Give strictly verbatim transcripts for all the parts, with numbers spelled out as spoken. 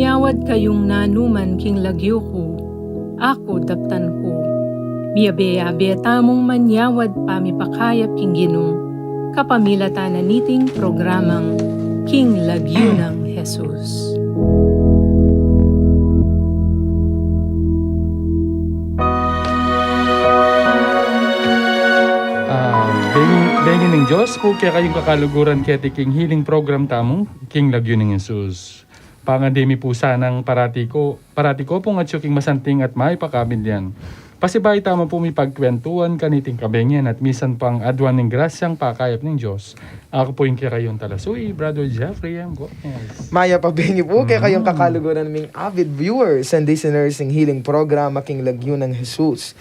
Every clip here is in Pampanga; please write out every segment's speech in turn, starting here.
Manyawad kayung nanuman king lagyu ku, aku daptan ku. Miyabe-yabe tamung manyawad pamipakayap king Ginu, kapamilatan na niting programang King Lagyu nang Jesus. Ah, bengi, bengi ning Dios pu kekayung kakaluguran keti king healing program tamung King Lagyu nang Jesus. Pangadi mi pu sanang parati ko, parati ko pung atyu king masanting at mayap a kabilyan. Pasibayu tamu pung mipagkwentuan kaniting kabengi at misan pang aduan ning grasyang pakayap ning Dios. Aku pu ing kekayung talasuyu, Brother Jeffrey M. Gomez. Mayap a bengi pu kekayung kakaluguran ming avid viewers and listeners ning healing program, King Lagyu nang Jesus.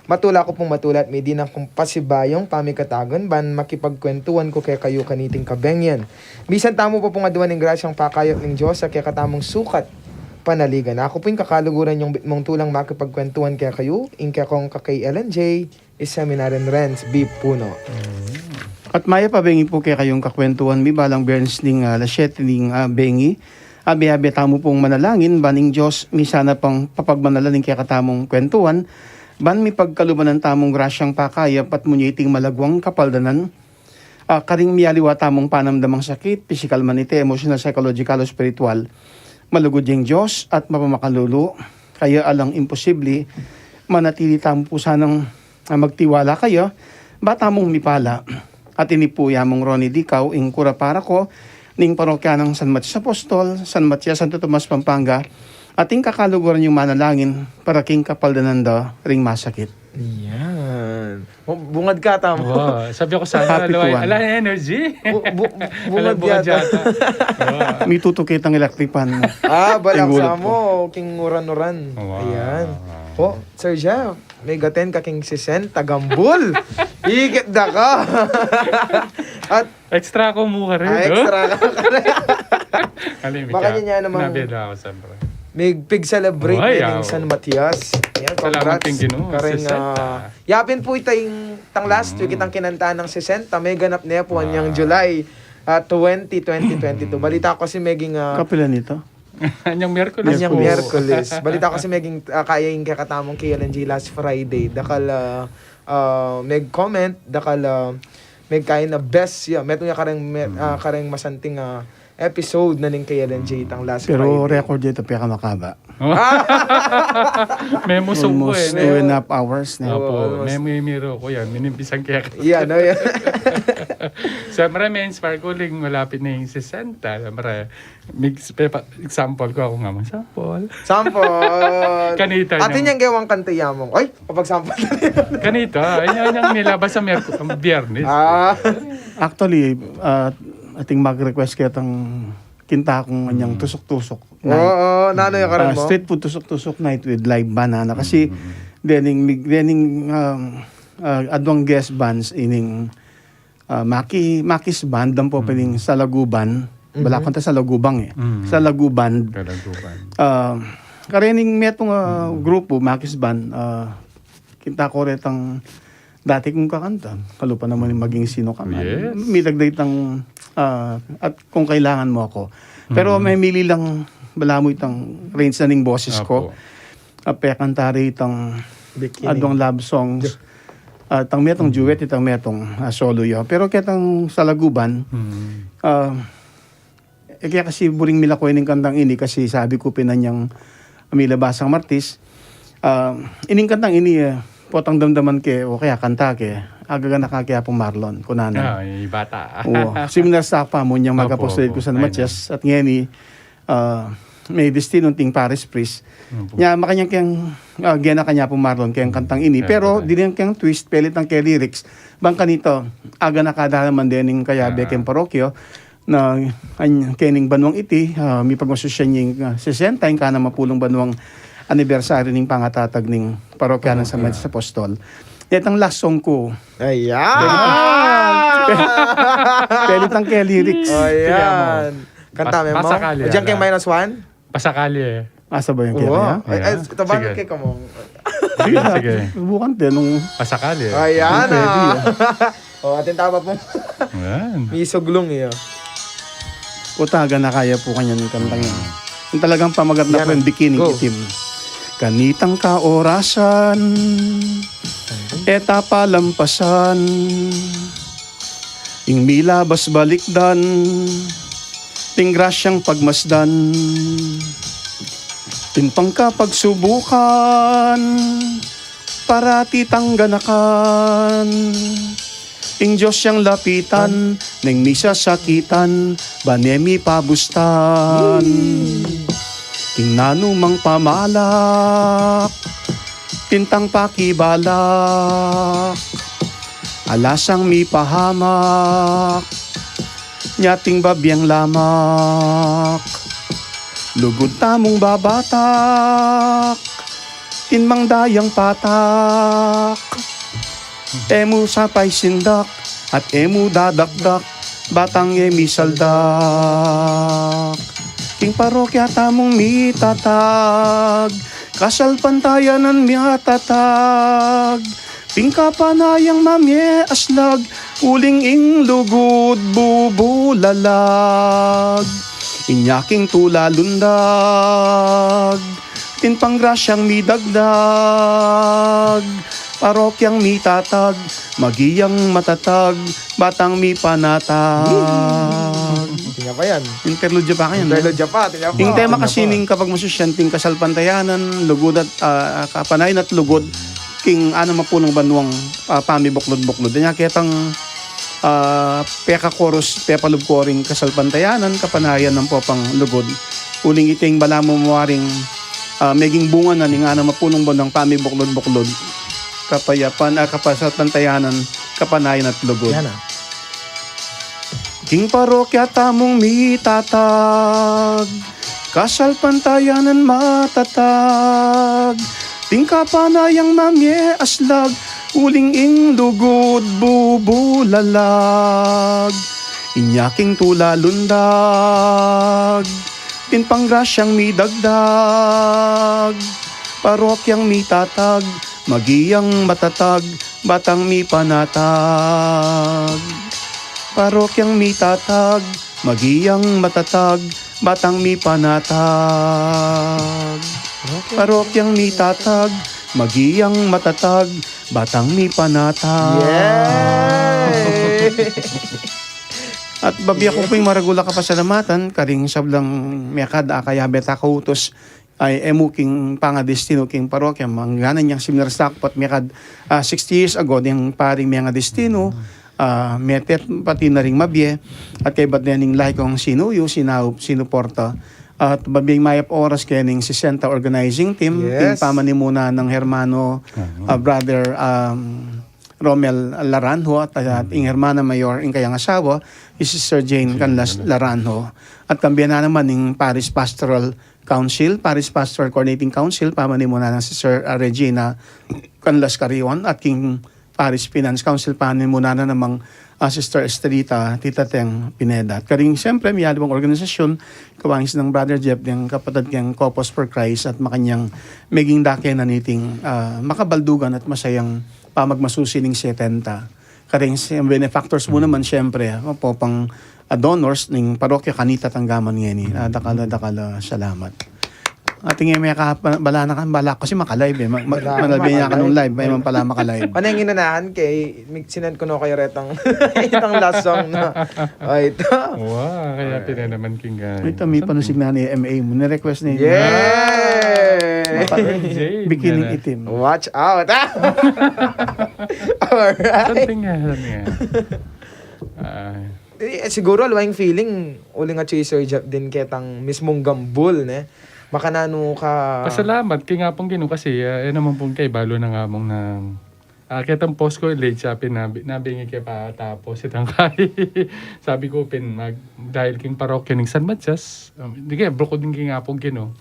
Matula ku pung matula at midi na kung pasibayung pamikatagun ban makipagkwentuan ku kekayu kaniting kabengi. Misan tamu pa pung aduan ning grasyang pakayap ning Dios a kekatamung sukat panaligan. Aku pu ing kakaluguran yung bitmung tulang makipagkwentuan kekayu, ing kekong ka-K L N J, i Seminarian Renz B. Puno. At mayap a bengi pu kekayung kakwentuan mi balang Berns ning, ah, alas siyete ning, ah, bengi. Abe-abe tamu pung manalangin, ban ing Dios misan na pang papagmanalan ing kekatamung kwentuan, ban mipagkaluban na tamung grasyang pakayap at munyi iting malagwang kapaldanan, ah, karing mialiwa tamung panamdamang sakit, pisikal man iti, emosyonal, psychological, o espiritual. Malugud yang Dios at mapamakalulu, kaya alang imposible, manatili tamu pu sanang, ah, magtiwala kaya, ba tamung mipala. At ini pu ya mung Ronnie Dicao, ing kura paroko ning parokya nang San Matias Apostol, San Matias, Santo Tomas, Pampanga, at ing kakaluguran yung manalangin para king kapaldanan da ring masakit. Yan. O, bungad ka, tama. Wow, sabi ko sana, Happy ala, to one. Ala energy. Bu-, bu-, ala, bungad bungad yata. Yata. Wow. Mitutukit ang electric fan. Ah, balak ing ulat sa ko. Mo, king uran-uran. Wow. Ayan. O, Sir Jeff, may gaten ka king sisenta gambul. Ikit da ka. At extra ko mu ka rin, ah, no? Extra ka. Alam mo, baka niya naman. Nabeda ako, siyempre. May pig-celebrate na ning San Matias. Yan, salamat congrats. King Ginu, karing, sisenta. Ah, yapin pu ita ing tang last week, itang kinanta nang sisenta, may ganap ne pu anyang July, ah, twenty, twenty twenty-two. Balita ko kasi meging, ah, kapilan ita? Anyang Miyerkules. Anyang Miyerkules. Balita ko kasi meging, ah, kaya ing kekatamung K L N J last Friday. Dakal, ah, ah, meg-comment, dakal, ah, megkaya na best, ya. Metung ya kareng, me-, ah, kareng masanting, ah, episode na ning K L N J itang last Friday. Pero record ya ita pekamakaba. Memusu ko eh. Almost two and a half hours na. Opo, almost. Memimiro ko yan. Minimpisan kaya ko. Yan, no, yan. Siyempre, may inspire ko, ling malapit na yung sesenta. Siyempre, Mig-, pepa-, example ko, aku nga mang sample. Sample. Kanita atin yang gewang kanta ya mung. Ay, kapag sample na rin. Kanita, ay, yan yang nilabas sa Merku-, Biyernes. Ah. Actually, ah, atin mag-request ketang kinta kung anyang tusuk-tusuk night. Oo, nanu ya karin mo? Ah, street food tusuk-tusuk night with live band, ana. Kasi, dening, mig-, dening, um, ah, adwang guest bands ining ah, Maki-, Maki's Band, dan pu pwedeng Salagu Band. Bala kanta Salagubang eh. Salagu Band. Salagu Band. Ah, karening metung, ah, grupu, Maki's Band, ah, kinta ko retang dati kung kakanta. Kalupa naman ing maging sino ka man. Yes. Mitagda itang, ah, at kung kailangan mo ako. Pero memili lang balamu itang range na ning boses ko. Opo. Ah, pekanta re itang adwang love songs. Ah, itang metung duet, itang metung, ah, solo ya. Pero ketang Salagu Band, ah, e, kaya kasi buring milako ining kantang ini kasi sabi ku pin anyang milabasang Martis, ah, ining kantang ini, eh, potang damdaman ke, o kaya kanta ke, agaganaka ke Apung Marlon, kunana. Ah, i bata. Oo. Similar sa pa mu anyang mag-apostolate ku sa Matias, at ngeni, ah, may destinong king parish priest. Nya, makanyan keng, ah, gena kanya Apung Marlon keng kantang ini. Pero, dininan keng twist, pelitang ke lyrics. Bang kanita, aganaka da naman dening kayabe keng parokya, na, an-, kening banuang iti, ah, mipagmasusyan ing, ah, sesenta, ing kanamapulung banuang anibersaryu ning pangatatag ning parokya nang San Matias Apostol. Detang last song ku. Ayan! Pelitang ke lyrics. Ayan. Kanta me mu. Pasakali, o, diyan keng minus one? Pasakali eh. Asa ba yung kaya? Ay, ay, tabanan ke kamung. Sige, sige. Subukan te nung pasakali eh. Ayan, ah. O, atin tama po. Ayan. Misuglung iya. Utagan na kaya po kanya ng kantang yan. Yung talagang pamagat na Yan po, yung na. Beginning Go. Itim. Kanitang kaorasan, e ta palampasan ing milabas balikdan, ing grasyang pagmasdan, ing pangkapagsubukan, parati tang ganakan. Ing Dios yang lapitan, neng misasakitan, ban e mi pabustan. King nanumang pamalak, pintang pakibalak, alasang mipahamak, nyating babieng lamak, lugud tamung babatak, tinmang dayang patak. E mu sapay sindak, at e mu dadakdak, batang e mi saldak. King parokya tamung mitatag, kasalpantayanan miatatag, pingkapanayang mamie aslag, uling ing lugud bubulalag. Inya king tula lundag, tinpang grasyang midagdag, parokyang mitatag, magiyang matatag, batang mipanatag. Tingnan pa yan. Interlude pa kayan, eh. Interlude pa, tingnan pa. Ing tema kasi ning kapagmasusyan, ing kasalpantayanan, lugud at, ah, kapanayan at lugud, king anam a pulung banuang, ah, pamibuklud-buklud. Inya ketang, ah, peka-chorus, pepalub ko ring kasalpantayanan, kapanayan nang popang lugud. Uling iting balamu mawaring, ah, meging bunga na ning anam a pulung banuang pamibuklud-buklud. Kapayapan, ah, kapasalpantayanan, kapanayan at lugud. Yan, ah. King parokya tamung mitatag, kasalpantayanan matatag, pingkapanayang mamie aslag, uling ing lugud bubulalag. Inya king tula lundag, tinpang grasyang midagdag, parokyang mitatag, magiyang matatag, batang mipanatag. Parokyang mitatag, magiyang matatag, batang mipanatag. Parokyang mitatag, magiyang matatag, batang mipanatag. Yay! At babie ku pung maragul a kapasalamatan karing sablang mekad a kayabe ta kautus, ay, e mu king pangadestinu king parokya, mangganan yang siminar sa ku, pat mekad, ah, sixty years ago, ding paring mengadestinu, ah, mete pati na ring mabie, at kaybat na ning laikong sinuyu, sinaup, sinuporta, at babie mayap oras keng sesenta organizing team, Yes. ing pamanimuna nang hermano, ah, brother, um, Romel Laranjo, at, at ing hermana mayor, ing kayang asawa, i Sister Jane Canlas Laranjo. At kambe na naman ing Parish Pastoral Council, Parish Pastor Coordinating Council, pamanimuna nang Sister, ah, Regina Canlas Carion, at king Parish Finance Council, pamanimuna na namang, ah, Sister Estrita Tita Teng Pineda. At karing, siyempre, miyaliwang organisasyon, kawangis nang Brother Jeff, ding kapatad keng Couples for Christ, at makanyan meging dake na niting, ah, makabaldugan at masayang pamagmasusi ning setenta. Karing si-, benefactors mu naman, siyempre, ah, popang, ah, donors ning parokya kanita tanggaman ngeni. Ah, dakal a, dakal a salamat. Atin e mekabala na kan, bala ku kasi maka-live e. Ma-, ma-, Bala, manalbe niya maka-live. Kanung live, e man pala maka-live. Ano yung inunahan kay, mi-, sinend ku no kayo retang, itang last song na. O, ito. Wow, kaya pina naman king gani. Ito, may panusig na ni M A mo. Ni-request na yun. Yay! Beginning Itim. Watch out. Alright. Something nga, something nga. Ah. Eh, siguro, alwang feeling, uling atyu i Sir Jeff din ketang mismung gambul, ne? Makananu ka. Pasalamat, kaya nga pong Ginu kasi, ah, yan naman pong kay, balo na nga mong na, ah, ketang post ko, late siya, pin, nabi-, nabingi kaya pa tapos, itang kay, sabi ko, pin, mag, dahil king parokya ning San Matias, um, di kaya, bro ko din kaya nga pong Ginu,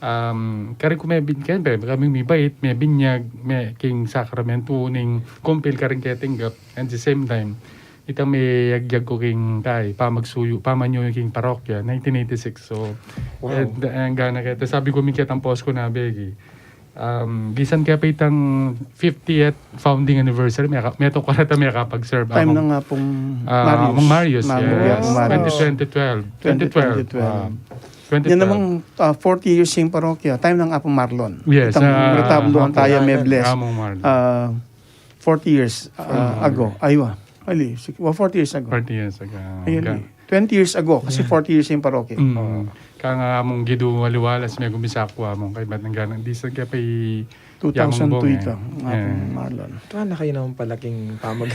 um, kari ko may bin-, kaya, kami may bait, may binyag, may king sakramento, ning kumpil karing kaya tinggap, at the same time, itang may yagyag ko king kay, pamagsuyu, pamanyuyu king parokya, nineteen eighty-six. So, Wow. eh, da-, ang gana kaya, sabi ko, min kaya tang post ko na, Becky, um, gisan kaya pa itang fiftieth founding anniversary, may ka-, may to karata may kapag-serve. Time Among, na nga pong ah, Marius. Among Marius, Among yes. Marius. Twenty, twenty twelve. Twenty twelve. Twenty twelve. Ah. Twenty twelve. Yan namang, ah, forty years ing parokya, time nang Apung Marlon. Yes, itang ah, retablo ang tayo, Mebles. Among Marlon. Ah, forty years, ah, ago. Aywa. Ali, sige, well, forty years ago. Forty years ago. Ayun, eh. Twenty years ago, kasi forty years ing parokya. Mm. Oo. Kaya nga among gidu aliwalas, megumpisa ku among kaibat nang ganang, di sa kaya pa i-, two thousand two ito, nga pong Marlon. Tuwa na kayo naman pala king pamag-,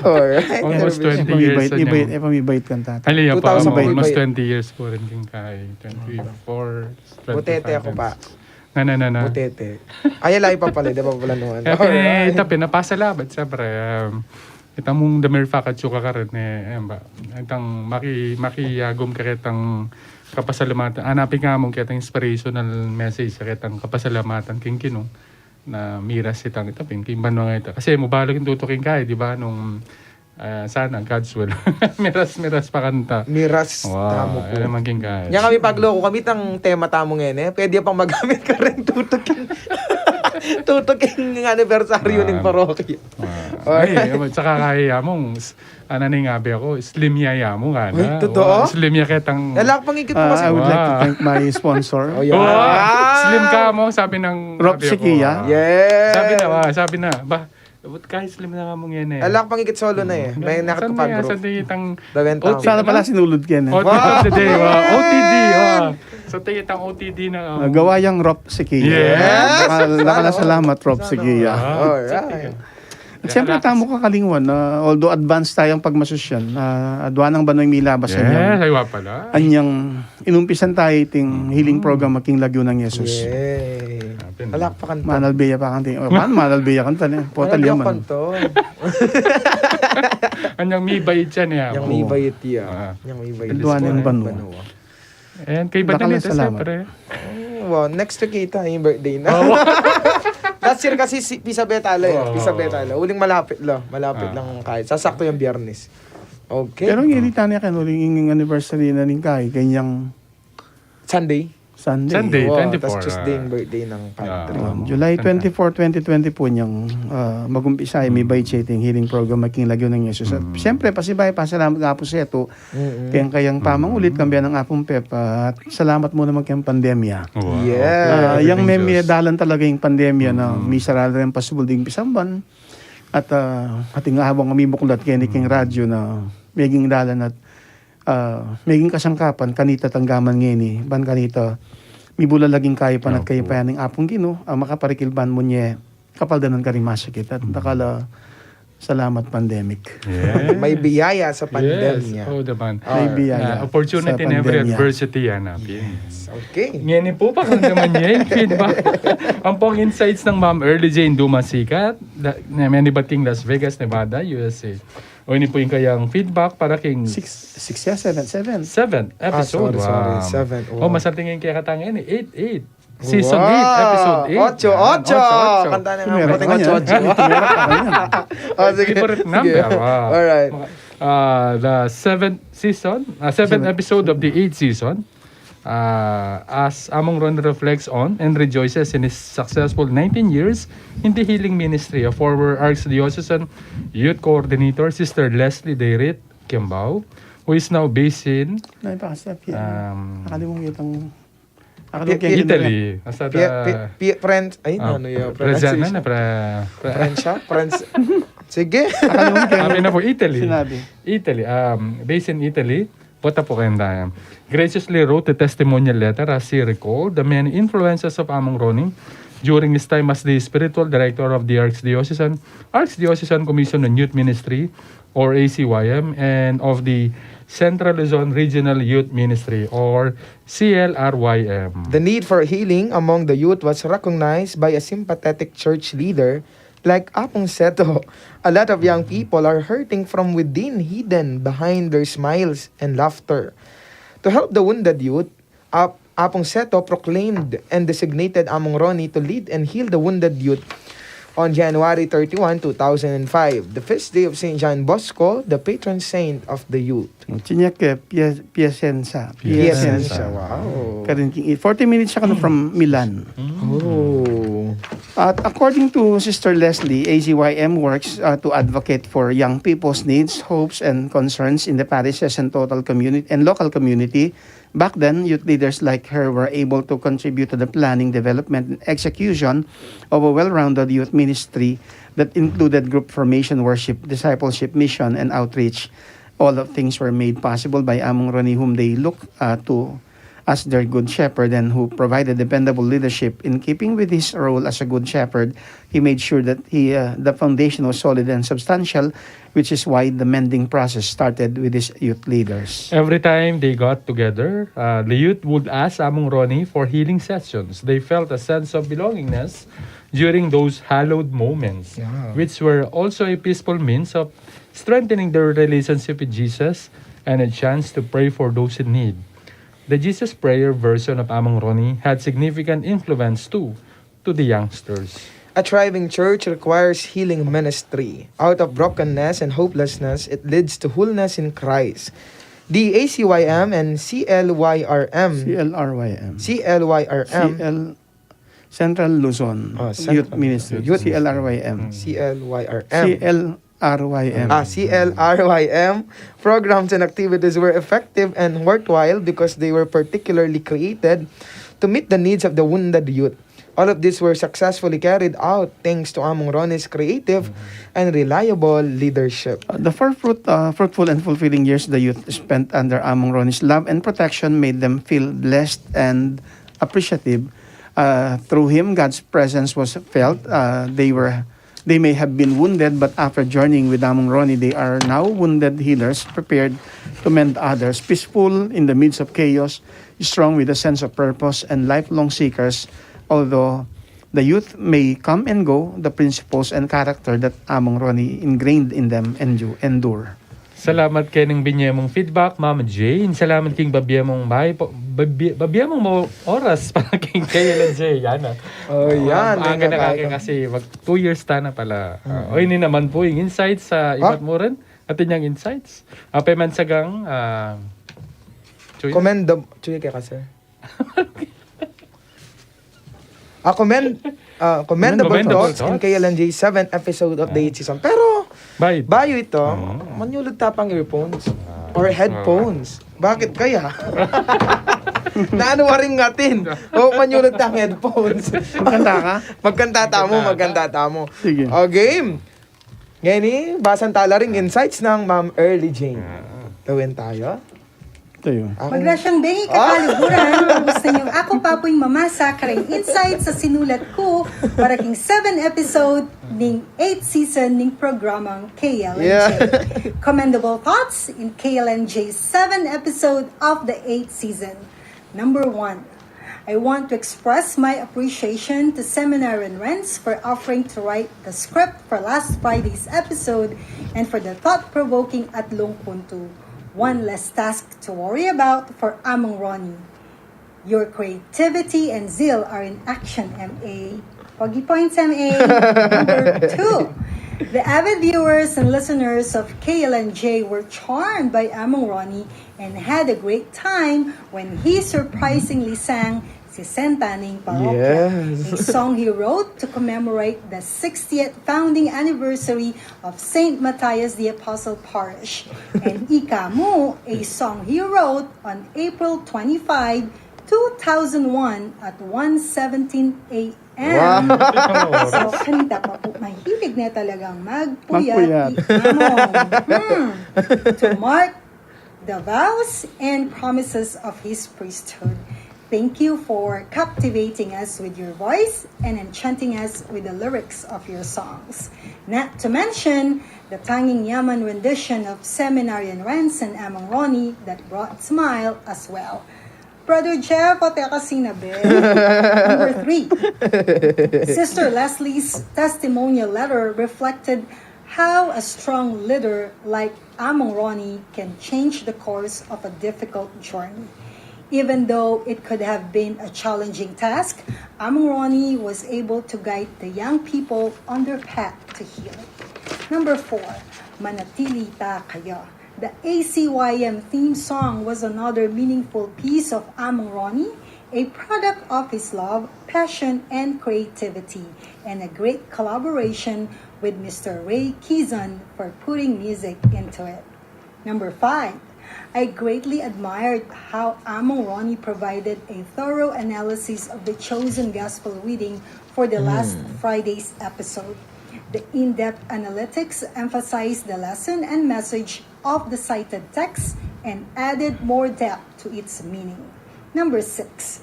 alright. Almost twenty years na. Iba, iba, iba, iba, kan tata. Almost twenty years po rin king kay twenty-four, twenty-five. Butete ako pa. Na, na, na, na. Butete. Ay, ala, iba pala, di ba pala naman? Kaya pin-, ita, pinapasalamat, siyempre, um, ita mung the mere fact a atsu ka karin, eh, ayan ba? Itang maki-, makiyagum ka ketang kapasalamatan. Anapin ka mung ketang inspirational message sa ketang kapasalamatan king Ginung na miras itang ita pin, king banua nga ita. Kasi mabalo king tutuking ka, eh, di ba? Nung Ah, sana, God's will. Miras, miras pa kanta. Miras tamu ku. Wow, ayan naman king kaya. Nya kami pagluku kami tang tema tamu ngeni, eh. Pwede pang magamit karin tutuking, tutuking anibersaryu ning parokya. Wow. Ay, saka kaya mung, s-, ana ning abi ku, slim ya ya mu, nga na. Uy, totoo? Wow, slim ya ketang. Ala pang ikit mu kasi. Ah, I would like to thank my sponsor. Oh, yeah. Wow. Ah! Slim ka mu, sabi nang Rob abi ku. Sikia. Yes. Sabi na, ah, sabi na, ba, But kahit slim na nga mu ngeni, eh. Ala pang ikit solo na, eh. Mm. May nakatupa group. Sana pala sinulud keni. O T D, wow. O T D, wow. Sa tingin tang O T D na, ah, gawa yang Rob Sikia. Yes. Nakala-, nakala-, salamat, Rob Sikia. Alright. At siyempre, tamu kakalingwan na, although advance tayang pagmasusyan, ah, adwa nang banwang milabas anyang, yes, ay, wa pala. Anyang inumpisan tayo iting healing program a king Lagyu nang Jesus. Yay. Palakpakan to. Manalbeya pa kanti. O, man, manalbeya kanta ne. Pota liman. Anyang mibayit ya ne. Anyang mibayit ya. Ah. Anyang mibayit. Adwa nang banua. And kay Badanita, siyempre. Oh, wow, next week ita, ing birthday na. Oh. Last year kasi si, pisabe tala, eh. Wow. Pisabe tala. Uling malapit la. Malapit lang kahit. Sasakto yang Biyernes. Okay. Pero ngeni tane kan uling ing anniversary na ning kai, kanyang Sunday. Sunday. Sunday, twenty-four, tas Tuesday ing birthday nang Padre. Ah, July twenty-four, twenty twenty-four nyang, ah, magumpisa, mibayit ya iting healing program a king Lagyu nang Jesus. At siyempre, pasibayu, pasalamat nga pu setu keng kayang pamangulit, kambe nang Apung Pepa, at salamat mu naman keng pandemya. Wow. Yes. Ah, yang meme dalan talaga ing pandemya na misara la ring pasubul ding pisamban. At, ah, ating abang a mibuklat keni king radyu na meging dalan at ah, meging kasangkapan kanita tanggaman ngeni, ban kanita mibulalag ing kayupan at kayapayan ning Apung Ginu, a makaparikil ban munye kapaldanan karing masakit. At dakal a salamat, pandemic. Yeah. May biyaya sa pandemya. Yes. Oh, naman. May biyaya sa pandemya. Ah, opportunity in every adversity, yan, ah, Pin. Yes. Okay. Ngeni pu, pakiramdaman ye ing feedback. Ampong insights nang Ma'am Early Jane Dumasikat, da-, na, menibat king Las Vegas, Nevada, U S A. O, ini pu ing kayang feedback para king six, six ya, seven, seven. Seventh episode. Ah, sorry, sorry. Wow. Seven. Oh, wow. Masanting ing kekatang ini, eight, eight. Season eight, episode eight. Ocho, ocho. Ocho, ocho. Kanta na nga, ocho, ocho. Meron pa kanya. Oh, sige. Favorite number. Sige. Wow. Alright. Ah, the seventh season, ah, seventh episode of the eighth season. Ah, as Among Ron reflects on and rejoices in his successful nineteen years in the healing ministry of former Archdiocesan Youth Coordinator Sister Leslie Dayrit Kiambao, who is now based in, um, Italy. Hasta Pie-, Pie-, Pie-, French, ay, ah, ano yung pronunciation? Pre-, pre-, French, French. Sige. Sabi na po, Italy. Sinabi. Italy, um, based in Italy. Pota pu kayang daya. Graciously wrote a testimonial letter as he recalled the many influences of Among Ronnie during his time as the spiritual director of the Archdiocesan, Archdiocesan Commission on Youth Ministry, or A C Y M, and of the Central Luzon Regional Youth Ministry, or C L R Y M. The need for healing among the youth was recognized by a sympathetic church leader like Apung Seto. A lot of young people are hurting from within, hidden behind their smiles and laughter. To help the wounded youth, Ap-, Apung Seto proclaimed and designated Among Ronnie to lead and heal the wounded youth on January thirty-one, two thousand and five, the feast day of Saint John Bosco, the patron saint of the youth. Sinya ke Pie-, Piacenza. Piacenza, wow. Karin king, forty minutes siya kanu from Milan. Oh. At according to Sister Leslie, A C Y M works, uh, to advocate for young people's needs, hopes, and concerns in the parishes and total community and local community. Back then, youth leaders like her were able to contribute to the planning, development, and execution of a well-rounded youth ministry that included group formation, worship, discipleship, mission, and outreach. All of things were made possible by Among Ronnie, whom they look, uh, to as their good shepherd and who provided dependable leadership. In keeping with his role as a good shepherd, he made sure that he, uh, the foundation was solid and substantial, which is why the mending process started with his youth leaders. Every time they got together, uh, the youth would ask Among Ronnie for healing sessions. They felt a sense of belongingness during those hallowed moments, Yeah. which were also a peaceful means of strengthening their relationship with Jesus and a chance to pray for those in need. The Jesus Prayer version of Among Ronnie had significant influence too to the youngsters. A thriving church requires healing ministry. Out of brokenness and hopelessness, it leads to wholeness in Christ. The A C Y M and C L Y R M. C L R Y M. C L Y R M. C L Central Luzon Oh, Central Youth Ministry. Youth C L R Y M. C L Y R M. C L R Y M. Ah, C L R Y M programs and activities were effective and worthwhile because they were particularly created to meet the needs of the wounded youth. All of these were successfully carried out thanks to Among Ronnie's creative and reliable leadership. Uh, the fruit, uh, fruitful and fulfilling years the youth spent under Among Ronnie's love and protection made them feel blessed and appreciative. Uh, through him, God's presence was felt. Uh, they were, they may have been wounded, but after journeying with Among Ronnie, they are now wounded healers, prepared to mend others, peaceful in the midst of chaos, strong with a sense of purpose, and lifelong seekers. Although the youth may come and go, the principles and character that Among Ronnie ingrained in them endu- endure. Salamat keng binye mung feedback, Mama Jane. Salamat keng babie mung bay-, babie, babie mung mo-, oras para keng K L N J. Yan, ah. Oh, yan. Maaga na kaya kasi mag two years ta na pala. Ah, o, ini naman pu ing insights sa ibat mu rin. Atin yang insights. Apa man sagang, ah, Chuy? Commend the, Chuy, kaya kasi. Ah, commend, ah, commendable Commendable thoughts in thoughts. K L N J seven episode of the eighth season. Pero, Bayu. bayu ito, Mm. manyulud ta pang earphones Ah. or headphones. Bakit kaya? Nanu waring atin? O, manyulud tang headphones. Magkanta ka? Magkanta tamu, Magkanta. magkanta tamu. Sige. O, game. Ngeni, basan ta la ring insights nang Ma'am Early Jane. Ah. Tawin tayo. Tayo. Ako Magrasyang beng Ah! kakaluguran, kung gusto niyong ako pa pu'y mamasa kareng insights sa sinulat ku para king seven episode ning eighth season ning programang K L N J. Yeah. Commendable thoughts in K L N J seven episode of the eighth season. Number one, I want to express my appreciation to Seminarian Renz for offering to write the script for last Friday's episode and for the thought-provoking Atlung Puntu, one less task to worry about for Among Ronnie. Your creativity and zeal are in action, M A. Pogi points, M A. Number two, the avid viewers and listeners of K L N J were charmed by Among Ronnie and had a great time when he surprisingly sang Sesenta Ning Parokya, Yes. a song he wrote to commemorate the sixtieth founding anniversary of Saint Matthias the Apostle Parish, and Ika Mu, a song he wrote on April twenty-five, two thousand one at one seventeen A M. Wow. So, kanita pa pu, mahilig na talagang magpuyat Magpuyat. i Among. Hmm. To mark the vows and promises of his priesthood. Thank you for captivating us with your voice and enchanting us with the lyrics of your songs. Not to mention the Tanging Yaman rendition of Seminarian Renz and Among Ronnie that brought smile as well. Brother Jeff, ate ka sinabi. Number three, Sister Leslie's testimonial letter reflected how a strong leader like Among Ronnie can change the course of a difficult journey. Even though it could have been a challenging task, Among Ronnie was able to guide the young people on their path to healing. Number four, Manatili Ta Kaya. The A C Y M theme song was another meaningful piece of Among Ronnie, A product of his love, passion, and creativity, and a great collaboration with Mister Ray Kizon for putting music into it. Number five, I greatly admired how Among Ronnie provided a thorough analysis of the chosen gospel reading for the last Friday's episode. The in-depth analytics emphasized the lesson and message of the cited text and added more depth to its meaning. Number six,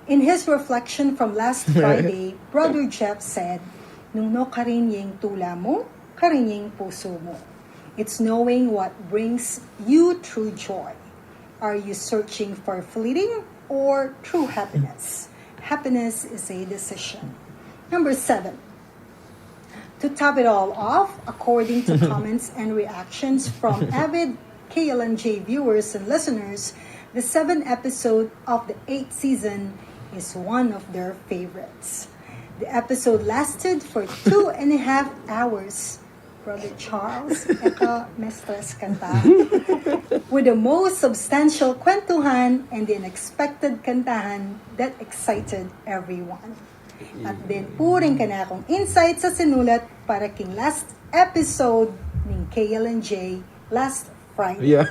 in his reflection from last Friday, Brother Jeff said, "Nung no karin ya ing tula mu, karin ya ing pusu mu." It's knowing what brings you true joy. Are you searching for fleeting or true happiness? Happiness is a decision. Number seven, to top it all off, according to comments and reactions from avid K L N J viewers and listeners, the seventh episode of the eighth season is one of their favorites. The episode lasted for two and a half hours. Brother Charles, eka, mestres kanta. With the most substantial kwentuhan and the unexpected kantahan that excited everyone. At den pu ring kanakung insight sa sinulat para king last episode ning K L N J last Friday. Yeah.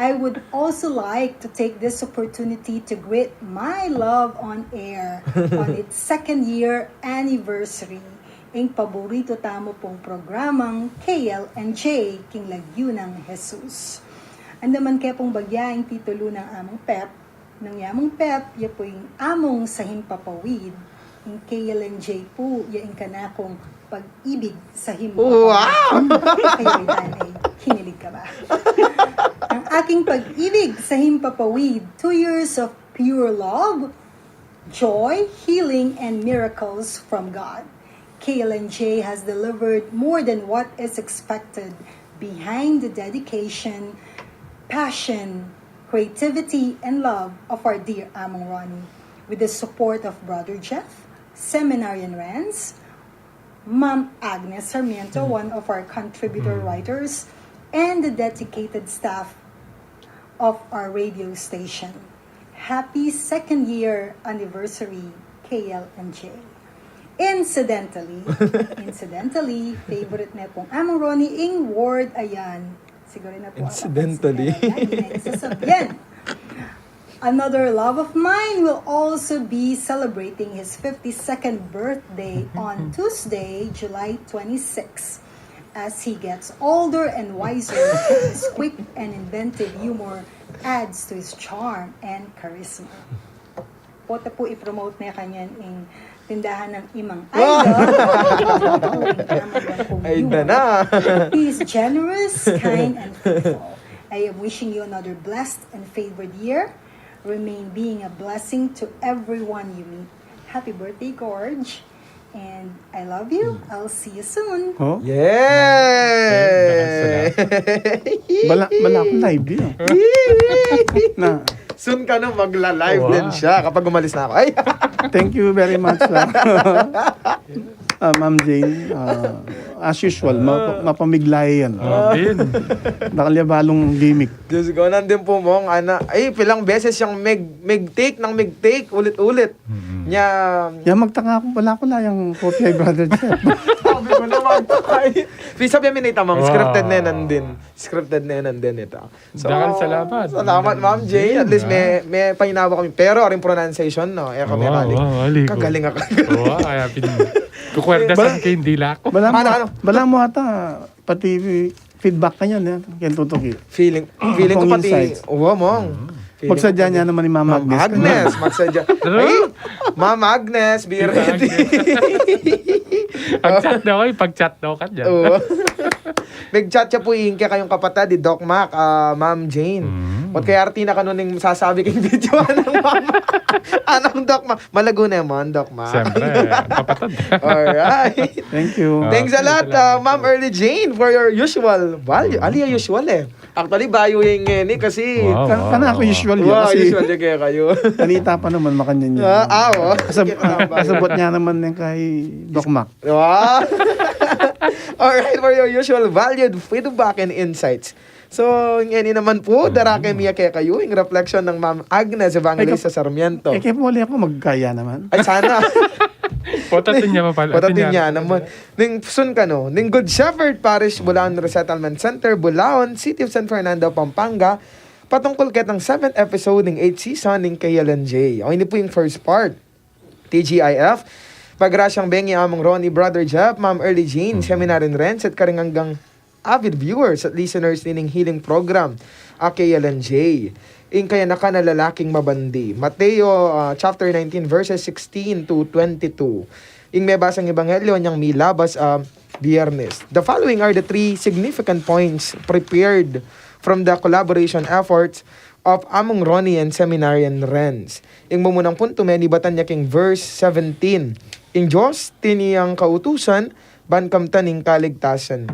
I would also like to take this opportunity to greet my love on air on its second year anniversary. Ing paborito tamu pung programang K L N J, king lagyu nang Jesus. Anda man ke pung bagya ing titulu nang Among Pep, nung ya mung Pep, ya pu ing among sa himpapawid, ing K L N J pu, ya ing kanakung pag-ibig sa himpapawid. Wow! Kayo, Itan, ay kinilig ka ba? Ang aking pag-ibig sa himpapawid, two years of pure love, joy, healing, and miracles from God. K L N J has delivered more than what is expected behind the dedication, passion, creativity, and love of our dear Among Ronnie. With the support of Brother Jeff, Seminarian Renz, Ma'am Agnes Sarmiento, one of our contributor writers, and the dedicated staff of our radio station. Happy second year anniversary, K L N J. Incidentally, incidentally, favorite ne pung Among Ronnie ing word ayan. Siguro na po. Incidentally. Another love of mine will also be celebrating his fifty-second birthday on Tuesday, July twenty-sixth. As he gets older and wiser, his quick and inventive humor adds to his charm and charisma. Pota pu i-promote ne kanyan ing tindahan nang Imang Aida. Ay, da na. He is generous, kind, and faithful. I am wishing you another blessed and favored year. Remain being a blessing to everyone you meet. Happy birthday, Gorge. And I love you. I'll see you soon. Oh? Yay! Bala, bala akong live yun. Na. Soon ka na magla-live din siya kapag umalis na ako. Ay! Thank you very much, ah, ah, Ma'am Jane. Ah, as usual, mapa-, mapamiglay yan. Ah, din. Dakal ya balung gimmick. Diyos ko, nandin po, Mong, ana, ay, pilang beses yang meg-, meg-take nang meg-take, ulit-ulit. Mm. Nya, ya magtaka ako, wala ko la yang kopya i Brother Jeff. Sabi ko naman, ay. Sabi mi nita, Ma'am, scripted ne nandin. Scripted ne nandin ita. So, dakal salamat, salamat, Ma'am Jane. At least may, may painawa kami. Pero, aring pronunciation, no? E kami kagaling ako. Wa, kaya pin-, kukwerda sa akin, hindi la ako. Bala mo, ano, ano? Bala mo ata, pati feedback kanyan, eh. Kaya tutuki. Feeling, feeling ko pati, insights. Wa, Mong. Mm. Feeling ko pati Ma'am Agnes, magsadya. Ay, Ma'am Agnes, be ready. Pag-chat daw kayo, pag-chat daw ka dyan. Oo. Nag-chat siya po, ing kekayung kapatad, i Doc Mac, ah, Ma'am Jane. Mm. Ba't kaya arti na kanu ning sasabi king video, anang mama? Anang Doc Mac? Malago naman, Doc Mac. Siyempre, kapatad. Alright. Thank you. Thanks a lot, uh, Ma'am Early Jane, for your usual value. Ali, usual eh. Actually, bayu yung ngeni kasi. Wow, wow, wow. Kana ako usual yun kasi usual yung kaya kayo. Kanita pa naman, makanyan yun. Ah, ah, oh. Kasab-, ah, kasabot niya naman yung kay Doc Mac. Wow. Alright, for your usual valued feedback and insights. So, ngeni naman po, darake mi ya kekayu ing reflection nang Ma'am Agnes Evangelista Sarmiento. E, kaya muli ako magkaya naman. Ay, sana. Potatin ya mapal-, potatin ya naman. Ning sun kanu, ning Good Shepherd Parish, Bulaon Resettlement Center, Bulaon, City of San Fernando, Pampanga, patungkul ketang seventh episode ning eighth season ning K L N J. O, ini po ing first part. T G I F. Magrasyang bengi Among Ronnie, Brother Jeff, Ma'am Early Jean, Seminarian Renz, at karing anggang avid viewers at listeners nining healing program, a K L N J. Ing kayanakan a lalaking mabandi. Mateo, ah, chapter nineteen, verses sixteen to twenty-two. Ing mebasang ebanghelyo inyang milabas a Biyernes. The following are the three significant points prepared from the collaboration efforts of Among Ronnie and Seminarian Renz. Ing mumunang puntu, menibatan ya king verse seventeen. Ing Dios, tiniang kautusan, ban kamtan ing kaligtasan.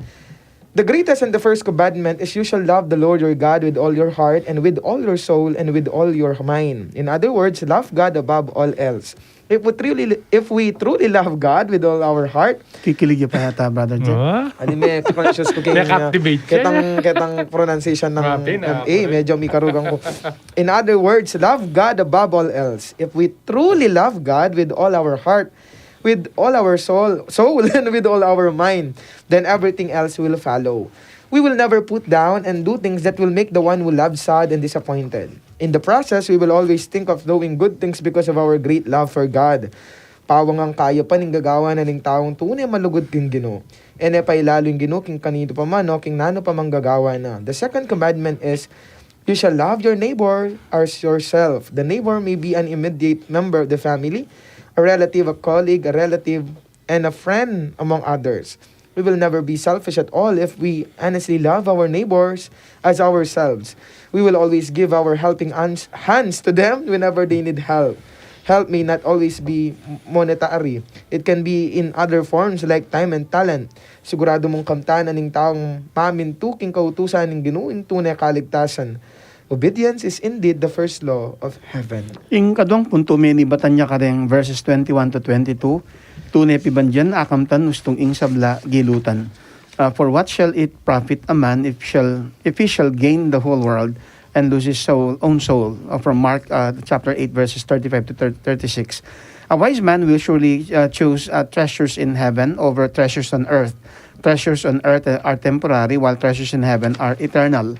The greatest and the first commandment is, "You shall love the Lord your God with all your heart and with all your soul and with all your mind." In other words, love God above all else. If we truly, if we truly love God with all our heart, kikilig ya pa yata, Brother Jeff. Ah? Ano, me-conscious ku keng, uh, ketang, ketang pronunciation ng M A, medyo mikarugang ku. In other words, love God above all else. If we truly love God with all our heart, with all our soul, soul and with all our mind, then everything else will follow. We will never put down and do things that will make the one we love sad and disappointed. In the process, we will always think of doing good things because of our great love for God. Pawang ang kayapan ing gagawa na ning taung tune malugud king Ginu. E ne pailalu ing Ginu king kaninu pa man o king nanu pa mang gagawa na. The second commandment is, "You shall love your neighbor as yourself." The neighbor may be an immediate member of the family, a relative, a colleague, a relative, and a friend, among others. We will never be selfish at all if we honestly love our neighbors as ourselves. We will always give our helping hands, hands to them whenever they need help. Help may not always be monetary. It can be in other forms like time and talent. Siguradu mung kamtan na ning taung mamintu king kautusan ning Ginu ing tune kaligtasan. Obedience is indeed the first law of heaven. Ing kaduang puntu, menibatan ya kareng verses twenty-one to twenty-two, tune pibandian, akamtan, ustung ing sabla, gilutan. Uh, "For what shall it profit a man if shall, if he shall gain the whole world and lose his soul, own soul?" Uh, from Mark, uh, chapter eight, verses thirty-five to thirty, thirty-six. "A wise man will surely, uh, choose, uh, treasures in heaven over treasures on earth. Treasures on earth, uh, are temporary, while treasures in heaven are eternal.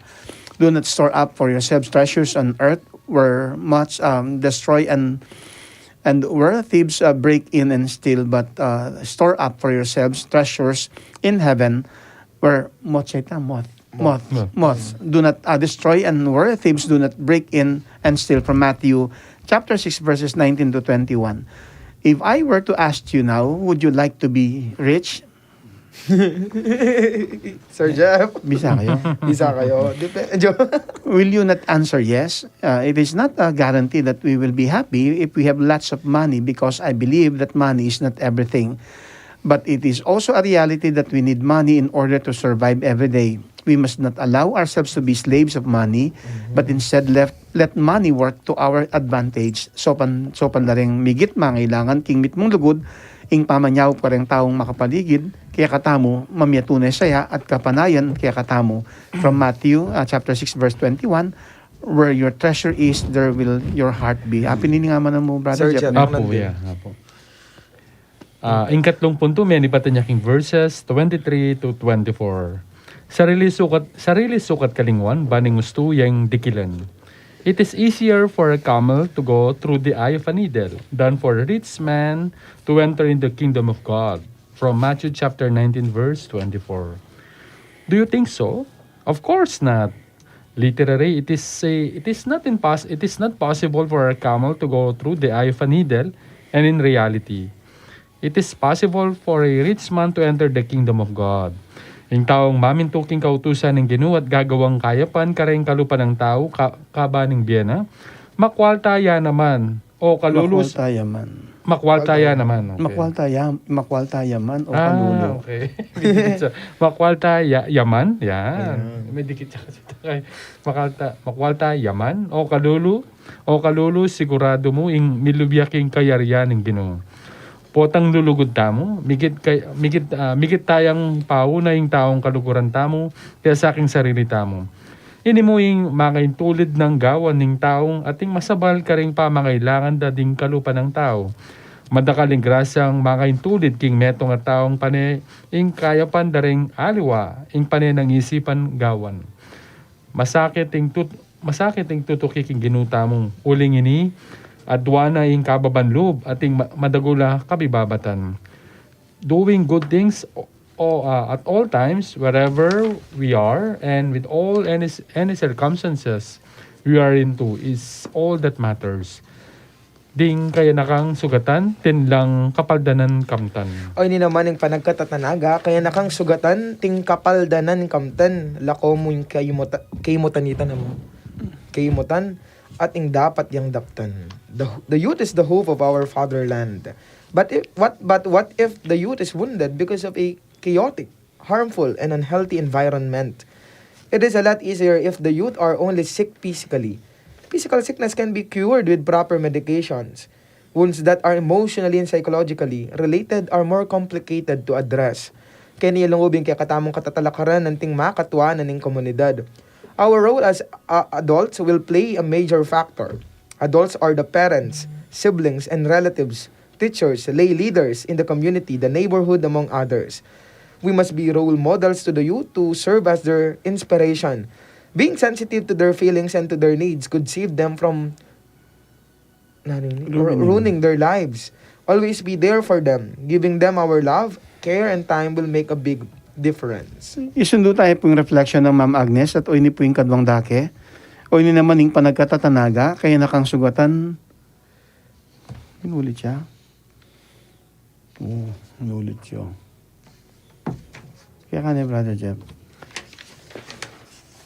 Do not store up for yourselves treasures on earth where moths, um, destroy and, and where thieves, uh, break in and steal, but, uh, store up for yourselves treasures in heaven where moths," ita, moth, moth, moth, "moths do not, uh, destroy and where thieves do not break in and steal." From Matthew chapter six, verses nineteen to twenty-one. If I were to ask you now, would you like to be rich? Sir Jeff. Bisa kayo? Bisa kayo? Dep-, jo- Will you not answer yes? Uh, it is not a guarantee that we will be happy if we have lots of money, because I believe that money is not everything. But it is also a reality that we need money in order to survive every day. We must not allow ourselves to be slaves of money, but instead left, let money work to our advantage. Saupan, saupan la reng migit mangailangan king mitmung lugud, ing pamanyaup kareng taung makapaligid kekatamu, mamie tune saya at kapanayan kekatamu. From Matthew, uh, chapter six, verse twenty-one, "Where your treasure is, there will your heart be." Apin ini nga man mu, Brother Jeff. Apo, yeah, apo. Ah, ing katlung puntu, menibatan ya king verses twenty-three to twenty-four. Sarili sukat, sarili sukat kalinguan, ban ing ustu yang dikilan. It is easier for a camel to go through the eye of a needle than for a rich man to enter in the kingdom of God. From Matthew chapter nineteen, verse twenty-four. Do you think so? Of course not. Literally, it is say, it is not impos-, it is not possible for a camel to go through the eye of a needle, and in reality, it is possible for a rich man to enter the kingdom of God. Ing taung mamintu king kautusan ning Ginu at gagawang kayapan kareng kalupa nang tau, ka-, kaba ning bie na, makwalta ya naman. O kalulus-, makwalta ya man. Makwalta ya naman, okay. Makwalta ya, makwalta ya man o kalulu. Ah, okay. Makwalta ya, ya man, yan. Ayan. May dikit siya kasi tayo. Makwalta, makwalta ya man o kalulu, o kalulu, siguradu mu ing milubya king kayarian ning Ginu. Potang lulugud tamu, migit, kay, migit, ah, migit tayang pauna ing taung kaluguran tamu kesa king sarili tamu. Ini mu ing makaintulid nang gawan ning taung ating masabal karing pamangailangan da ding kalupa nang tau. Madakal ing grasyang makaintulid king metung a taung pane ing kayapan da ring aliwa, ing pane nang isipan gawan. Masakit ing tut-, masakit ing tutuki king Ginu tamu. Uling ini, adwa na ing kababan lub at ing ma-, madagul a kabibabatan. Doing good things o-, o-, uh, at all times, wherever we are, and with all any s-, any circumstances we are into is all that matters. Ding kaya na kang sugatan, atin lang kapaldanan kamtan. O ini naman ing panagkatatanaga, kaya na kang sugatan, atin kapaldanan kamtan, lako mu ing kaimuta-, kaimutan ita naman. Kaimutan, at ing dapat yang daptan. The, the youth is the hope of our fatherland. But if, what, but what if the youth is wounded because of a chaotic, harmful, and unhealthy environment? It is a lot easier if the youth are only sick physically. Physical sickness can be cured with proper medications. Wounds that are emotionally and psychologically related are more complicated to address. Keni lungub ing kekatamung katatalakaran anting makatwa na ning komunidad. Our role as, uh, adults will play a major factor. Adults are the parents, siblings, and relatives, teachers, lay leaders in the community, the neighborhood, among others. We must be role models to the youth to serve as their inspiration. Being sensitive to their feelings and to their needs could save them from, nanu ini? Ruining. Ru-, ruining their lives. Always be there for them. Giving them our love, care, and time will make a big difference. Isundu tamu pu ing reflection nang Ma'am Agnes at o ini pu ing kadwang dake. O ini naman ing panagkatatanaga, kaya na kang sugatan. Inulit ya. O, inulit ya. Kaya ka na, Brother Jeff.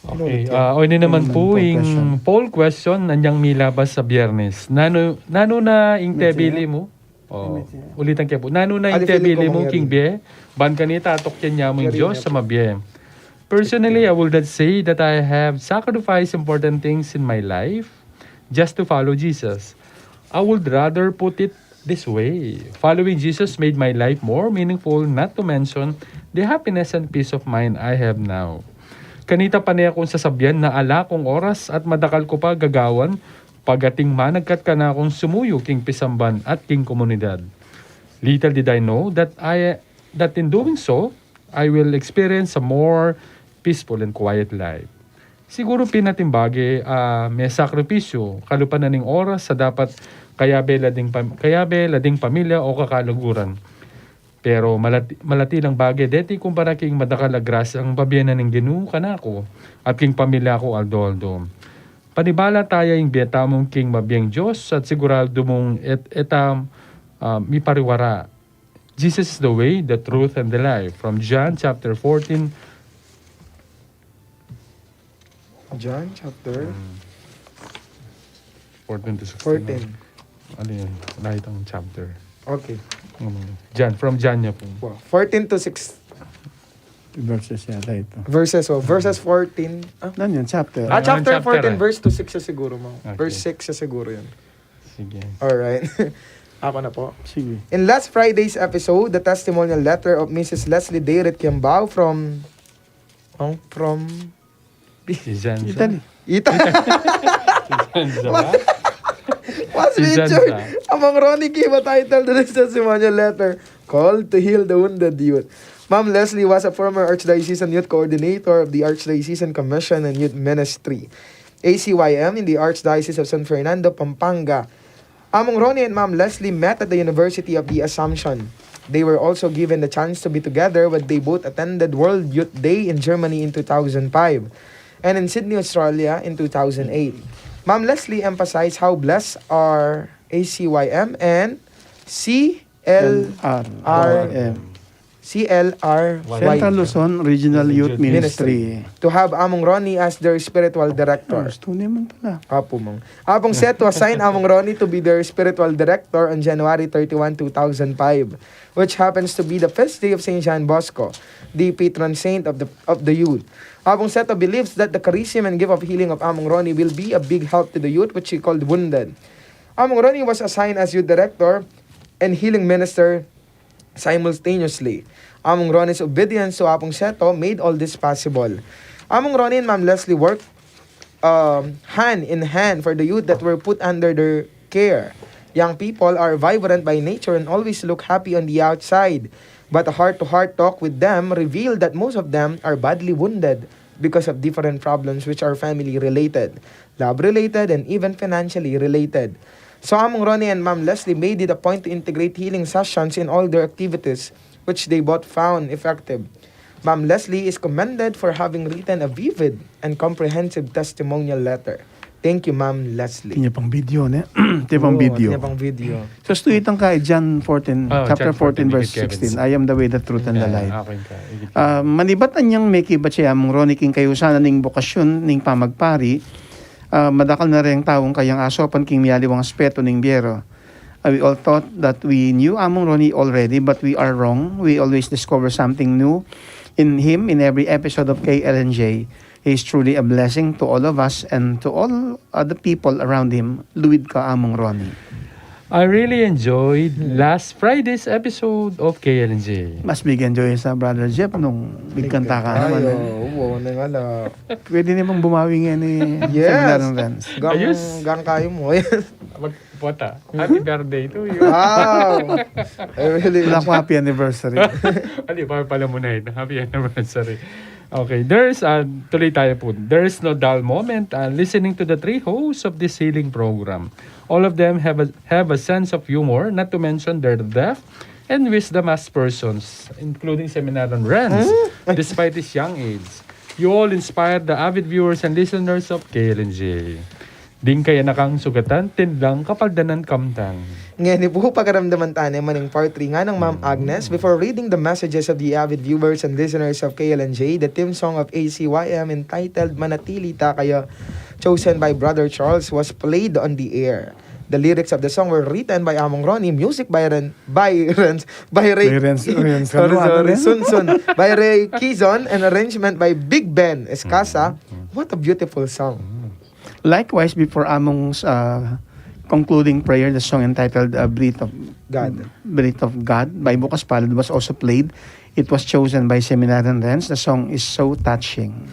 Okay, ah, o ini naman pu ing poll question, anyang milabas sa Biyernes. Nanu, nanu na ing tebili mu? O, ulitan ke pu. Nanu na ing tebili mu king bie? Ban kanita atukyan ya mu ing Dios a mabie. Personally, I would not say that I have sacrificed important things in my life just to follow Jesus. I would rather put it this way. Following Jesus made my life more meaningful, not to mention the happiness and peace of mind I have now. Kanita pane kung sasabian na ala kung oras at madakal ku pa gagawan pagating managkat kanakung sumuyu king pisamban at king komunidad. Little did I know that I, that in doing so, I will experience a more peaceful and quiet life. Siguru pin ating bage, ah, me sakripisyu, kalupa na ning oras a dapat kayabe la ding pam-, kayabe la ding pamilya o kakaluguran. Pero malati-, malati lang bage deti kumpara king madakal a grasyang babie na ning Ginu kanaku at king pamilya ku aldo-aldo. Panibala taya ing bie tamu king mabieng Dios at siguradu mung et-, eta, ah, mipariwara. Jesus is the way, the truth, and the life. From John chapter fourteen. John chapter? Mm. Fourteen to sixteen. Fourteen. Ano yun? Lahat ang chapter. Okay. Mm. John, from John niya po. Wa-, fourteen to six. Verses yata ito. Verses, oh. Verses fourteen. Ah. Ano yun? Chapter? Ah, chapter fourteen, verse to six siya siguro, mo. Okay. Verse six siya siguro yun. Sige. Alright. Ako na po. Sige. In last Friday's episode, the testimonial letter of Missus Leslie Dayrit Kiambao from, oh, from Italy. Italy. Italy. Mas Richard, Among Ronnie gave a title to this testimonial letter called To Heal the Wounded Youth. Ma'am Leslie was a former Archdiocesan Youth Coordinator of the Archdiocesan Commission and Youth Ministry, A C Y M, in the Archdiocese of San Fernando, Pampanga. Among Ronnie and Ma'am Leslie met at the University of the Assumption. They were also given the chance to be together when they both attended World Youth Day in Germany in two thousand five and in Sydney, Australia in two thousand eight. Ma'am Leslie emphasized how blessed are A C Y M and C L R M. C L R Y. Central Luzon Regional Youth Ministry. To have Among Ronnie as their spiritual director. Gusto naman pala. Apo, Mang. Apong set to assign Among Ronnie to be their spiritual director on January thirty-one, two thousand five, which happens to be the feast day of Saint John Bosco, the patron saint of the, of the youth. Apong set to believes that the charism and gift of healing of Among Ronnie will be a big help to the youth, which he called wounded. Among Ronnie was assigned as youth director and healing minister simultaneously. Among Ronnie's obedience to Apung Seto made all this possible. Among Ronnie and Ma'am Leslie worked um, hand in hand for the youth that were put under their care. Young people are vibrant by nature and always look happy on the outside. But a heart to heart talk with them revealed that most of them are badly wounded because of different problems which are family related, love related, and even financially related. So Among Ronnie and Ma'am Leslie made it a point to integrate healing sessions in all their activities, which they both found effective. Ma'am Leslie is commended for having written a vivid and comprehensive testimonial letter. Thank you, Ma'am Leslie. Tinya pang video, ne? Tinya pang Oo, video. Tinya pang video. So, stu itang kay John fourteen, Ah, chapter John fourteen, fourteen, verse ikit Kevin. sixteen, "I am the way, the truth, and the Yeah, life." akin ka, ikit ka. Ah, manibat anyang mekibat ya Among Ronnie king kayusanan ning bokasyon ning pamagpari, ah, madakal na reng taung kayang asopan king mialiwang aspeto ning bie ra. Ah, we all thought that we knew Among Ronnie already, but we are wrong. We always discover something new in him in every episode of K L N J. He is truly a blessing to all of us and to all other people around him. Luid ka, Among Ronnie. I really enjoyed last Friday's episode of K L N J. Mas big enjoy sa Brother Jeff nung bigkanta ka Ay, naman, eh. Oo, oo, nang ala. Pwede namang bumawi nga ni Yes. Seminarian Renz. Gang, Ayos. gang kayo mo. Mag-, puta. Happy birthday to you. Wow! I really Wala akong happy anniversary. Ali, pa pala mo na yun. Happy anniversary. Okay, there's, uh, tuloy tayo po. There's no dull moment, uh, listening to the three hosts of this healing program. All of them have a, have a sense of humor, not to mention their depth and wisdom as persons, including Seminarian Renz, Hmm? despite his young age. You all inspire the avid viewers and listeners of K L N J. Ding kaya na kang sugatan, tinlang kapaldanan kamtan. Ngeni pu, pakiramdaman ta ne man ing part three nga nang Ma'am Agnes. Before reading the messages of the avid viewers and listeners of K L N J, the theme song of A C Y M entitled Manatili Ta Kaya, chosen by Brother Charles, was played on the air. The lyrics of the song were written by Among Ronnie, music by Ren, by Renz, by Ray, By Renz, Renz sorry, Canuano, sorry, ne? Sunsun, by Ray Kizon, and arrangement by Big Ben Escasa. What a beautiful song. Likewise, before Among's, uh, concluding prayer, the song entitled, uh, Breath of God. Breath of God by Bukas Palad was also played. It was chosen by Seminarian Renz. The song is so touching.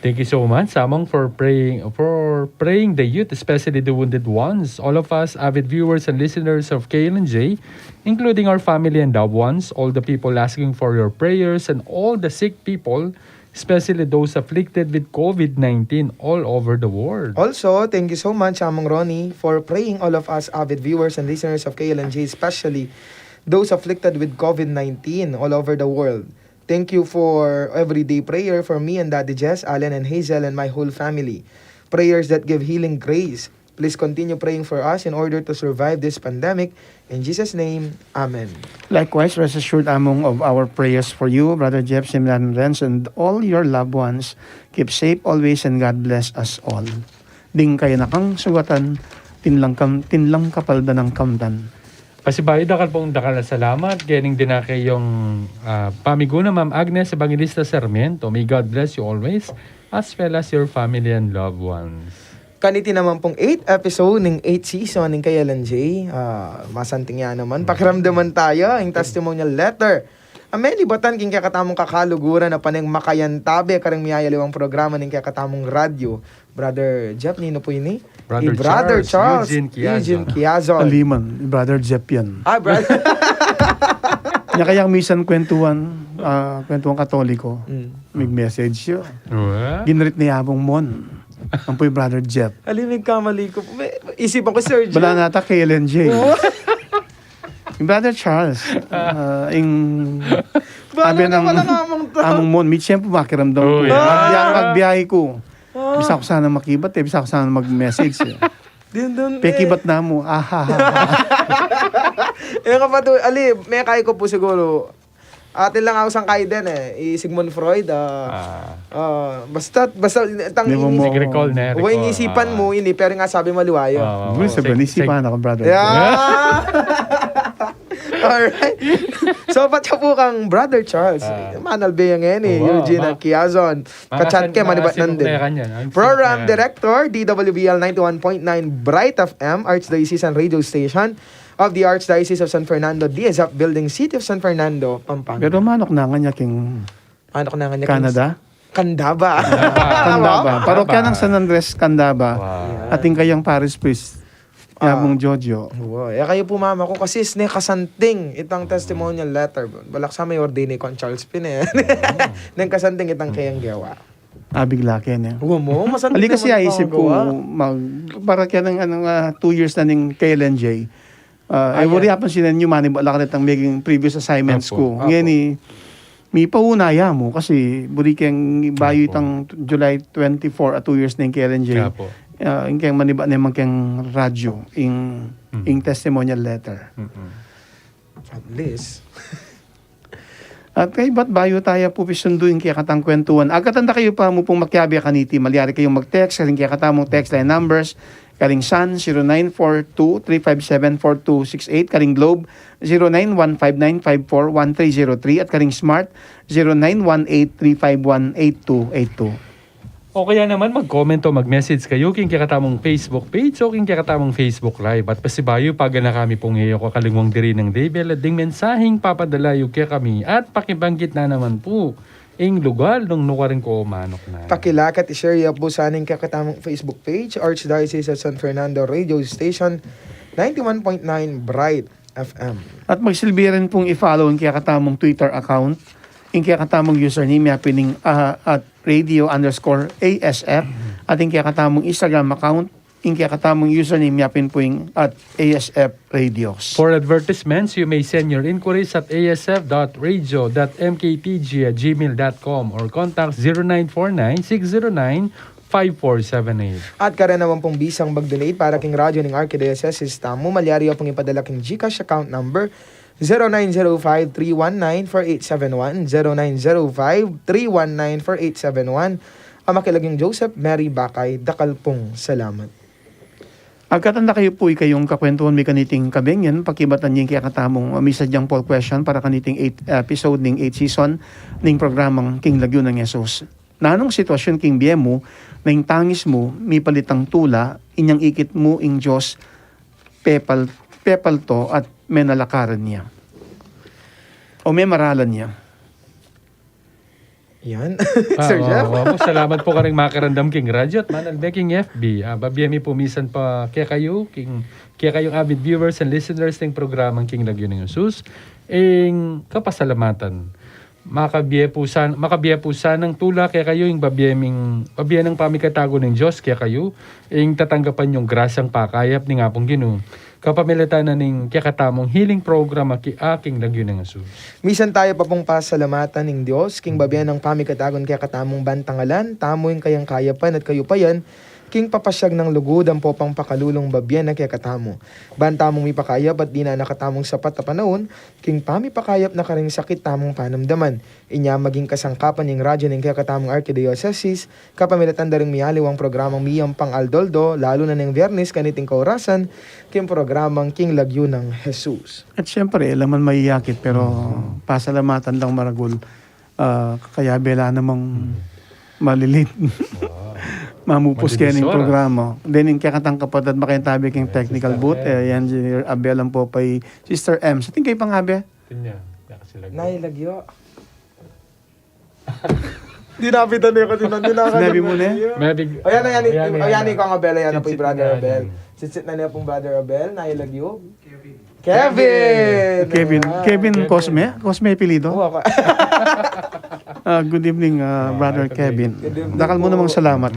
Thank you so much, Among, for praying, for praying the youth, especially the wounded ones. All of us, avid viewers and listeners of K L N J, including our family and loved ones, all the people asking for your prayers, and all the sick people, especially those afflicted with COVID nineteen all over the world. Also, thank you so much, Among Ronnie, for praying all of us avid viewers and listeners of K L N J, especially those afflicted with COVID nineteen all over the world. Thank you for everyday prayer for me and Daddy Jess, Alan and Hazel, and my whole family. Prayers that give healing grace. Please continue praying for us in order to survive this pandemic. In Jesus' name, amen. Likewise, rest assured, Among, of our prayers for you, Brother Jeff, Seminarian Renz, and all your loved ones. Keep safe always and God bless us all. Ding kaya na kang sugatan, tinlang kam-, tinlang kapaldanan kamtan. Pasibayu, dakal pong dakal a salamat keni king dinake yung, ah, pamiguna, Ma'am Agnes Evangelista Sarmiento. May God bless you always, as well as your family and loved ones. Kaniti naman pong eighth episode ning eighth season ning K L N J, ah, masanting ya naman. Pakiramdaman tayo, ing testimonial letter. Amen, ibatan king kekatamung kakaluguran a paneng makayantabe kareng miyayaliwang programa ning kekatamung radyo. Brother Jeff, ninu pu ini? Brother I Brother Charles Charles Eugene Quiazon. Eugene Quiazon. Aliman, Brother Jeff yan. Ah, brother. Nya kayang misan kwentuhan, ah, kwentuhan Katoliko. Mm. Mig-message yu. Wa? Ginrit ni Among Mon. Ampu'y Brother Jeff. Ali, migkamali ku. May, isipan ku, Sir Jeff. Bala nata K L N J. Wa? Ing Brother Charles, ah, ing Bala sabi na nang wala nga Among Tom. Among Mon, mitsyempu makiramdam Oh, ku. Yeah. Magbiya-, magbiyahe ku. Ah. Bisa ku sana makibat, eh. Bisa ku sana mag-message, eh. Din, din, eh. Pekibat na mu. Ah, ha, ha, ha. Eh, kapatu, ali, mekay ku pu siguru. Atin lang aku sangkay din, eh. I Sigmund Freud, ah, Ah. ah, basta, basta, tang Di mo ini-, mo Recall na, recall. Wa, inisipan Ah. mu ini, pero nga sabi maliwa yu. Ah, Gusto ah, ba, sek-, inisipan sek- ako, brother. Yeah. Alright. So, patse pu kang Brother Charles. Ah. Manalbe ya ngeni, Eugene Akiazon. Ka-chat ke, manibat nandin. Program Director, D W B L ninety-one point nine Bright F M, Archdiocesan Radio Station of the Archdiocese of San Fernando, D S F Building, City of San Fernando, Pampanga. Pero manok na nga niya king Manok na nga niya king Canada? Candaba. Candaba. Parokya nang San Andres, Candaba. Wow. Atin kayang parish priest. Yamung Jojo. Wow. E kayu pu, mama ku, kasi sine kasanting itang testimonial letter. Balak sa me i-ordain i Kong Charles Pin e. Neng kasanting itang kayang gewa. Abigla ke ne. Wa mu, masanting. Ali kasi aisip ku, para kaya nang, ano nga, two years na ning K L N J. Ah, e, buri apan sine nyumani, balak itang meging previous assignments ku. Ngeni, mipauna ya mu kasi buri keng bayu itang July twenty-four a two years na ing K L N J. Ah, ing keng manibat ne man keng radyo, ing, ing testimonial letter. At least. At kaybat bayu taya pu pisundu ing kekatamung kwentuhan, agkatan da kayu pa mu pung makiabe kaniti, malyari kayung mag-text karing kekatamung text line numbers, karing Sun, zero nine four two three five seven four two six eight, karing Globe, zero nine one five nine five four one three zero three, at karing Smart, zero nine one eight three five one eight two eight two. O kaya naman mag-comment o mag-message kayu king kekatamung Facebook page o king kekatamung Facebook Live. At pasibayu, paganaka mi pung e yu kakalingwang diri nang debel ding mensaheng papadala yu kekami at pakibanggit na naman pu ing lugal nung nukarin ko manok na. Pakilakad, i-share ya pu sana ing kekatamung Facebook page, Archdiocese of San Fernando Radio Station, ninety-one point nine Bright F M. At magsilbi rin pung i-follow ing kekatamung Twitter account, ing kekatamung username ya pin ing, ah, at radio underscore A S F, at ing kekatamung Instagram account, ing kekatamung username ya pin pu ing at A S F Radios. For advertisements, you may send your inquiries at A S F dot radio dot M K T G at gmail dot com or contact zero nine four nine six zero nine five four seven eight. At karin naman pung bisang mag-donate para king radyo ning Archdiocese tamu, malyari yu pung ipadala king GCash account number zero nine zero five three one nine four eight seven one, zero nine zero five three one nine four eight seven one. Ama king Lagyu nang Joseph, Mary Bakay, dakal pung salamat. Agkatan da kayu pu ikayung kakwentuhan mi kaniting kabenyan, pakibatan ing kekatamung, ah, misadyang poll question para kaniting eighth episode ning eighth season ning programang King Lagyu nang Jesus. Nanung sitwasyun king bie mu, na ing tangis mu mipalitang tula, inyang ikit mu ing Dios pepal-, pepalto at menalakaran ya o memaralan ya? Yan. Ah, Sir Jeff. Opo, salamat pu karing makiramdam king radyo at manalbe king F B. Ah, babie mi pu misan pa kekayu, king, kekayung avid viewers and listeners ning programang King Lagyu nang Jesus, ing kapasalamatan. Makabie pu san-, makabie pu sanang tula kekayu ing babie ming, babie nang pamikatago ning Dios kekayu, ing tatanggapan yung grasyang pakayap ning Apung Ginu kapamilatan na ning kekatamung healing program a King Lagyu nang Jesus. Misan taya pa pung pasalamatan ing Dios king babie nang pamikatago ning kekatamung bantang alan tamu ing kayang kayapan at kayupayan king papasyag nang lugud ampo pang pakalulung babie na kekatamu. Ban tamung mipakayap at dinan na katamung sapat a panaun king pamipakayap na karing sakit tamung panamdaman. Inya maging kasangkapan ning radyo ning kekatamung arkidiosesis, kapamilatan da ring mialiwang programang miyampang aldo-aldo, lalu na ning Biyernes kaniting kaorasan, king programang King Lagyu nang Jesus. At siyempre, e la man maiyakit, pero pasalamatan dang maragul, ah, kaya bela namang malilit. Mamupus keni ing programa. Then, ing kekatang kapatad, makayang tabi king technical booth, e, yan, Abel ampo pa i Sister M. Sa tingin kayu pang Abe? Nai Lagyu. Di na, pita na yung kanina, di na. Sinabi mo na? Ayan, ayan, ayan, ayan, ikaw nga, Bella, ayan po yung Brother Abel. Sitsit na niya pong Brother Abel, Nai Lagyu. Kevin. Kevin. Kevin Cosme? Cosme apelido? Oo, ako. Ah, good evening, ah, Brother Kevin. Good evening po. Dakal mu namang salamat.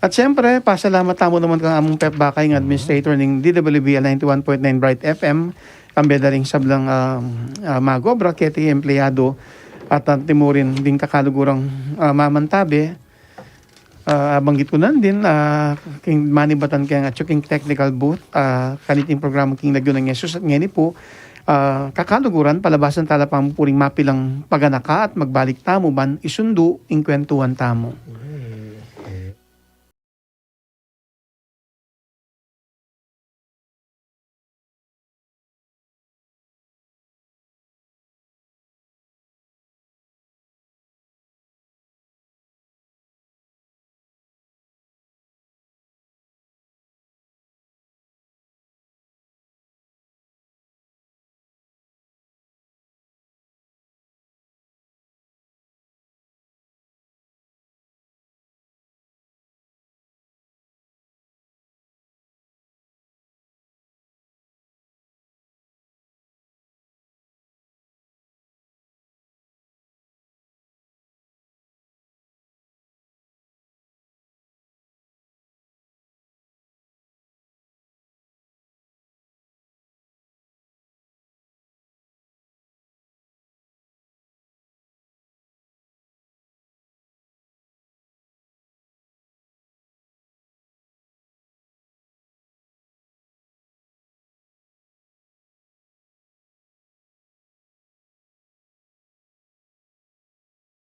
At siyempre, pasalamat tamu naman kang among Pep Bakay, nga administrator ning D W B L ninety-one point nine Bright F M. Kambe da ring sablang, ah, ah, mag-obra, keti empleyado, at antimurin ding kakalugurang, ah, mamantabe. Ah, abanggit ku nandin, ah, king manibatan keng atyu king technical booth, ah, kaniting programa King Lagyu nang Jesus at ngeni pu, ah, kakaluguran, palabasan tala pamupuring mapilang paganaka at magbalik tamu ban isundu ing kwentuhan tamu.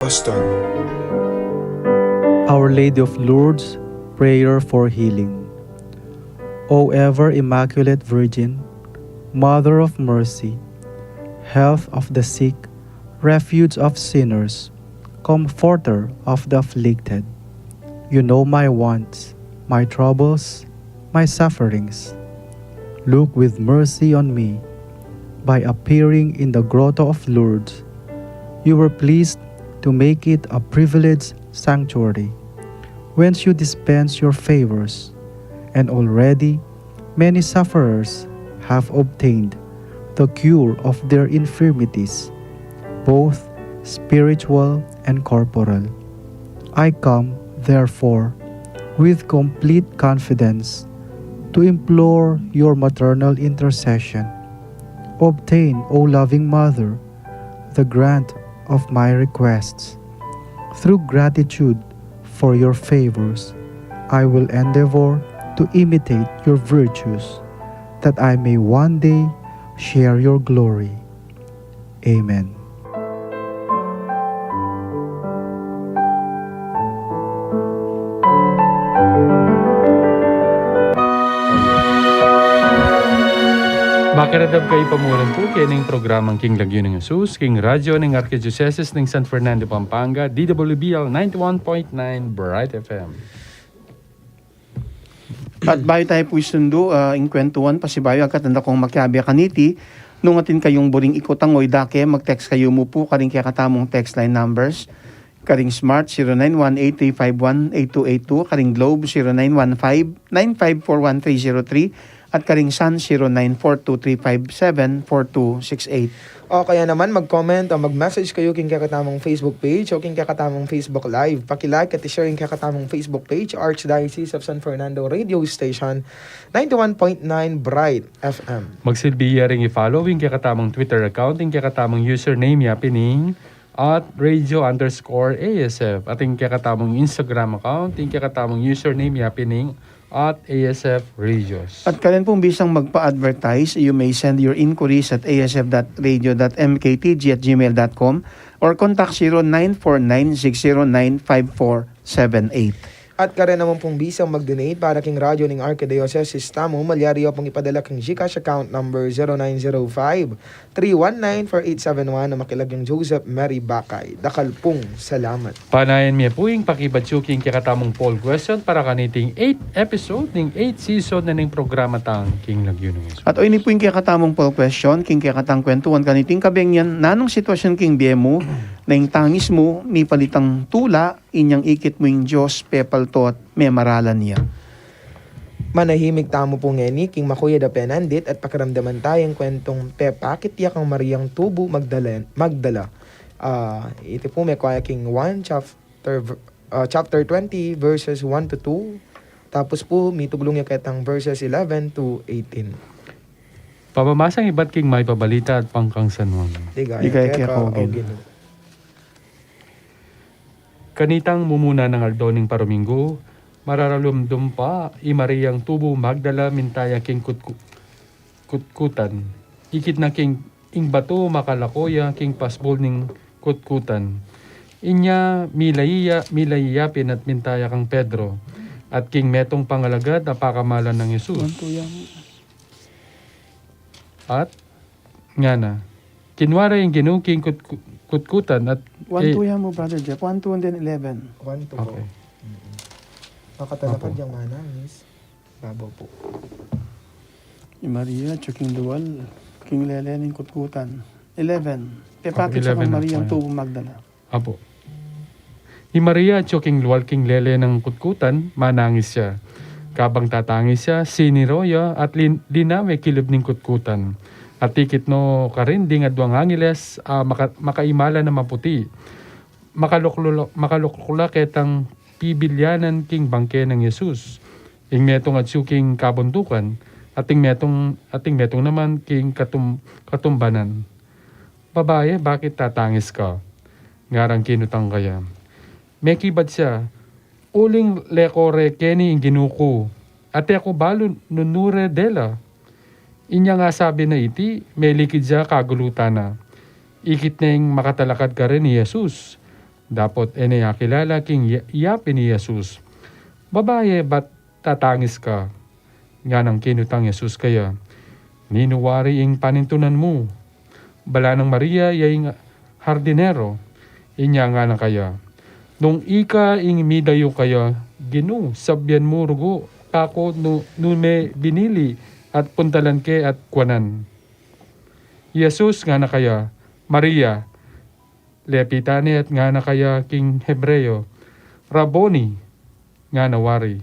Pastor. Our Lady of Lourdes, prayer for healing. O ever Immaculate Virgin, Mother of Mercy, Health of the sick, Refuge of sinners, Comforter of the afflicted, you know my wants, my troubles, my sufferings. Look with mercy on me. By appearing in the Grotto of Lourdes, you were pleased to make it a privileged sanctuary, whence you dispense your favors, and already many sufferers have obtained the cure of their infirmities, both spiritual and corporal. I come, therefore, with complete confidence to implore your maternal intercession. Obtain, O loving Mother, the grant of my requests. Through gratitude for your favors, I will endeavor to imitate your virtues, that I may one day share your glory. Amen. Makiramdam kayu pa mu rin pu keni king programang King Lagyu ning Jesus, king radyu ning Arkidiosesis ning San Fernando, Pampanga, D W B L ninety-one point nine Bright F M. At bayu tayu pu isundu, ah, ing kwentuhan, pasibayu, agkatan da kung makiabe kaniti, nung atin kayung buring ikutang o idake, mag-text kayu mu pu karing kekatamung text line numbers, karing Smart, zero nine one eight three five one eight two eight two, karing Globe, zero nine one five nine five four one three zero three, at karing Sun, zero nine four two three five seven four two six eight. O kaya naman mag-comment o mag-message kayu king kekatamung Facebook page o king kekatamung Facebook Live. Paki-like at i-share ing kekatamung Facebook page, Archdiocese of San Fernando Radio Station, ninety-one point nine Bright F M. Magsilbi ya ring i-follow ing kekatamung Twitter account, ing kekatamung username ya pin ing at radio underscore A S F, at ing kekatamung Instagram account, ing kekatamung username ya pin ing at A S F Radios. At karin pung bisang magpa-advertise, you may send your inquiries at A S F dot radio dot M K T G at gmail dot com or contact zero nine four nine six zero nine five four seven eight. At karin naman pung bisang mag-donate para king radyu ning Arkidiosesis tamu, malyari yu pung ipadala king GCash account number zero nine zero five three one nine four eight seven one, a makilagyang Joseph Mary Bakay. Dakal pung salamat. Panayan mi pu ing pakibat yu king kekatamung poll question para kaniting eighth episode ning eighth season na ning programa tang King Lagyu ning Jesus. At o ini pu ing kekatamung poll question, king kekatang kwentuhan kaniting kabeng yan, nanung sitwasyun king bie mu, na ing tangis mu, mipalitang tula, inyang ikit mu ing Dios, pepalto't memaralan ya. Manahimik tamu pu ngeni king makuyad a penandit at pakiramdaman taya ing kwentung pepakit ya kang Mariang tubu Magdalen-, Magdala. Ah, iti pu mekua ya king Juan chapter, ah, chapter twenty, verses one to two. Tapos pu, mituglung ya ketang verses eleven to eighteen. Pamamasang ibat king Mayap a Balita at Pangkang San Juan. Ligaya keka, O Ginu. Kanitang mumuna nang aldo ning paruminggu, mararalumdum pa i Mariang tubu Magdala minta ya king kutku-, kutkutan. Ikit na king ing batu makalako ya king pasbul ning kutkutan. Inya milayi ya, milayi ya pin at minta ya kang Pedro, at king metung pang alagad a pakamalan nang Jesus. One, two, yan. At ngana, kinua ra ing Ginu king kut-, kutkutan at One, eh, two, yan mu, Brother Jeff. One, two, and then eleven. One, two po. Okay. Mm-mm. Makatalakad yang manangis. Babaw po. I Maria, atyu king lual, king lele ning kutkutan. Eleven. Pepakit ya kang Mariang tubu Magdala. Apo. I Maria, atyu king lual king lele nang kutkutan, manangis ya. Kabang tatangis ya, siniro ya, at lin-, linawe kilub ning kutkutan. At ikit no karin ding aduang angeles, a maka-, makaimalan a maputi. Makaluklula-, makalukluk la ketang pibilyanan king bangke nang Jesus. Ing metung atyu king kabundukan, at ing metung, at ing metung naman king katum-, katumbanan. "Babae, bakit tatangis ka?" ngarang kinutang kaya. Mekibat ya, "Uling leko re keni ing Ginu ku, at e ku balu nung nu re dela." Inyang asabi na iti, melikid ya kagulutan na. Ikit neng makatalakad karin i Jesus. Dapot e ne akilala king ya-, yapi nang Jesus. "Babaye, bat tatangis ka?" Nganang kinutang Jesus kaya, "Ninu wari ing panintunan mu?" Bala nang Maria, ya ing hardinero. Inya ngana kaya, "Nung ika ing midayu kaya, Ginu, sabian mu rugu kaku nu, nu me binili at puntalan ke at kuanan." Jesus ngana kaya, "Maria." Lepitan ne at ngana kaya king Hebreo, "Rabboni," ngana wari,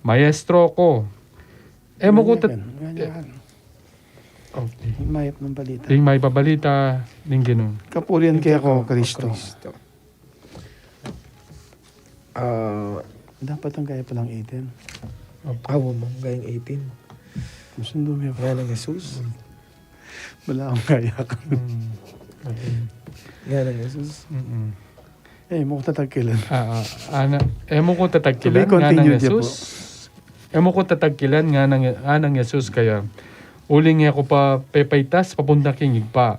"Maestro ku." E mu ku tat-, Ayan, ayan. Okay. Mayap nang balita. Ing mayap a balita ning Ginu. Kapurian keka, O Kristo. Ah, dapat ang kaya palang eighteen. Opo. Awa mo, gayang eighteen. Gusto mo may Nganang Jesus. Wala akong kaya. Mm. Okay. Nganang Jesus. Mm-mm. E mu ku tatagkilan. Ah, ah, ana, e mu ku tatagkilan, Sabi, continue nganang Jesus. E mu ku tatagkilan, nganang, nganang Jesus kaya. Uling e ku pa pepaitas papunta king Ibpa.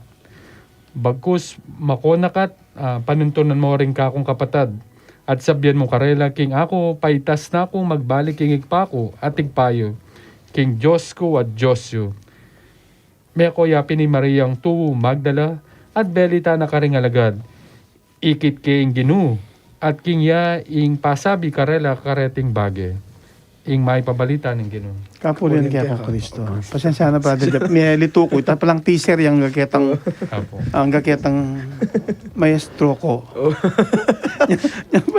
Bagkus, makonak at, ah, panintunan mu ring kakung kapatad, at sabian mu karela king aku paitas na kung magbalik king Ibpa ku at Ibpa yu, king Dios ku at Dios yu. Meko ya pin i Mariang tubu Magdala, at belitan na karing alagad, ikit ke ing Ginu, at king ya ing pasabi karela kareting bage. Ing mayap a balita ning Ginu. Kapurian keka, Kristo. Pasensya na, Brother Jeff. Melitu ku. Ita palang teaser yang gaketang, Apo. Ang gaketang maestro ku.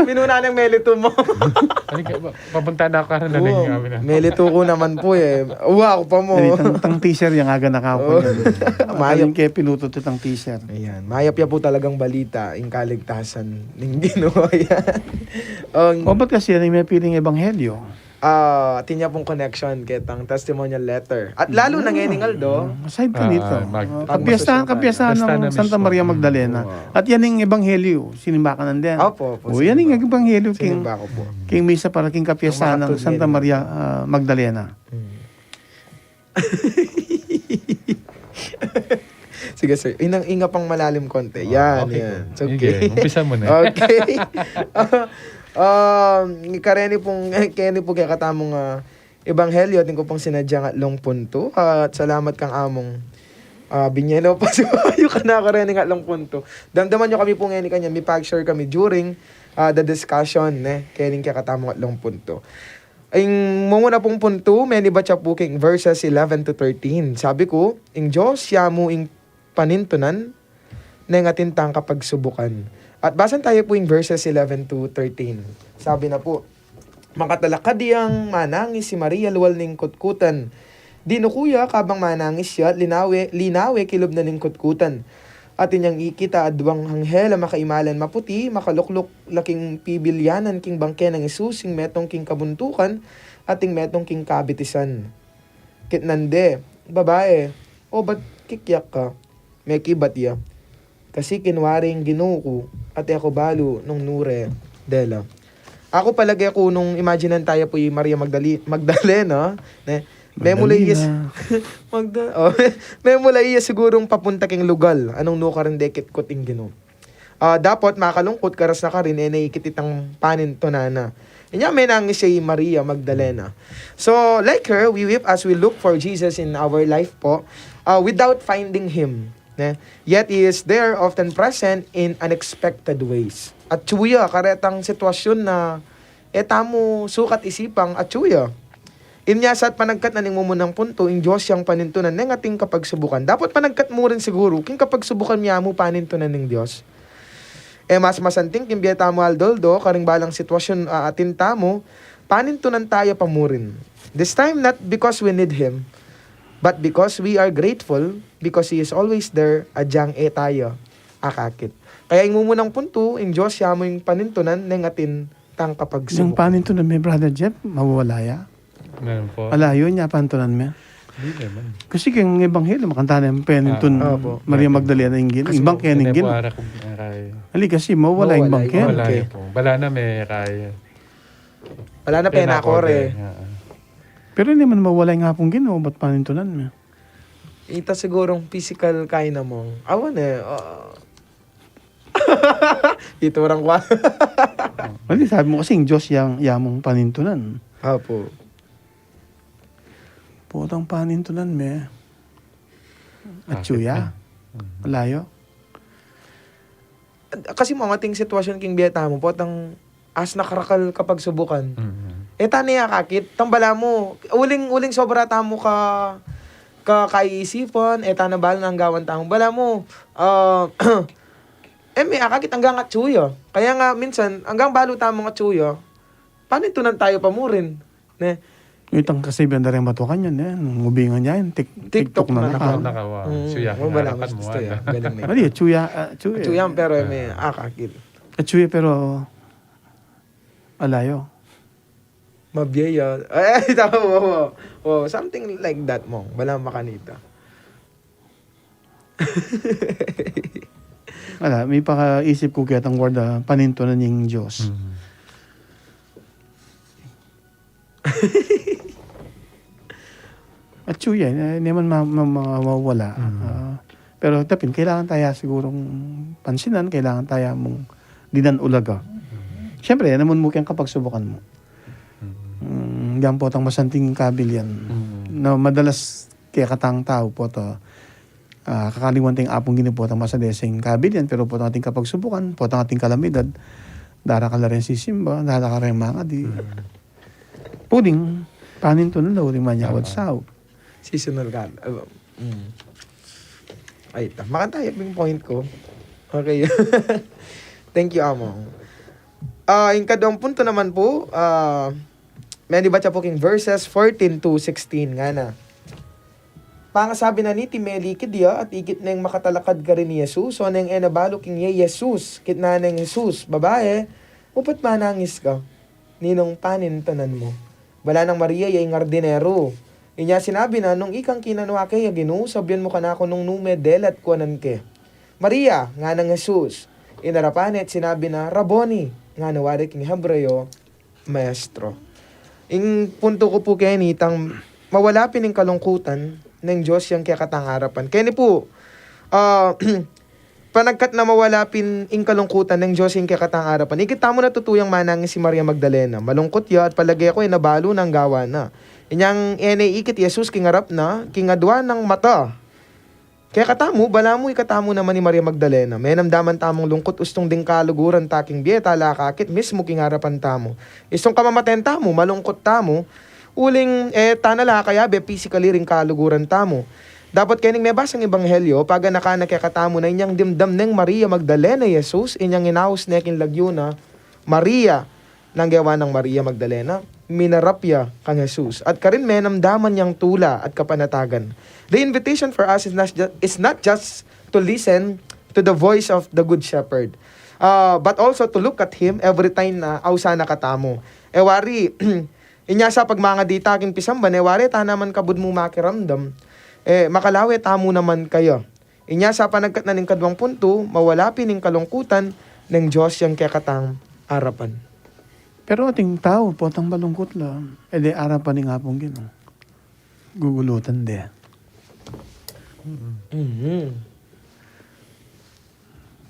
Minuna nang melitu mu. Papunta na ku karin na ning kami na. Melitu ku naman pu e. Uwa, aku pa mu. Tang, tang teaser yang aga na kapu. Mayap ke pinutut itang teaser. Ayan. Mayap ya pu talagang balita, ing kaligtasan ning Ginu. Ayan. Ang O, ba't kasi yan ing mepiling ebanghelyo? Ah, atin ya pung connection ketang testimonial letter. At lalu na ngening aldo. Aside kanito, ah, mag-, ah, kapiyastahan, kapiyastahan ng Santa Maria Magdalena. At yan ing ebanghelyo, sinimbakan na din. Opo, opo, yan ing ebanghelyo king, king misa para king kapiyastahan ng Santa Maria, ah, Magdalena. Sige, sir. Inang, inga pang malalim konti. Yan, okay, yan. It's okay. Sige, umpisa mo na. Okay. Um, kareni pung, keni pu kekatamung, ah, ebanghelyo, atin ku pung sinadya ngan atlung puntu. At salamat kang among, ah, binie na pasibayu kanaku reni ngan atlung puntu. Damdaman yu kami pu ngeni kanyan, mipag-share kami during, ah, the discussion, ne? Keni kekatamung atlung puntu. Ing mumuna pung puntu, menibat ya pu king verses eleven to thirteen. Sabi ku, ing Dios ya mu ing panintunan neng atin tang kapagsubukan. At basan tayu pu ing verses eleven to thirteen. Sabi na pu, makatalakad yang manangis i Maria lual ning kutkutan. Dinuku ya kabang manangis ya, linawe, linawe kilub na ning kutkutan. Atin yang ikit a adwang anghel a makaimalan maputi, makalukluk la king pibilyanan king bangke nang Jesus, ing metung king kabuntukan, at ing metung king kabitisan. Kitnan de, "Babae, o ba't kikyak ka?" Mekibat ya, "Kasi kinwari ing Ginu ku, at e ku balu nung nure dela." Aku palage ku nung imaginan taya pu i Maria Magdali-, Magdalena, ne? Memula iya, Magdalena. Magda-, oh, memula iya sigurung papunta king lugal, anung nukarin de kitkut ing Ginu. Ah, dapot makalungkut, karas na karin, e na ikit itang panintunan na. Inya menangis ya i Maria Magdalena. So, like her, we weep as we look for Jesus in our life po, ah, without finding him, ne? Yet he is there, often present in unexpected ways. Atyu ya karetang sitwasyun na e tamu sukat isipang, atyu ya. Inya sa at panagkat na ning mumunang puntu, ing Dios yang panintunan neng atin kapagsubukan. Dapot panagkat mu rin siguru, king kapagsubukan mi mu panintunan ning Dios. E mas masanting king bie tamu aldo-aldo, karing balang sitwasyun a atin tamu, panintunan taya pa mu rin. This time, not because we need him, but because we are grateful, because he is always there, adyang e taya akakit. Kaya ing mumunang puntu, ing Dios ya mu ing panintunan neng atin tang kapagsubukan. Neng panintunan me, Brother Jeff, mawawala ya? Meron po. Ala, yun ya, panintunan me. Hindi naman. Kasi king ebanghelyo, makanta na yung penintun, ah, opo, Maria Magdalena, ing Ginu, kasi ing bangke ning Ginu. Hindi po arak kung, ah, kaya. Ali, kasi mawala ing bangke. Mawala ing bangke. Wala na, may kaya. Wala na, penakore. Penakore, ah. Pero hindi man mawala ing Apung Ginu, ba't panintunan me? Ita sigurong physical kaya na mong, awan e, ah, Ito orang kwa. Mali, sabi mu kasi ing Dios yang, yang mung panintunan. Apo. Potang panintunan me. Atsu ya. Malayo. Kasi mung ating sitwasyon king bie tamu, potang as nakarakal kapagsubukan. E ta ne akakit, tang balamu, uling, uling sobra tamu ka, ka kaisipan, e ta na balu nang gawan tamu. Balamu, ah, e me akakit anggang atsu ya. Kaya nga minsan, anggang balu tamung atsu ya, panintunan tayu pa mu rin. Ne? Itang kasi benda rin matukan yan, e. Nung ubingan ya, yan, tik-, TikTok TikTok na na naka. Naka, wa. Mm, atsu ya, wa, balamu, harapan mu, gusto ya. Galing na. Mali, atsu ya, ah, atsu ya. Atsu ya, pero e me akakit. Atsu ya, pero alayo. Mabie ya. Ay, tama, wa, wa. Wa, something like that, mung. Balamu makanita. Ala, mipakaisip ku ketang word, ah, panintunan ing Dios. Atsu ya, e, e naman ma-, ma-, ma-, mawala. Ah, pero ita pin, kailangan taya sigurung pansinan, kailangan taya mung dinan ulaga. Siyempre, yan naman mu keng kapagsubukan mu. Mm, yan potang masanting kabil yan. Na madalas kekatang tau pota, ah, kakaliwan teng Apung Ginu potang masadeseng kabil yan, pero potang ating kapagsubukan, potang ating kalamidad, darakal la ring sisimba, darakal la ring mangadi. Uling panintunan la, uling manyawad sau. Seasonal ka. Ay, ta-, makantayo pin point ku. Okay. Thank you, Among. Ah, ing kaduang punto naman pu, ah, menibat ya pu king verses fourteen to sixteen, ngana. Pangasabi na niti, melikid ya at ikit neng makatalakad karin i Jesus, o neng e na balu king i-Jesus, kitnan neng Jesus, "Babae, uput manangis ka? Ninung panintunan mu?" Bala nang Maria ya ing ardineru. Inya sinabi na, "Nung ikang kinanua ke ya Ginu, sabian mu kanaku nung nu me delat kuanan ke." "Maria!" nganang Jesus. Inarapan ne at sinabi na, "Rabboni!" ngana wari king Hebreo, Maestro. Ing punto ku pu keni, itang mawala pin ing kalungkutan neng Dios yang kekatang arapan. Keni pu, ah, panagkat na mawala pin ing kalungkutan neng Dios yang kekatang arapan. Ikit tamu na tutu yang manangis i Maria Magdalena. Malungkut ya at palage ku e na balu nang gawa na. Inyang e ne ikit i Jesus king arap na, king adua nang mata. Kekatamu, balamu ikatamu naman i Maria Magdalena. Menamdaman tamung lungkut ustung ding kaluguran ta king bie ta, ala akakit mismu king arapan tamu. Istung kamamaten tamu, malungkut tamu, uling e ta na la kayabe physically ring kaluguran tamu. Dapot kening mebasang ebanghelyo, paganakan na kekatamu na inyang dimdam neng Maria Magdalena i Jesus, inyang inaus ne king lagyu na, "Maria!" Nang gewa nang Maria Magdalena, minarap ya kang Jesus. At karin menamdaman yang tula at kapanatagan. The invitation for us is not, ju- is not just to listen to the voice of the Good Shepherd, uh, but also to look at Him every time na ausan na katamu. E wari, inya sa pagmangadi ta king pisamban, e wari ta naman kabud mu makiramdam, e, makalawe tamu naman kaya. Inya sa panagkat na ning kaduang puntu, mawala pin ing kalungkutan neng Dios yang kekatang arapan. Pero ating tau, potang malungkut la, e de arapan ing Apung Ginu. Gugulutan de. Mhm.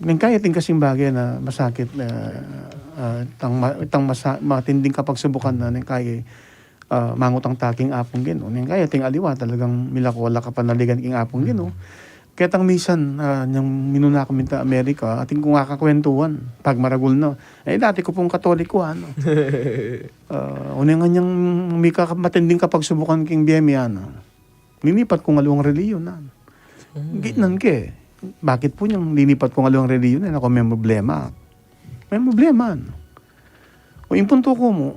Neng kaya ating kasing bage na masakit na, ah, tang ma-, tang masa-, matinding kapagsubukan na neng kaya, ah, mangutang ta king Apung Ginu. Neng kaya ating aliwa talagang milako la kapanaligan king Apung Ginu. Ketang misan, ah, nyang minuna kami ta Amerika, ating kung akakwentuhan, pag maragul na. E, dati ku pung Katoliko, ano. Ah, uling anyang mika-, matinding kapagsubukan king bie mi, ano. Linipat kung aliwang relihiyon, ano. Gitnan ke. Bakit pu nyang linipat kung aliwang relihiyon, e? Naku, meng problema. Meng problema, ano. O, ing puntu ku mu,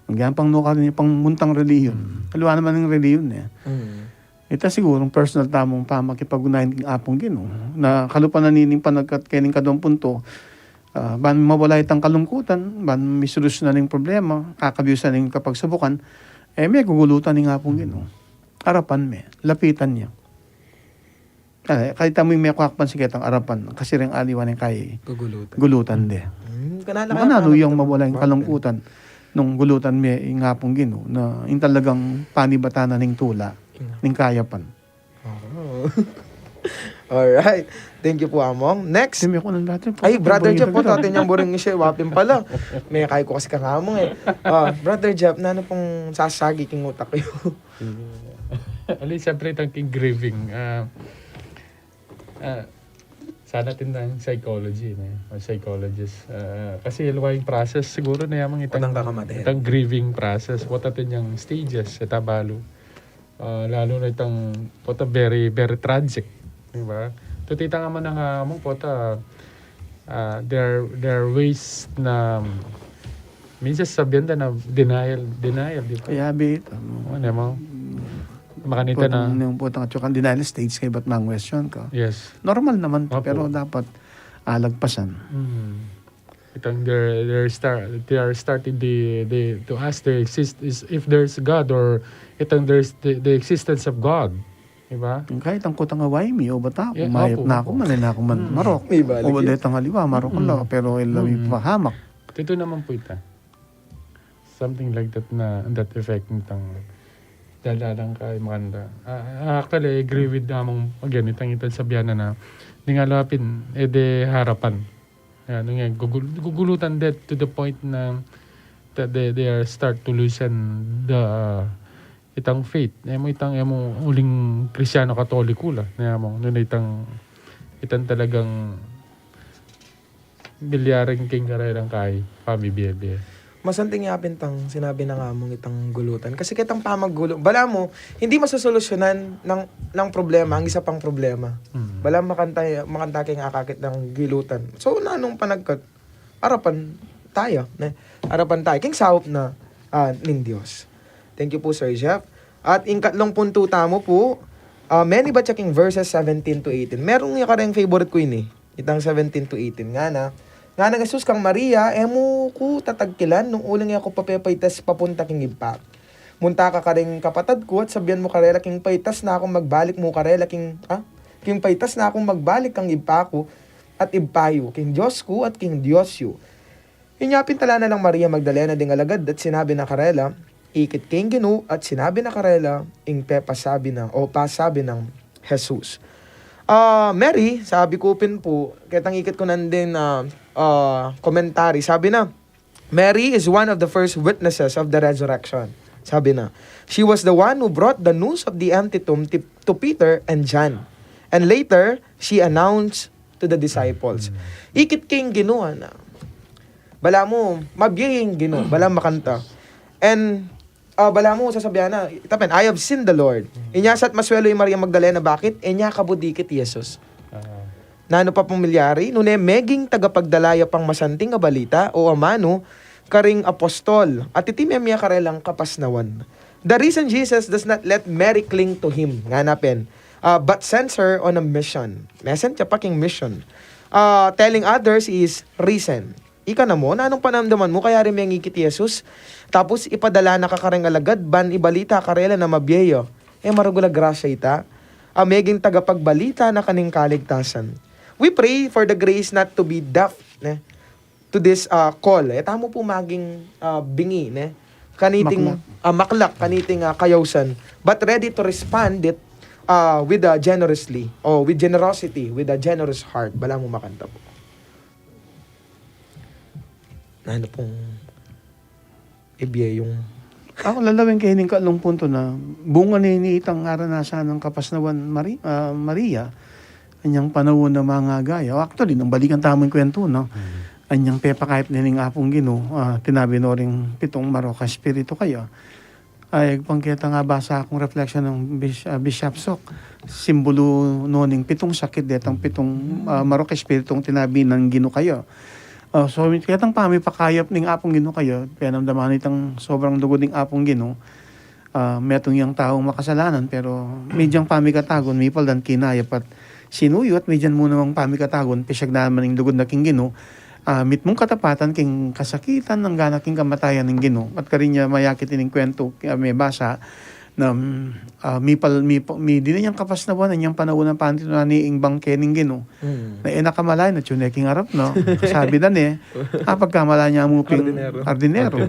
agyang pang nukarin pang muntang relihiyon. Aliwa naman ing relihiyon, e. Ita sigurung personal tamung pamakipag-unayan king Apung Ginu. Na kalupa na nining panagkat kening kaduang puntu, ah, ban mawala itang kalungkutan, ban misolusyonan ing problema, kakabiusan ing kapagsubukan, e, megugulutan ing Apung Ginu. Arapan me, lapitan ya. E, kaya tamu ing mekuakpan siketang arapan, kasi ring aliwa neng kaya gugulutan de. Hmm, kanana kaya nanu yang mawala ing kalungkutan nung gulutan me ing Apung Ginu, na ing talagang panibatan na ning tula, ning kayapan. Oh. Alright. Thank you po, Among. Next. Ay, Brother Jeff po, tatay niyang buring isya, wapin pala. May kay ko kasi kang Among eh. Ah, Brother Jeff, nanu pung sasagi king utak yu? Ali, siyempre, itang king grieving. Ah, ah, sana atin tang psychology, ne? O psychologist. Ah, kasi ito ing process, siguro na yamang itang, itang grieving process. What atin yang stages, ita balu. Ah, lalu na itang, what a very, very tragic, di ba? Tuti itang aman nang, ah, among, what a, ah, there, there are ways na, minsan sasabian da na denial, denial, di ba? Kaya, bit, ano, ano mo? Makanita na. Yung putang at saka denial stage kay bat mang question ka. Yes. Normal naman to, pero dapat alagpasan. Itang they're, they're start, they are starting the, the, to ask the exist, is, if there's God or itang there's the, the existence of God. Di ba? Yung kahit ang kutang away mi, o bata ako, mayap na ako, manay na ako man, marok. O ba detang aliwa, marok la, pero ila mi pahamak. Ito naman po ita. Something like that na, that effect nitang dadalang kay maganda. Ah, actually, I agree with among, again, itang, itang sabian na na, di nga lapin, e de harapan. Yan, nga, gugul-, gugulutan det to the point na that they, they are start to loosen the, uh, itang faith. Emo itang, emo uling Kristiano Katoliko la. Emo, nung itang, itang talagang milyaring king karelang kay pamibie-bie. Masanting ya pin itang sinabi nang among itang gulutan. Kasi kitang pamagulu, bala mo, hindi masosolusyonan ng, ng problema ang isa pang problema. Bala makanta, makanta king akakit ng gulutan. So, nanung panagkat, arapan taya, ne? Arapan taya. King saup na, ah, ning Dios. Thank you po, Sir Jeff. At ing katlong punto tamu po, ah, meni ba checking verses seventeen to eighteen? Merong ya kareng favorite ko ini. Itang seventeen to eighteen, ngana, ngana Jesus kang Maria, e mu ku tatagkilan nung uling e ku papepaitas papunta king Ibpa. Munta ka karing kapatad ku at sabian mu karela king paitas na kung magbalik mu karela king, ah? King paitas na kung magbalik kang Ibpa ku at Ibpa yu, king Dios ku at king Dios yu. Inya pintala na lang Maria Magdalena ding alagad at sinabi na karela, ikit king Ginu at sinabi na karela ing pepasabi na o pasabi nang Jesus. Ah, Mary, sabi ku pin pu, ketang ikit ku nandin, ah, ah, commentary, sabi na, Mary is one of the first witnesses of the resurrection. Sabi na, she was the one who brought the news of the empty tomb ti-, to Peter and John. And later, she announced to the disciples. Ikit king Ginu, ana. Bala mu, mabie ing Ginu, bala makanta. And, ah, bala mu, sasabian na, ita pin, "I have seen the Lord." Inya sa't maswelu i Maria Magdalena, bakit? E nya kabud ikit i Jesus. Nanu pa pung milyari, nune meging tagapagdala ya pang masanting a balita o amanu karing apostol, at iti memie karelang kapasnawan. The reason Jesus does not let Mary cling to him, ngana pin, ah, but sends her on a mission. Messenger pa king mission. Ah, telling others he is risen. Ika na mu, nanung panamdaman mu kayari mengikit i Jesus? Tapos ipadala na ka kareng alagad ban ibalita karela na mabie ya. E maragul a grasya ita a meging tagapagbalita na kaning kaligtasan. We pray for the grace not to be deaf, ne, to this, ah, call. E tamu pu maging, ah, bingi, ne, kaniting, ah, maklak, kaniting, ah, kayausan, but ready to respond it, ah, with a generously, o with generosity, with a generous heart. Bala mu makanta pu. Nanu pung ibie yung... Aku lalawin keni ing katlung punto na bunga na ini itang aranasan nang kapasnawan Mari-, ah, Maria, anyang panaun na mangagaya. O, actually, nung balikan tamu ing kwentu, no? Anyang pepakayap na ning Apung Ginu, ah, tinabi no ring pitung marok a espiritu kaya. Ay, pang ketang basa kung reflection ng Bis-, ah, Bishop Sok. Simbulu no ning pitung sakit, detang pitung, ah, marok a espiritung tinabi nang Ginu kaya. Ah, so, ketang pamipakayap ning Apung Ginu kaya, penamdaman itang sobrang lugud ning Apung Ginu, ah, metung yang taung makasalanan, pero medyang pamikatagun, mipaldan kinayap at sinuyu, at medyan mu namang pamikatagun, pisyag naman ing lugud na king Ginu, ah, mitmung katapatan king kasakitan, angga na king kamatayan ning Ginu. At karin ya mayakit ining kwentu, ah, mebasa, na, mm, ah, mipal-, mipa-, mi-, dine yang kapasnawan, anyang panaun na pantitunani ing bangke ning Ginu. Na e na kamalayan, atiu ne king arap, no? Sabi da ne, ah, pagkamalayan ya mu pin, ardineru. Ardineru.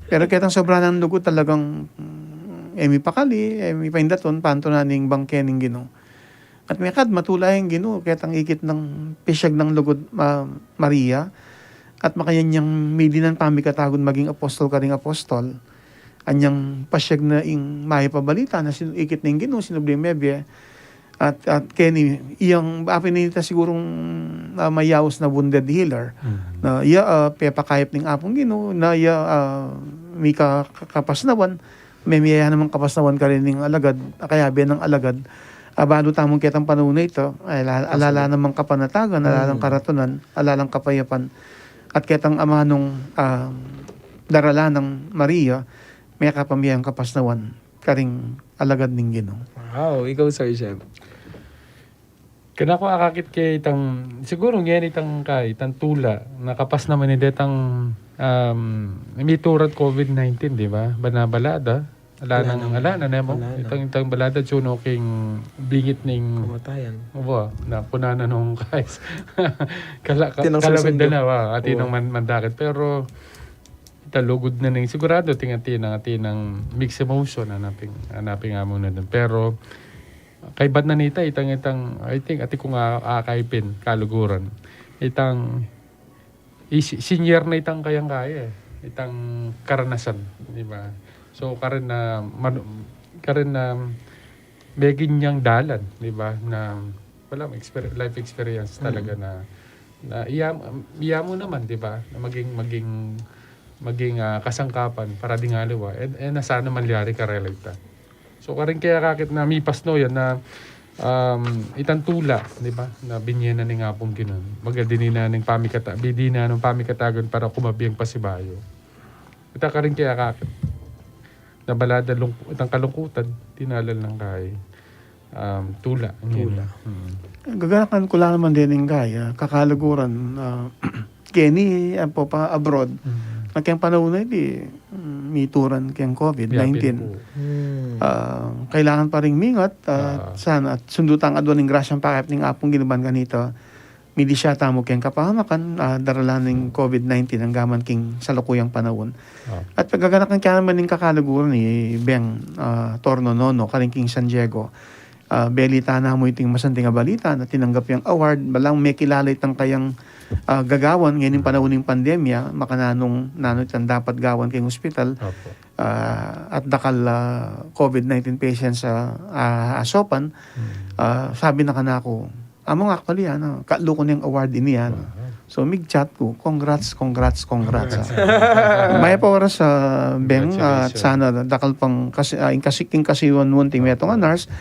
Pero ketang sobra nang lugud talagang, mm, e mipakali, e mipaindatun, pantitunani ing bangke ning Ginu. At mekad matula yang Ginu ketang ikit nang pisyag nang lugud, ah, Maria, at makanyan yang mili nang pamikatagun maging apostol karing apostol. Anyang pasyag na ing mayap a balita na sin-, ikit ning Ginu, sinubling mebie. At, at keni, iyang apin nita sigurung, ah, mayaus na wounded healer. Mm. Na iya, ah, pepakayap ning Apung Ginu, na iya, ah, mika-, ka-, kapasnawan, memiyayan namang kapasnawan karin ning alagad, a kayabe nang alagad. Ah, balu tamung ketang panaun a ita, ay, ala-, ala la namang kapanatagan, ala lang karatunan, ala lang kapayapan. At ketang amanung, ah, daralan nang Maria, mekapamiyayang kapasnawan karing alagad ning Ginu. Wow, ikaw, Sir Jeb? Kanaku akakit ke itang, siguru ngeni itang ka, itang tula, na kapasnawan ini detang, um, mituran COVID nineteen, di ba? Bana balada, ala nang, ala na, nemo. Itang, itang balada, tsuno king bingit ning kamatayan. Wa, na, kuna na nung kais. Kala-, ka-, kalawid na, wa, atin nang man-, mandakit. Pero, ita lugud na ning sigurado, atin, atin nang, atin nang mixed emotion, hanapin, hanapin nga muna dun. Pero, kaibat na nita, itang, itang, I think, atin kung a-, akaipin, kaluguran. Itang, isi-, sinyer na itang kayang kaya, eh. Itang karanasan, di ba? So, karin na, man-, karin na, megin yang dalan, di ba? Na, wala, exper-, life experience talaga na, na iya, iya mu naman, di ba? Na maging, maging, maging, ah, kasangkapan para ding aliwa. Eh, eh, na sana malyari karela ita. So, karin kaya akakit na mipasnawan yan na, um, itang tula, di ba? Na binye na ning Apung Ginu. Baga dininan ning pamikata-, dininan ning pamikatagun para kumabi ing pasibayu. Ita karin kaya akakit. Na balada lung-, itang kalungkutan, dinala lang kay, um, tula. Tula. Mm. Gaganakan ku la naman dening kaya, kakaluguran, ah, keni, ampo pa abroad. Mm. Na keng panaun a iti, mm, mituran keng COVID nineteen. Yapin ku. Hmm. Ah, kailangan pa ring mingat, ah, sana, at sundu tang adwan ning grasyang pakayap ning Apung Ginu ban kanita, milisya tamu keng kapahamakan, ah, daralan ning COVID nineteen anggaman king salukuyang panaun. Ah. At gaganakan ke naman ning kakaluguran i Beng, ah, Torno Nono, karin king San Diego. Ah, belitan namu iting masanting a balita na tinanggap yang award, balang mekilala itang kayang, ah, gagawan, ngening panaun ning pandemya, makananu nung, nanu itang dapat gawan keng ospital. Opo. Ah, at dakal, ah, COVID nineteen patients, ah, ah, asopan. Hmm. Ah, sabi na kanaku, "Among actually, ano, kalu ku neng award ini, ano." Wow. So, mig-chat ku, "Congrats, congrats, congrats," ah. Mayap a oras, ah, Beng, ah, at sana dakal pang kasi, ah, ing kasi, king kasiwan mu anting metung a nurse,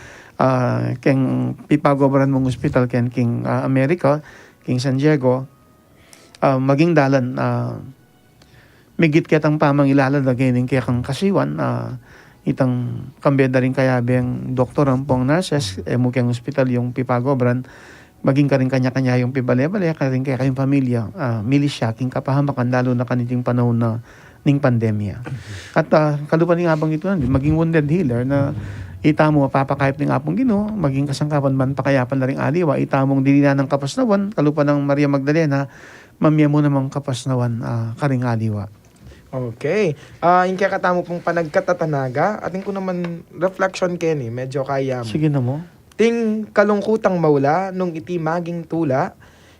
ah, keng pipagobran mung ospital ken king, ah, Amerika, king San Diego, ah, maging dalan, ah, migit ketang pamangilala da kening kekang kasiwan, ah, itang kambe da ring kayabeng doktor ampong nurses, e mu keng ospital yung pipagobran, maging karing kanya-kanya yung pibale-bale, karing kekayung pamilya, ah, milisya king kapahamakan, lalu na kaniting panaun na ning pandemya. At, ah, kalupa ning abang ito na, maging wounded healer na ita mu mapapakayap ning Apung Ginu, maging kasangkapan man pakayapan na ring aliwa, ita mung dininan nang kapasnawan, kalupa nang Maria Magdalena, mamie mu namang kapasnawan, ah, karing aliwa. Okay. Ah, ing kekatamu pung panagkat at tanaga, atin ku naman reflection keni, medyo kaya mu. Sige na mu. Ating kalungkutang maula nung iti maging tula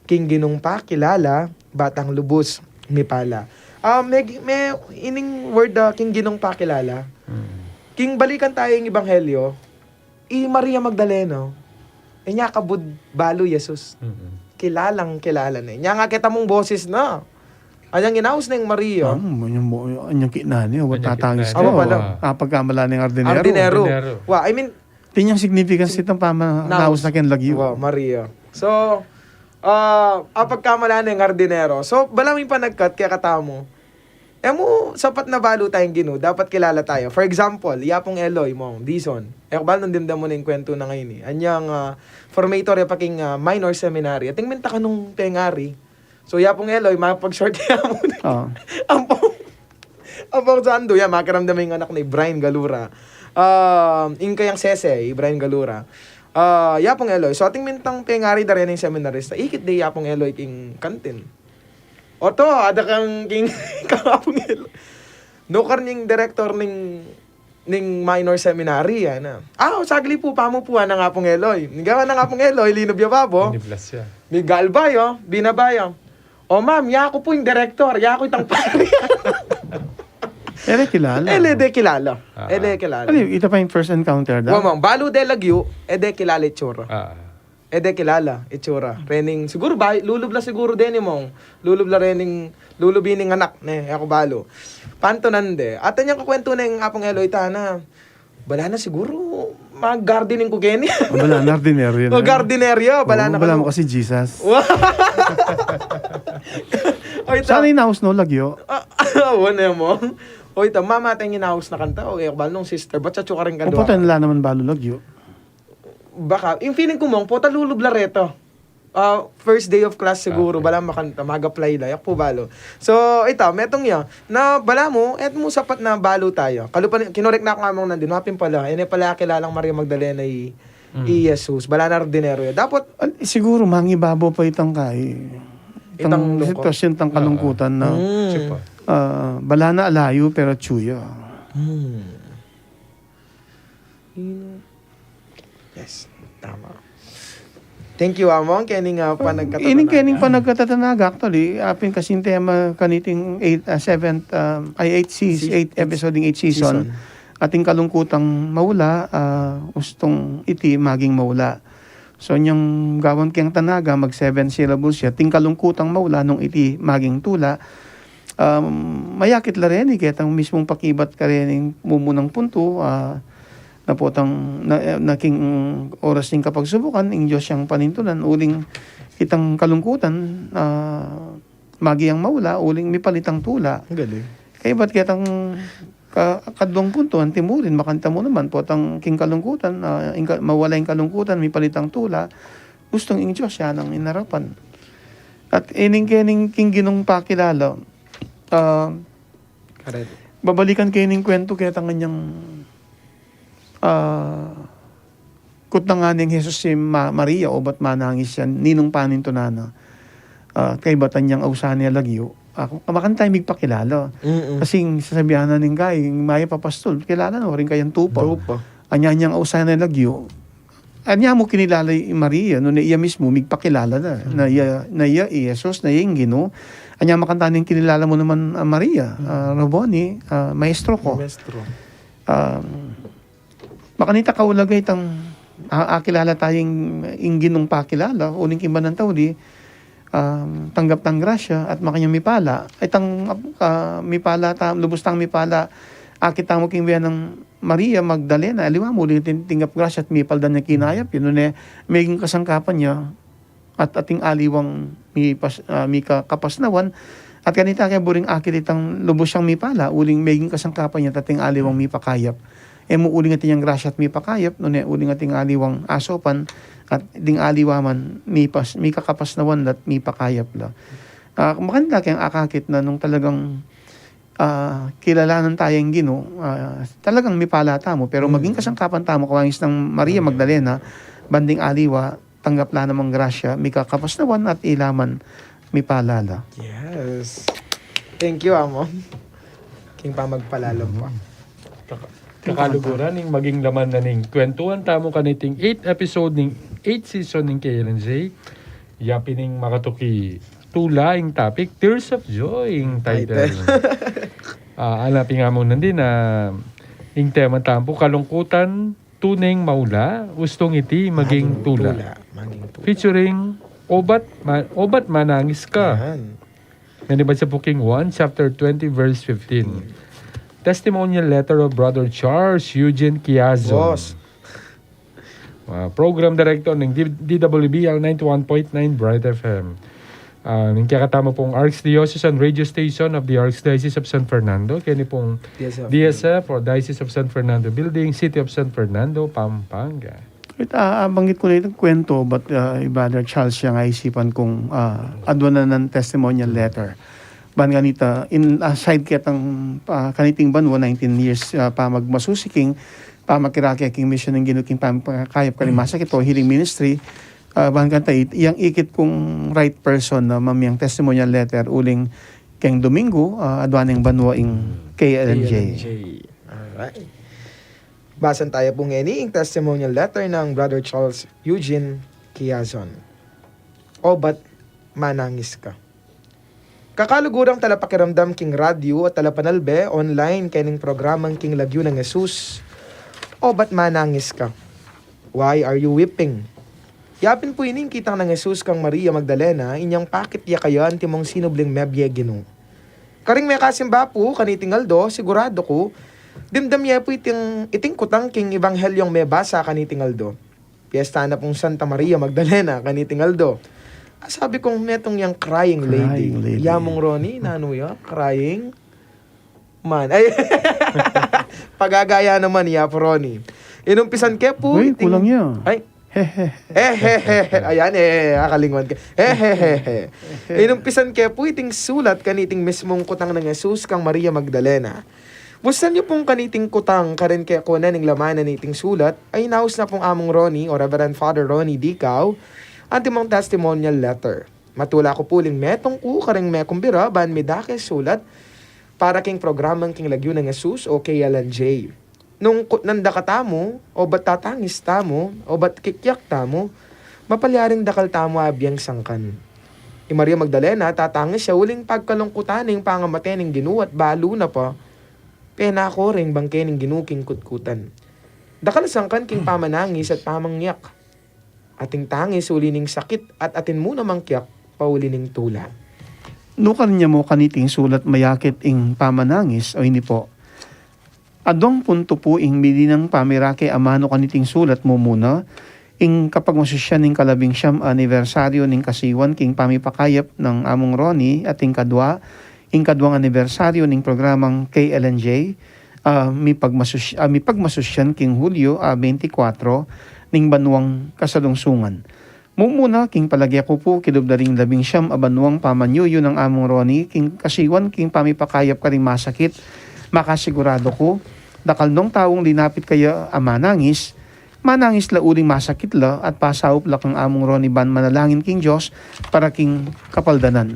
king Ginung pakilala, batang lubus mipala. Ah, me, me, ining word, ah, king Ginung pakilala. Hmm. King balikan tayu ing ebanghelyo, i Maria Magdalena, inya kabud balu Jesus. Mm-mm. Kilalang kilala na. Inya nga kita mung boses na. Anyang inaus na ing Maria. Anyang, anyang kitnan ne, wa tatangis ka. Awa pala. Apagkamala ne ing hardinero. Hardinero. Wa, I mean, atin yang significance itang pamanaus na keng lagyu. Wa, Maria. So, ah, apagkamala ne ing hardinero. So, balamu ing panagkat kekatamu. E mu sapat na balu tayang Ginu, dapat kilala tayu. For example, i Apung Eloy, Mong Dizon. E ku balu nung dimdam mu na ing kwentu na ngeni. Anyang, ah, formator ya pa king, ah, minor seminary. Atin minta kanung pengari. So, i Apung Eloy, mapag-short ya mu. Oo. Ampong, ampong sandu ya, makiramdam ing anak na i Brian Galura. Ah, ing kayang sese, i Brian Galura. Ah, i Apung Eloy. So, atin mintang pengari da reng seminarista. Ikit de i Apung Eloy king kantin. Oto, ada kang king, kang Apung Eloy. Nukar ning direktor ning ning minor seminary, ana. Ah, o, saglit pu, pamu pu, ana nang Apung Eloy. Ning gawa nang Apung Eloy, linub ya babo. Linub la ya. Migalba ya, binaba ya. O, ma'am, yaku pu ing direktor, yaku itang pari. E de kilala. E de kilala. Ah. E de kilala. Ano, ita pa ing first encounter da? Wa, ma'am, balu de lagyu, e de kilala itsura. Ah. E de kilala itsura. Rening, siguru, bay-, lulub la siguru de ni Mong. Lulub la rening, lulub ining anak, ne, e ku balu. Pantunan de. At inyang kakwentu neng Apung Eloy, ita na, bala na siguru mag-gardening ku keni. O, bala na, hardinero yan. O, hardinero, bala na. O, bala kanu mu kasi Jesus. O, ita. Sana inaus no lagyu. Ah, awan e, Mong. O, ita, mama, ita ing inaus na kanta. O, e ku balu nung sister, bat sa tsukaring kadwa. O, pota na la naman balu lagyu. Baka, ing feeling ku, Mong, pota lulub la reta. Ah, first day of class siguru, ah, bala makanta, mag-apply la, e ku pu balu. So, ita, metung ya, na bala mu, e mu sapat na balu taya. Kalupa, kinorek na ku nga, Mong, nandin, mapin pala, e ne pala kilalang Maria Magdalena i, i Jesus, bala na hardinero ya. Dapat, ah, siguru, mangibabaw pa itang kai. Itang, itang lungkut. Sitwasyon, itang kalungkutan na, ah, bala na alayu, pero atyu ya. Hmm. Yes, tama. Thank you, Among, kening, ah, panagkatanaga. Ining kening panagkatanaga, actually, apin kasing tema kaniting eight, ah, seventh, um, ay, eight seas-, eight episode ning eight season. Ating kalungkutang maula, ah, ustung iti maging maula. So, inyang gawan keng tanaga, mag-seven syllables ya, ating kalungkutang maula nung iti maging tula. Um, mayakit la reni ketang mismung pakibat karening mumunang puntu, ah, na potang, na, na king oras ning kapagsubukan, ing Dios yang panintunan, uling itang kalungkutan, ah, maging maula, uling mipalitang tula. Ang galing. Kaybat ketang ka-, kaduang puntu, anti mu rin, makanta mu naman, potang king kalungkutan, ah, ing ka-, mawala ing kalungkutan, mipalitang tula, ustung ing Dios ya nang inarapan. At ining kening king Ginung pakilala, ah, babalikan kening kwentu ketang anyang, ah, kutnangan neng Jesus si Ma-, Maria, obat manangis ya, ninung panintunan na. Ah, kaybat anyang ausan ne lagyu. Ah, makanta migpakilala. Mm-mm. Kasi sasabian na ning kai, mayap a pastul, kilala na, o rin kayang tupa. Tupa. Anya anyang ausan ne lagyu. Anya mu kinilala i Maria, nune iya mismu migpakilala na. Mm. Na iya, na iya i Jesus, na iya ing Ginu. Anya makanta neng kinilala mu naman, ah, Maria, ah, Rabboni, ah, maestro ku. Maestro. Ah, makanita kaulaga itang, a-, akilala taya ing, ing Ginung pakilala, uling king banal a tau di, um, tanggap tang grasya, at makanyan mipala. Itang, ah, mipala ta-, lubus tang mipala, akit tamu king bie nang Maria Magdalena, aliwa mu, uling tin-, tinggap grasya at mipaldan ya king ayap ya, nune, meging kasangkapan ya, at ating aliwang mipas-, ah, mikakapasnawan, at kanita kaya buring akit itang lubus yang mipala, uling meging kasangkapan ya, at ating aliwang mipakayap. E mu uling atin yang grasya at mipakayap, nune uling ating aliwang asopan, at ding aliwa man, mipas-, mikakapasnawan la at mipakayap la. Ah, makanita kayang akakit na nung talagang, ah, kilalanan taya ing Ginu, ah, talagang mipala tamu, pero maging kasangkapan tamu, kawangis nang Maria Magdalena, banding aliwa, tanggap la namang grasya, mikakapasnawan at ila man mipala la. Yes. Thank you, Among. King pamagpalala mu pa. Kaka-, kakaluguran ning maging laman na ning kwentuhan tamu kaniting eighth episode ning eighth season ning K L N J. Yapin ing makatuki tula ing topic, Tears of Joy ing title. Title. Ah, ala pin nga mu nandin na ing tema tamu pu, kalungkutan, tuneng maula, ustung iti maging tula. Maging tula, maging tula. Featuring Obat Ma-, Obat Manangis Ka. Yan. Nanibat sa Booking one, chapter twenty, verse fifteen. Testimonial letter of Brother Charles Eugene Quiazon. Boss. Ah, program director ning D-, D W B L ninety-one point nine Bright F M. Ah, ning kekatamu pung Archdiocesan Radio Station of the Archdiocese of San Fernando, keni pung D S F. D S F or Diocese of San Fernando Building, City of San Fernando, Pampanga. It, ah, abanggit ku na itang kwento, but, ah, i Brother Charles yang aisipan kung, ah, adwa na nang testimonial letter. Ban kanita, in, aside ketang, ah, kaniting banua, nineteen years, ah, pamagmasusi king pamakirake king misyun ning Ginu king pamagpakayap karing masakit o healing ministry, ah, ban kanita it-, yang ikit kung right person na mamyang testimonial letter uling keng Domingo, ah, adwa neng banua ing K L N J. K L N J. Alright. Basan taya pu ngeni ing testimonial letter nang Brother Charles Eugene Quiazon. Obat manangis ka. Kakalugurang talapakiramdam king radyu at talapanalbe online kening programang King Lagyu nang Jesus, obat manangis ka? Why are you weeping? Yapin pu ini ing kitang nang Jesus kang Maria Magdalena, inyang pakit ya kaya antimong sinubling mebie Ginu. Karing mekasimba pu kaniting aldo, sigurado ku, dimdam ye pu iting, iting kutang king Ebanghelyong mebasa kaniting aldo. Piesta na pung Santa Maria Magdalena kaniting aldo. Ah, sabi kung metung yang crying lady. Crying lady. Yamung Roni, nanu ya? Crying man. Ay, pagagaya naman ya pu Roni. Inumpisan ke pu Uy, iting kulang ya. Ay. Hehehe. Hehehe. Ayan, eh, akalingwan ke. Hehehe. Inumpisan ke pu iting sulat kaniting mismung kutang nang Jesus kang Maria Magdalena. Bustan yu pung kaniting kutang karin kekunan ing laman na niting sulat, ay naus na pung Amung Roni o Reverend Father Roni Dicao, antimong testimonial letter. Matula ku pu uling metung ku karing mekumbira ban midake sulat para king programang King Lagyu nang Jesus o K L N J. Nung kutnan da katamu, obat tatangis tamu, obat kikyak tamu, mapalyaring dakal tamu abiang sangkan. I Maria Magdalena, tatangis ya uling pagkalungkutan ning pangamate ning Ginu at balu na pa, penako ring bangke ning Ginu king kutkutan. Dakal sangkan king pamanangis at pamangyak. Ating tangis uli ning sakit at atin mu namang kyak pauli ning tula. Nukarin ya mu kaniting sulat mayakit ing pamanangis o ini pu? Adwang puntu pu ing mili nang pamirake amanu kaniting sulat, mumuna, ing kapagmasusyan ning kalabing siyam anibersaryo ning kasiwan king pamipakayap nang Amung Roni at ing kadwa, ing kadwang anibersaryo ning programang K L N J, ah, mipagmasus-, ah, mipagmasusyan king Hulyo, ah, bente kwatro, ning banuang kasalungsungan. Mumuna, king palage ku pu, kilub da ring labing siyam a banuang pamanyuyu nang Amung Roni king kasiwan king pamipakayap karing masakit, makasigurado ku, dakal nong taung linapit kaya a manangis, manangis la uling masakit la at pasaup la kang Amung Roni ban manalangin king Dios para king kapaldanan.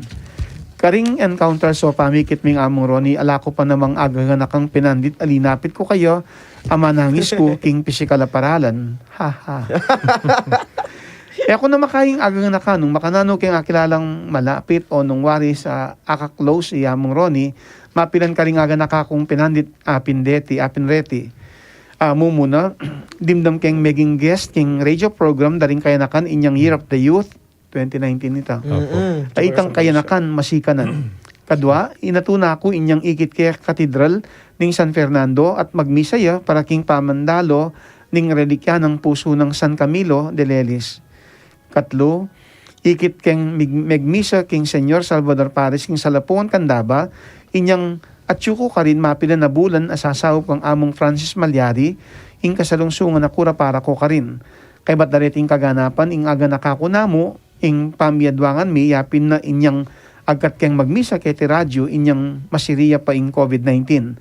Karing encounter so pamikit ming Amung Roni, ala ku pa namang agaganakang pinandit a linapit ku kaya a manangis ku king pisikal a paralan. Ha, ha. E ku na makaing agaganakan nung makananu keng akilalang malapit o nung wari sa aka-close i Amung Roni, mapilan karing aganaka kung pinandit, apin deti, apin reti. Ah, mumuna, dimdam keng meging guest keng radio program da ring kayanakan inyang Year of the Youth, twenty nineteen ita. Opo. Mm-mm. Ay, itang kayanakan masikanan. Kadwa, inatuna ku inyang ikit ke katedral ning San Fernando at magmisa ya para king pamandalo ning relikya nang pusu nang San Camilo de Lelis. Katlu, ikit keng mig-, megmisa king Señor Salvador Parish king Salapungan, Candaba, inyang atyu ku karin mapilan a bulan a sasaup kang Amung Francis Malyari, ing kasalungsungan a kura paroko karin. Kaybat da reting kaganapan, ing aganaka ku namu, ing pamiadwangan mi, yapin na inyang agkat keng magmisa keti radyu, inyang masiriya pa ing COVID nineteen.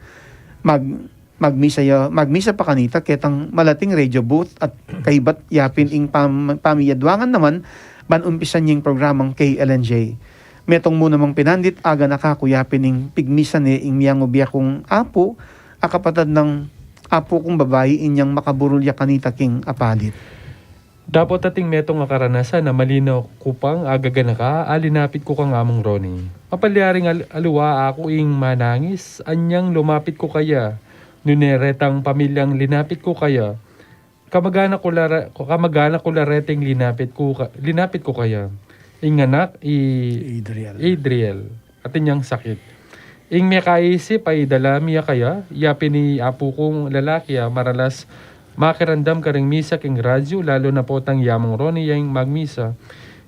Mag-, magmisa ya, magmisa pa kanita ketang malating radio booth at kaybat yapin ing pam-, pamiadwangan naman ban umpisan ing programang K L N J. Metung mu namang pinandit aganaka ku yapin ing pigmisa ne ing miyangubya kung apu, a kapatad nang apu kung babai inyang makaburul ya kanita king apalit. Dapot ating metung a karanasan a malinaw ku pang agaganaka a linapit ku kang Amung Roni. Mapalyaring al-, aliwa aku ing manangis, anyang lumapit ku kaya. Nune retang pamilyang linapit ku kaya. Kamaganak ku la re-, kamaganak ku la reting linapit ku ka-, linapit ku kaya. Ing anak, i Adriel. Adriel. Atin yang sakit. Ing mekaisip a idala mi ya kaya, yapin i apu kung lalaki a maralas makiramdam karing misa king radyu, lalu na potang i Amung Roni ya ing magmisa.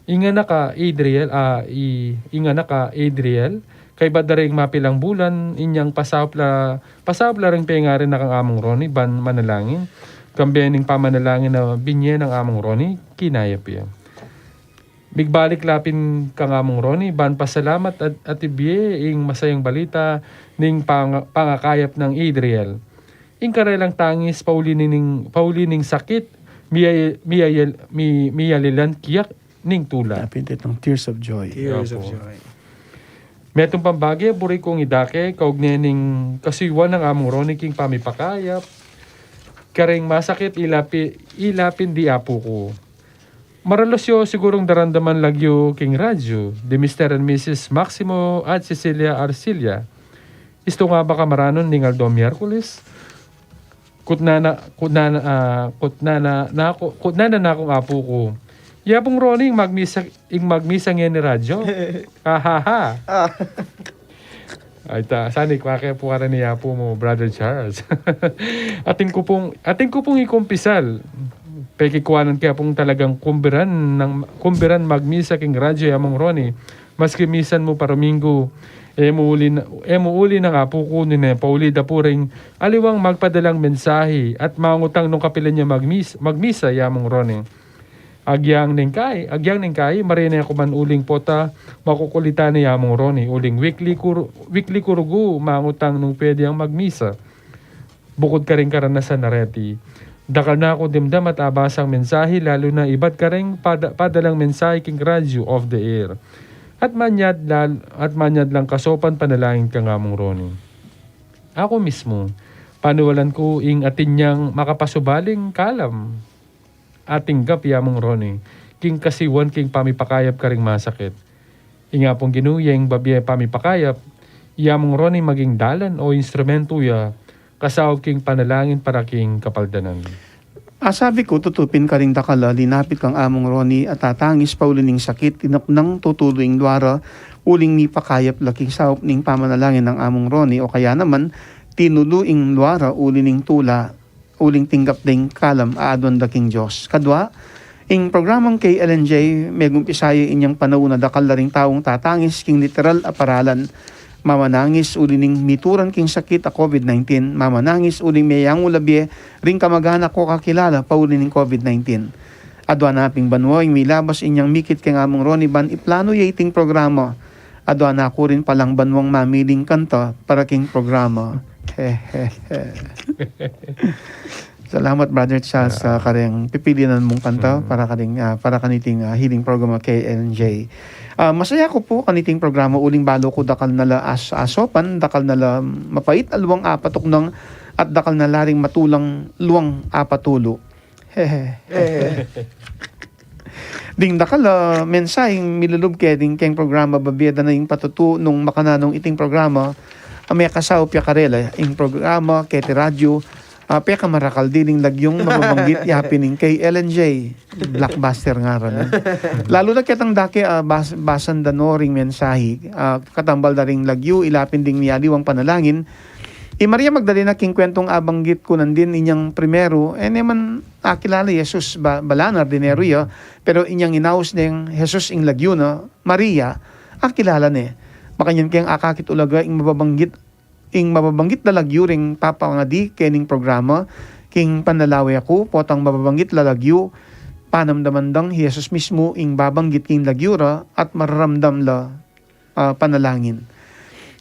Ing anak a Adriel, a, i, ing anak a Adriel, kaybat da ring mapilang bulan, inyang pasaup la, pasaup la ring pengari na kang Amung Roni ban manalangin. Kambe ning pamanalangin a binye nang Amung Roni, kinayap ya. Migbalik la pin kang Amung Roni ban pasalamat at, at ibie ing masayang balita ning panga-, pangakayap nang Adriel. Ing karelang tangis pauli ning, pauli ning sakit, miya-, miya-, mi-, miyalilan kiyak ning tula. Napintit ng tears of joy. Tears of joy. Metung pang bage buri kung idake, kaugne ning kasiwan nang Amung Roni king pamipakayap. Karing masakit, ila pi-, ila pin di apu ku. Maralas yu sigurung daramdaman lagyu king radyu di Mister and Missus Maximo at Cecilia Arcilla. Istu nga ba kamaranun ning aldo Miyerkules? Kutna na, kutna na, ah, kutna na, na ku, kutna na nakung apu ku. Yapung Ronnie, ing magmisa, ing magmisa ngeni radyu. Ahaha. Ah. Ay ta, sani, kwake pu karin ni apu mu, Brother Charles. Atin ku pung, atin ku pung ikumpisal. Pekikuanan ke pung talagang kumbiran nang, kumbiran magmisa king radyu, Among Ronnie. Maski misan mu pa Domingo, e mu uli na, e mu uli nang apu ku nune, pauli da pu ring aliwang magpadalang mensahe at mangutang nung kapilan ya magmis-, magmisa, Among Ronnie. Agyang neng kai, agyang neng kai, marene ku man uling pota, makukulitan ne Among Ronnie, uling weekly ku ru-, weekly ku rugu mangutang nung pwede yang magmisa. Bukud karing karanasan na reti, dakal na ku dimdam at abasang mensahe, lalu na ibat karing pada-, padalang mensahe king radyu off the air. At manyad lal-, at manyad lang kasopan panalangin kang Among Ronnie. Aku mismu, paniwalan ku ing atin yang makapasubaling kalam a tinggap i Among Ronnie, king kasiwan king pamipakayap karing masakit. Ing Apung Ginu ya ing babie pamipakayap, i Among Ronnie maging dalan o instrumentu ya, kasaup king panalangin para king kapaldanan. Asabi ku, tutu pin karing dakal a linapit kang Among Ronnie a tatangis pauli ning sakit, tinuknang tutulu ing lua ra, uling mipakayap la king saup ning pamanalangin nang Among Ronnie, o kaya naman, tinulu ing lua ra uli ning tula, uling tinggap da ing kalam a aduan da king Dios. Kadua, ing programang K L N J, megumpisa ya inyang panaun a dakal la ring taung tatangis king literal a paralan. Mamanangis uli ning mituran king sakit a COVID nineteen, mamanangis uling meyangu la bie ring kamaganak o kakilala pauli ning COVID nineteen. Adua na ping banua ing milabas inyang mikit keng Among Ronnie ban iplanu ya iting programa. Adua na ku rin palang banuang mamiling kanta para king programa. Hehehe. Salamat, Brother Charles, ah, kareng pipilian mung kanta para karing, ah, para kaniting, ah, healing programa K L N J. Ah, masaya ku pu kaniting programa uling balu ku dakal na la as-, asopan, dakal na la mapait a luang apatuknang at dakal na la ring matulang luang apatulu. Hehe. Eh. Ding dakal a mensaheng milulub ke ding keng programa, babie da na ing patutu nung makananu iting programa a mekasaup ya karela. Ing programa keti radyu a pekamarakal diling lagyung mababanggit ya pin ing K L N J. Blockbuster ngaran, eh. Lalu na ketang dake a bas-, basan da no ring mensahe a katambal da ring lagyu, ila pin ding mialiwang panalangin. I Maria Magdalena king kwentung abanggit ku nandin inyang primeru, e ne man akilala i Jesus, ba-, balanan dinero ya, pero inyang inaus neng Jesus ing lagyu na, Maria, akilala ne. Makanyan keng akakit ulaga ing mababanggit, ing mababanggit a lagyu ring papangadi kening programa, king panlalawe ku, potang mababanggit a lagyu, panamdaman dang i Jesus mismu ing babanggit king lagyu ra at mararamdam la ah, panalangin.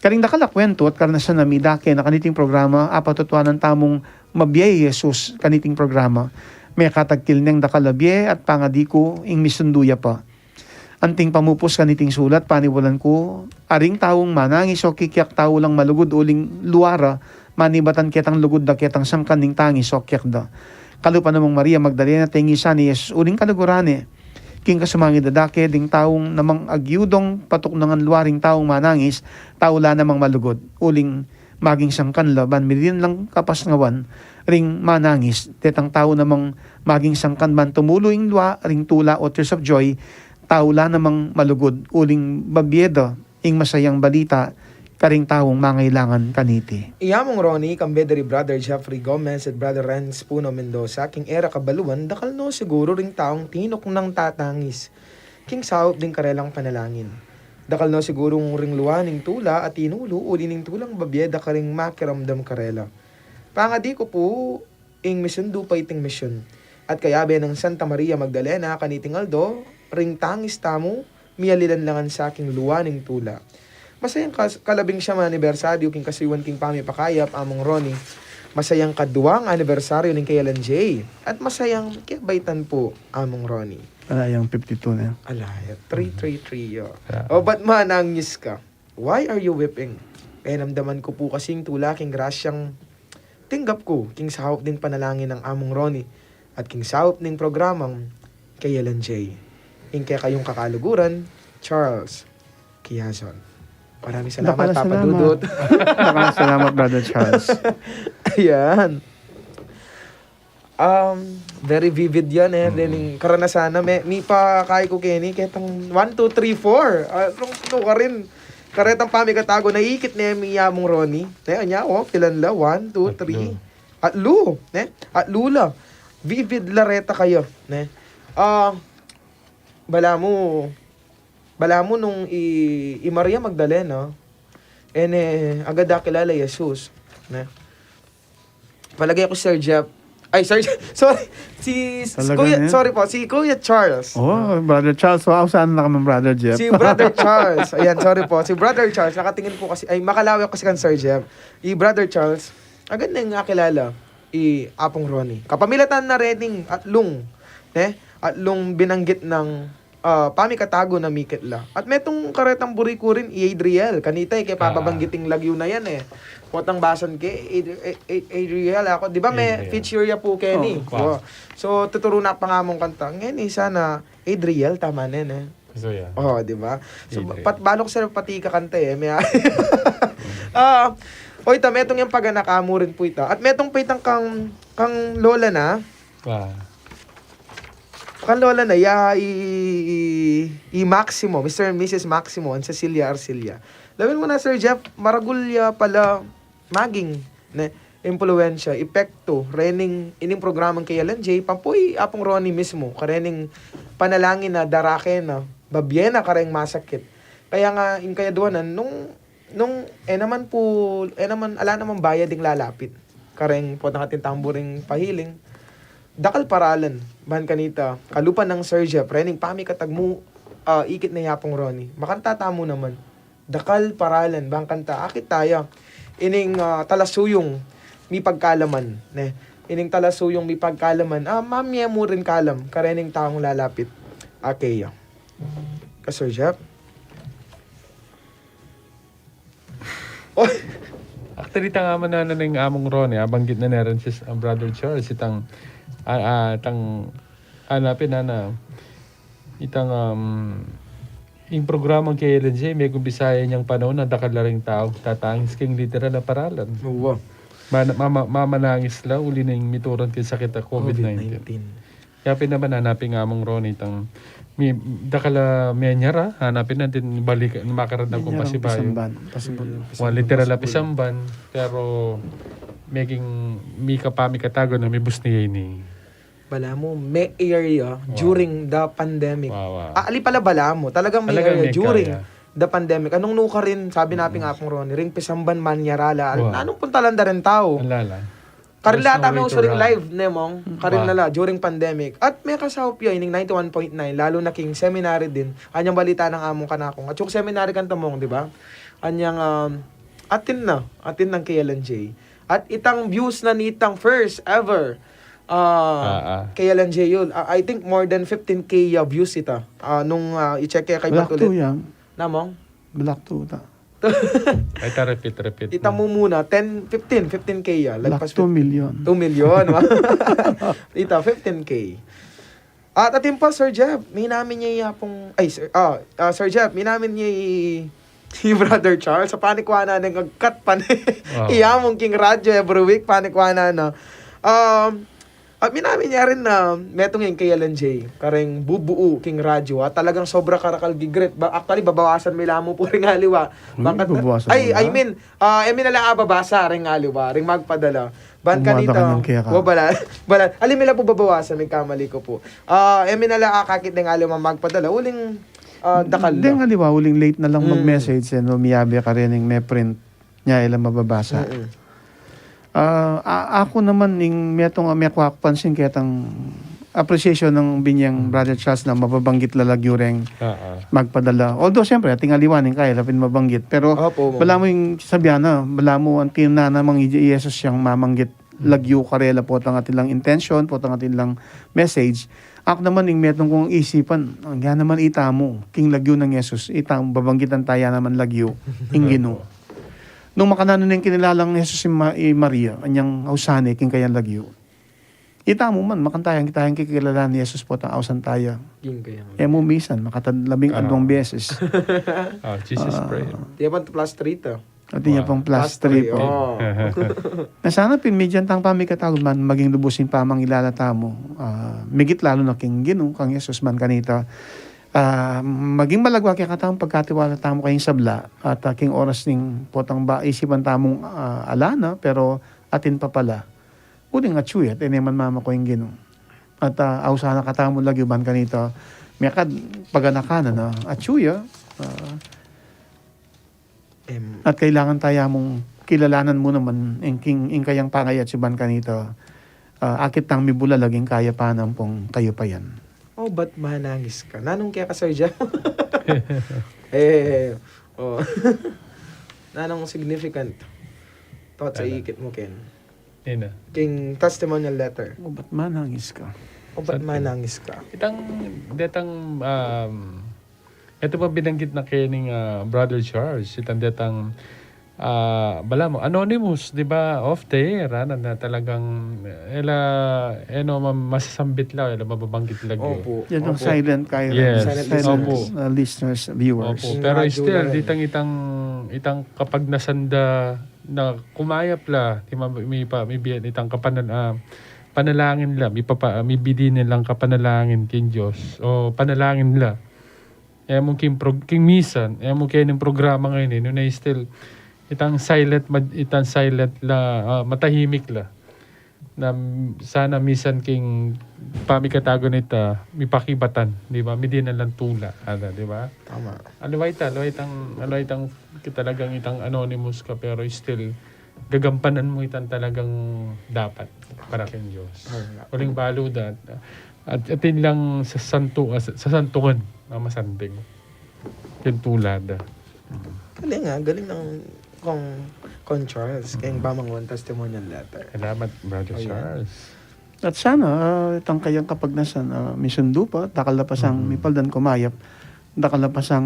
Karing dakal a kwentu at karnasan a midake na kaniting programa, apatutuanan tamung mabie i Jesus kaniting programa. Mekatagkil neng dakal a bie at pangadi ku ing misundu ya pa. Anting pamupus kaniting sulat, paniwalan ku, a ring taung manangis o kikiak tau lang malugud uling lua ra, manibatan ketang lugud da ketang sangkan ning tangis o kiak da. Kalupa namang Maria Magdalena, tengisan ne i Jesus uling kaluguran ne. King kasumangid a dake ding taung namang agyudong patuknangan lua ring taung manangis, tau la namang malugud, uling maging sangkan la ban midinan lang kapasnawan ring manangis, detang tau namang maging sangkan ban tumulu ing lua ring tula o tears of joy, tau la namang malugud, uling babie da ing masayang balita karing taung mangailangan kaniti. I Among Ronnie, kambe da ri Brother Jeffrey Gomez at Brother Renz Puno Mendoza, king e ra kabaluan, dakal no siguru ring taung tinuknang tatangis king saup ding karelang panalangin. Dakal no siguru ring lua ning tula a tinulu uli ning tulang babie da karing makiramdam karela. Pangadi ku pu, ing misundu pa iting misyun. At kayabe nang Santa Maria Magdalena kaniting aldo, ring tangis tamu, mialilan la ngan sa king lua ning tula. Masayang kas-, kalabing siyam a anibersaryu king kasiwan king pamipakayap, Among Ronnie. Masayang kaduang anibersaryu ning K L N J. At masayang kebaitan pu, Among Ronnie. Ala, yang fifty-two na. Ala, ya, three three three, yo. Ah. O, ba't manangis ka? Why are you weeping? Penamdaman ku pu kasing tula king grasyang tinggap ku king saup ding panalangin nang Among Ronnie at king saup ning programang kay Ellen J. Ing kekayung kakaluguran, Charles Quiazon. Maraming salamat, Papa Dudut. Dakal a salamat, Brother Charles. Ayan. Um, very vivid yan, eh. Dening karanasan na, me, mipakay ku keni, ketang one, two, three, four. Ah, nung, nung karin, karetang pamikatago, naikit ne mi i Among Ronnie. Ne, anya, o, pilan la, one, two, three. Atlu, ne? Atlu la. Vivid la reta kaya, ne? Ah, balamu, balamu nung i, i Maria Magdalena, e ne agad akilala i Jesus, ne? Palage ku, Sir Jeff. Ay, Sir Jeff. Sorry. Si, si Kuya, sorry po, si Kuya Charles. O, Brother Charles. Wow, sana na kami, Brother Jeff. Si Brother Charles. Ayan, sorry po. Si Brother Charles, nakatingin po kasi, ay, makalawe kasi kan Sir Jeff. I Brother Charles, agad neng akilala i Apung Ronnie. Kapamilatan na rening atlung, ne? Atlung binanggit nang, ah, pamikatago na mikit la. At metung karetang buri ku rin, i Adriel. Kanita, e ke pa babanggiting lagyu na yan, e. Potang basan ke, Adri-, A-, A-, Adriel, aku. Di ba me feature ya pu keni? O. So, tuturu na pa ngamung kanta. Ngeni, sana, Adriel, tama ne, ne? O, di ba? So, pat balok sila pati kakanta, e. May, ah, o, ita, metung yang paganak amu rin pu ita. At metung pa itang kang, kang lola na. Kang lola na, ya, i, i, i Maximo, Mister and Missus Maximo and Cecilia Arcilla. Lawen mu na, Sir Jeff, maragul ya pala maging, ne, impluwensya, epekto, rening, ining programang kay Ellen J, pampu i Apung Ronnie mismu, karening panalangin na darake na, babie na kareng masakit. Kaya nga, ing kayaduanan, nung, nung, e naman pu, e naman, ala naman bayad ing lalapit kareng potang atin tamburing pahiling, dakal paralan, ban kanita, kalupa nang Sir Jeff, rening pamikatagmu, ah, ikit ne i Apung Ronnie. Makanta tamu naman. Dakal paralan, bang kanta, akit taya. Ining, ah, talasuyung mipagkalaman, ne? Ining talasuyung mipagkalaman, ah, mamie mu rin kalam karening taung lalapit. Okay, ah. Ka Sir Jeff? O. Actually, itang ama na ning Among Ronnie, abanggit na ne rin si, ah, Brother Charles, itang, ah, ah, itang, hanapin na na, itang, um, ing programang kay Ellen J, mekumpisaya inyang panaun a dakal la ring tau tatangis king literal a paralan. Uwa. Mana-, mama-, mamanangis la uli ning mituran king sakit a COVID nineteen. COVID nineteen. Yapin naman, hanapin Among Ronnie itang mi-, dakal a menyara, hanapin na din balik, makaran na kung pasibayu. Pisamban, pasibayu. Wa, literal a pisamban, pero meging mika-, pamikatago na mibus ne ini. Balamu, me area during the pandemic. Wa, wa. Ah, ali pala balamu. Talagang me area during the pandemic. Anung nukarin, sabi na pin nga Apung Ronnie, ring pisamban manyara la. Wa. Nanung puntalan da rin tau. Ala la. Karin la ata me usu ring live, ne, Mong? Karin na la, during pandemic. At mekasaup ya ining ninety-one point nine, lalu na king seminary din. Anyang balita nang Among kanakung. At yung seminary kanta, Mong, di ba? Anyang, um, atin na, atin nang kay Ellen J. At itang views na nitang first ever, ah, kay Ellen J yun. Ah, I think more than fifteen K, ah, views ita. Ah, nung, ah, i-check kaya kay Black Batulit. Two yan. Na, Mong? Black two ta. Ay, ta, repeat, repeat. Ita mu muna, ten, fifteen, fifteen K ya. Black lagpas two million. Two million, wa? Ita, fifteen K. At atin pa, Sir Jeff, minamin ya i Apung, ay, Sir, ah, ah, Sir Jeff, minamin ya i, i Brother Charles, sa panikwanan neng agkat pa ne. Wow. I Among king radyo every week, panikwanan na. Um, At minamin ya rin na metung ing kay Ellen J, kareng bubuu king radyo, at talagang sobra karakal gigret. Ba-, actually, babawasan mi la mu pu ring aliwa. Uy, babawasan mu la? Ay, I mean, ah, e mi na la ababasa ring aliwa, ring magpadala. Ban kanita, wa, bala, bala. Ali mi la pu babawasan, migkamali ku pu. Ah, e mi na la akakit deng aliwa magpadala. Uling, ah, dakal la. Deng aliwa, uling late na lang mag-message, e, no, miyabe karening me-print. Nya ila mababasa. Mm-mm. Ah, a-, aku naman, ing metung a mekwa ku pansin ketang appreciation nang binyang Brother Charles na mababanggit la lagyu reng magpadala. Although, siyempre, ating aliwa ning kaya la pin mabanggit. Pero, balamu ing sabian na, balamu anti na namang i-, i Jesus yang mamanggit lagyu karela potang atin lang intention, potang atin lang message. Aku naman, ing metung kung isipan, anya naman ita mu, king lagyu nang Jesus, ita mu, babanggitan taya naman lagyu, ing Ginu. Nung makananu neng kinilalang Jesus i Ma-, i Maria, anyang ausan ne king kayang lagyu. Itamu man, makantayan kita yang kikilalanan ni Jesus potang ausan taya. King kayang E mu misan, makatad labing Ano? adwang beses. Ah, Jesus Ah. Prayer. Dia pang plus three to. At iya Wow. pang plus Plus three three, po. oh. Na sana pin, medyang tang pamikatagun man, maging lubus ing pamangilala tamu. Ah, migit lalu na king Ginu, kang Jesus man kanita. Ah, maging malagwa kekatamu pagkatiwala tamu kayang sabla, at, ah, king oras ning potang ba isipan tamung, ah, ala na, pero atin pa pala. Uling atyu ya, at e ne man mamako ing Ginu. At, ah, ausan na katamu lagyu ban kanita, mekad paganakan na, atyu ya, ah, Em. At kailangan taya mung kilalanan mu naman ing king, ing kayang pangayatsu ban kanita. Ah, akit tang mibulalag ing kayapan ampong kayupayan. Oh, ba't manangis ka? Nanung kaya ka, Sir Jam? Eh, oh. Nanung significant thoughts Ano? ikit mu, Ken? Ina. King testimonial letter. Oh, ba't manangis ka? Oh, ba't Something. manangis ka? Itang, detang, um, ito pa binanggit na kaya ning, ah, Brother Charles, itang detang, ah, bala mo, anonymous, di ba? Off the air, ah, na, na talagang, ela, eno, ma-, masasambit la, ela, mababanggit lagyu. Opo. Yan ang Opo. silent kayo. Yes. Silent Silent, Opo. listeners. uh, listeners, viewers. Opo. Yung Pero radyo still, lang. ditang itang, itang kapagnasan da na kumayap la, di ma-, mi pa, mi biyan itang kapanan-, ah, panalangin la, mi papa-, mi bidin nilang kapanalangin king Diyos. O panalangin la. E mu king prog-, king misan, e mu king programa ngayon, eh, nung na still, itang silent, mad-, itang silent la, ah, matahimik la. Na m-, sana misan king pamikatagun ita, mipakibatan, di ba? Midinan lang tula, ada, di ba? Tama. Aliwa ita, aliwa itang, aliwa itang, talagang itang anonymous ka, pero still, gagampanan mu itang talagang dapat para king Diyos. Tama. Uling balu da, at, at atin lang sasantu-, ah, sa-, sasantungan, ah, masanting. King tula da. Galing, ah, galing ng kong, kong Charles, kayong pamanguan testimonial letter. Salamat, Brother Ayan. Charles. At sana, ah, itang kayang kapagnasan, ah, misundu pa, dakal na pasang Mm. mipaldan kumayap, dakal na pasang,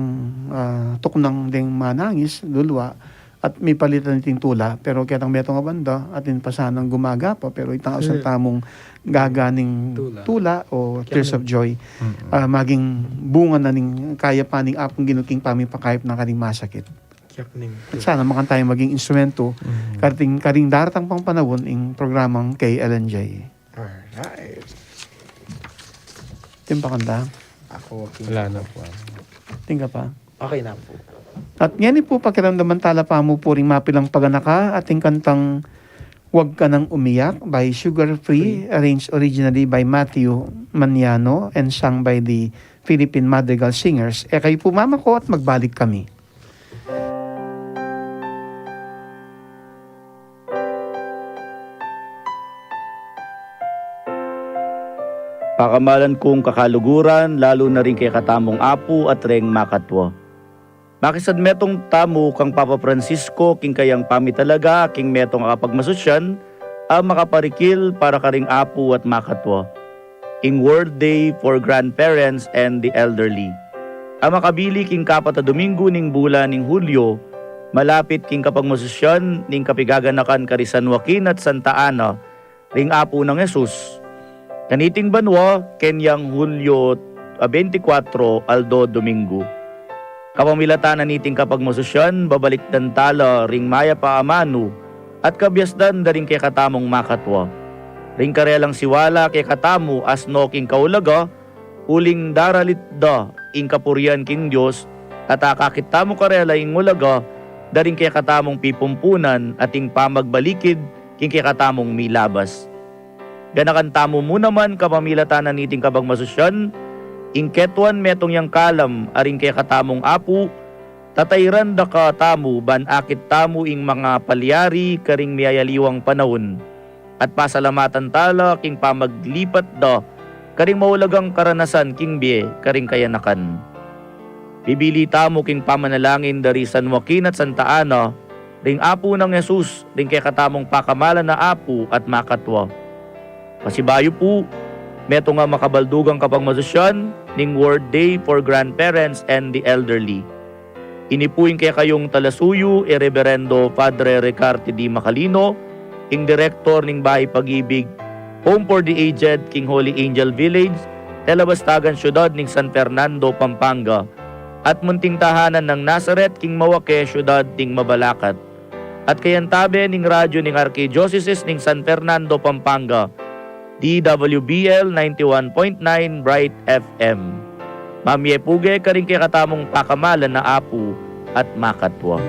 ah, tuknang ding manangis, lulwa, at mipalitan iting tula, pero ketang metung a banda, atin pa sanang gumaga pa, pero itang ausan Mm. tamung gaganing Tula. tula o Kaya tears of naman. joy, Mm. ah, maging bunga na ning kayapan ning Apung Ginu king pamipakayap na karing masakit. Kiyak ning At sana makan tayo maging instrumento, Mm. karing, karing daratang pang panahon, ing programang K L N J. Alright. Timpa kanta. Ako, okay. Wala na po. Tingka pa. Okay na po. At ngeni pu, pakiramdaman tala pa mu pu ring mapilang paganaka, ating kantang Wag Ka Nang Umiyak by Sugar Free, Free. arranged originally by Matthew Maniano and sung by the Philippine Madrigal Singers. E kayu pu mamako at magbalik kami. Pakamalan kung kakaluguran, lalu na ring kekatamung apu at reng makatwa. Makisadmetung tamu kang Papa Francisco king kayang pamitalaga king metung a kapagmasusyan a makaparikil para karing apu at makatwa. Ing World Day for Grandparents and the Elderly. A makabili king kapat a Domingo ning bulan ning Hulyo, malapit king kapagmasusyan ning kapigaganakan karing San Joaquin at Santa Ana ring Apu nang Jesus. Kaniting banua, kenyang Hulyo, ah, bente kwatro, aldo Domingo. Kapamilatan na niting kapagmasusyan, babalikdan tala ring mayap a amanu at kabiasdan da ring kekatamung makatwa. Ring karelang siwala kekatamu asno king kaulaga, uling daralit da ing kapurian king Dios, at akakit tamu karela ing ulaga da ring kekatamung pipumpunan at ing pamagbalikid king kekatamung milabas. Ganakan tamu mu naman kapamilatan na niting kapagmasusyan, ing ketuan metung yang kalam a ring kekatamung apu, tatairan da katamu ban akit tamu ing mangapalyari karing miyayaliwang panaun, at pasalamatan tala king pamaglipat da karing maulagang karanasan king bie karing kayanakan. Pibili tamu king pamanalangin da ri San Joaquin at Santa Ana, ring Apu nang Jesus, ring kekatamung pakamalan a apu at makatwa. Pasibayu pu, metung a makabaldugang kapagmasusyan ning World Day for Grandparents and the Elderly. Ini pu ing kekayung talasuyu, i Reberendo Padre Ricarte D. Macalino, ing direktor ning Bahay Pag-ibig, Home for the Aged, king Holy Angel Village, Telabastagan, Syudad ning San Fernando, Pampanga, at munting tahanan nang Nazaret, king Mawaque, Syudad ning Mabalacat. At kayantabe ning radyu ning Arkidiosesis ning San Fernando, Pampanga, D W B L ninety-one point nine Bright F M. Mamie pu ge karing kekatamung pakamalan a apu at makatwa.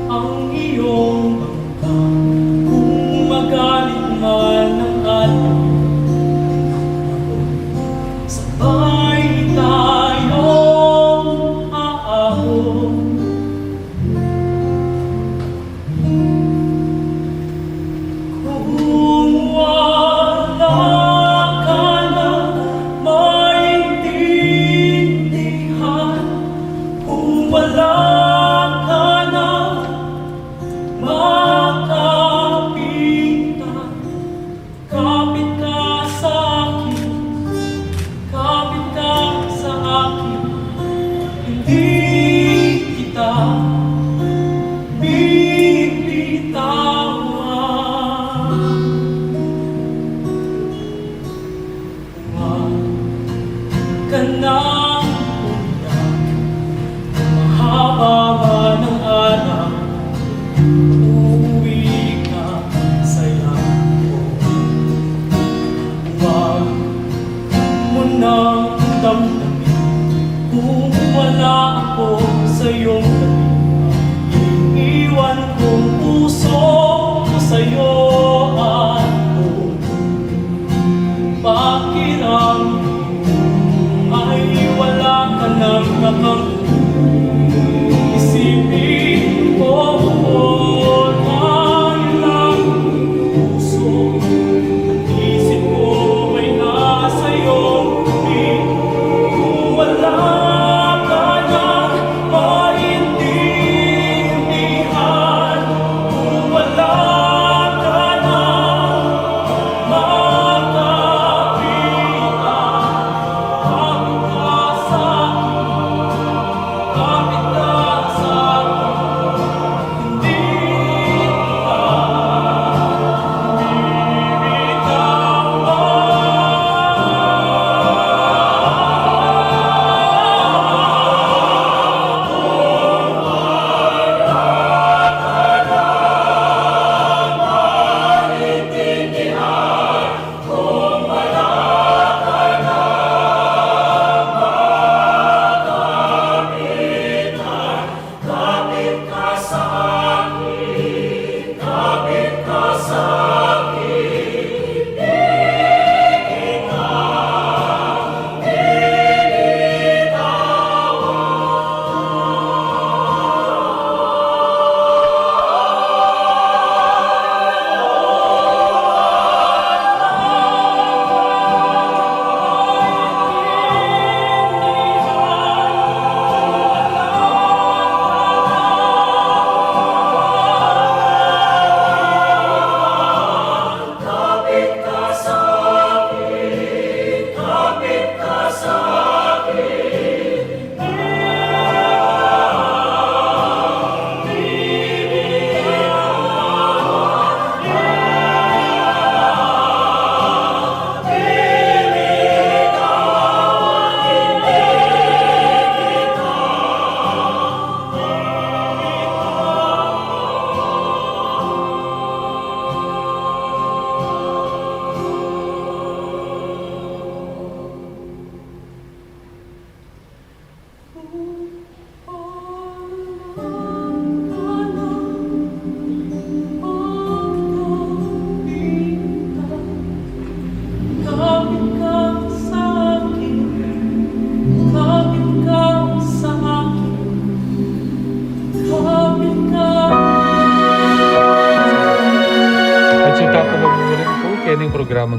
Ang iyong bangkang, kung magalit man ang alon, sabay tayong aahon. Kung wala ka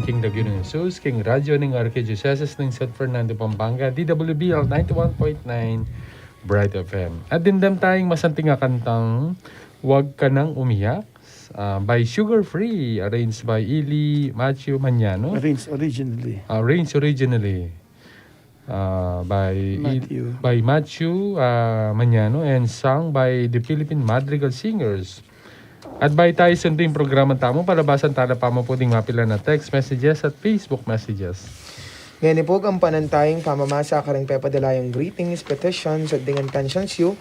king lagyu nang Jesus, king radyo ning Arkidiosesis ning San Fernando, Pampanga, D W B L ninety-one point nine Bright F M. At dimdam tayang masanting a kantang Wag Ka Nang Umiyak, ah, by Sugar Free, arranged by Ili Machu Mañano. Arranged originally. Ah, arranged originally, ah, by Il-, Matthew. By Matthew, ah, Mañano and sung by the Philippine Madrigal Singers. At bayu tayu sundu ing programa tamu, palabasan tala pa mu pu ding mapilan a text messages at Facebook messages. Ngeni pu, gampanan tayang pamamasa karing pepadala yung greetings, petitions, at ding intentions yu.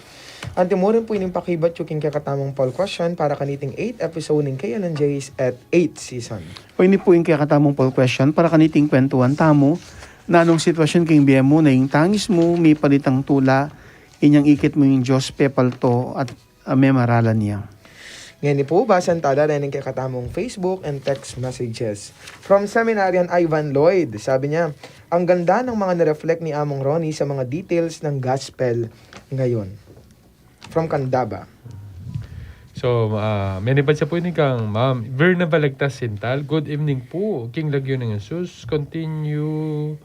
Anti mu rin pu ining pakibat yu king kekatamung poll question para kaniting eighth episode ning K L N J's at eighth season. O ini pu ing kekatamung poll question para kaniting kwentuhan tamu, nanung sitwasyun king bie mu na ing tangis mu, mipalitang tula, inyang ikit mu ing Dios pepalto at, ah, memaralan ya. Ngeni pu, basan tala reng kekatamung Facebook and text messages. From Seminarian Ivan Lloyd, sabi niya, "Ang ganda ng mga nireflect ni Among Ronnie sa mga details ng gospel ngayon." From Candaba. So, ah, menibat siya pu ini kang Ma'am Verna Balagtas Sintal. Good evening pu, king lagyu nang Jesus. Continue,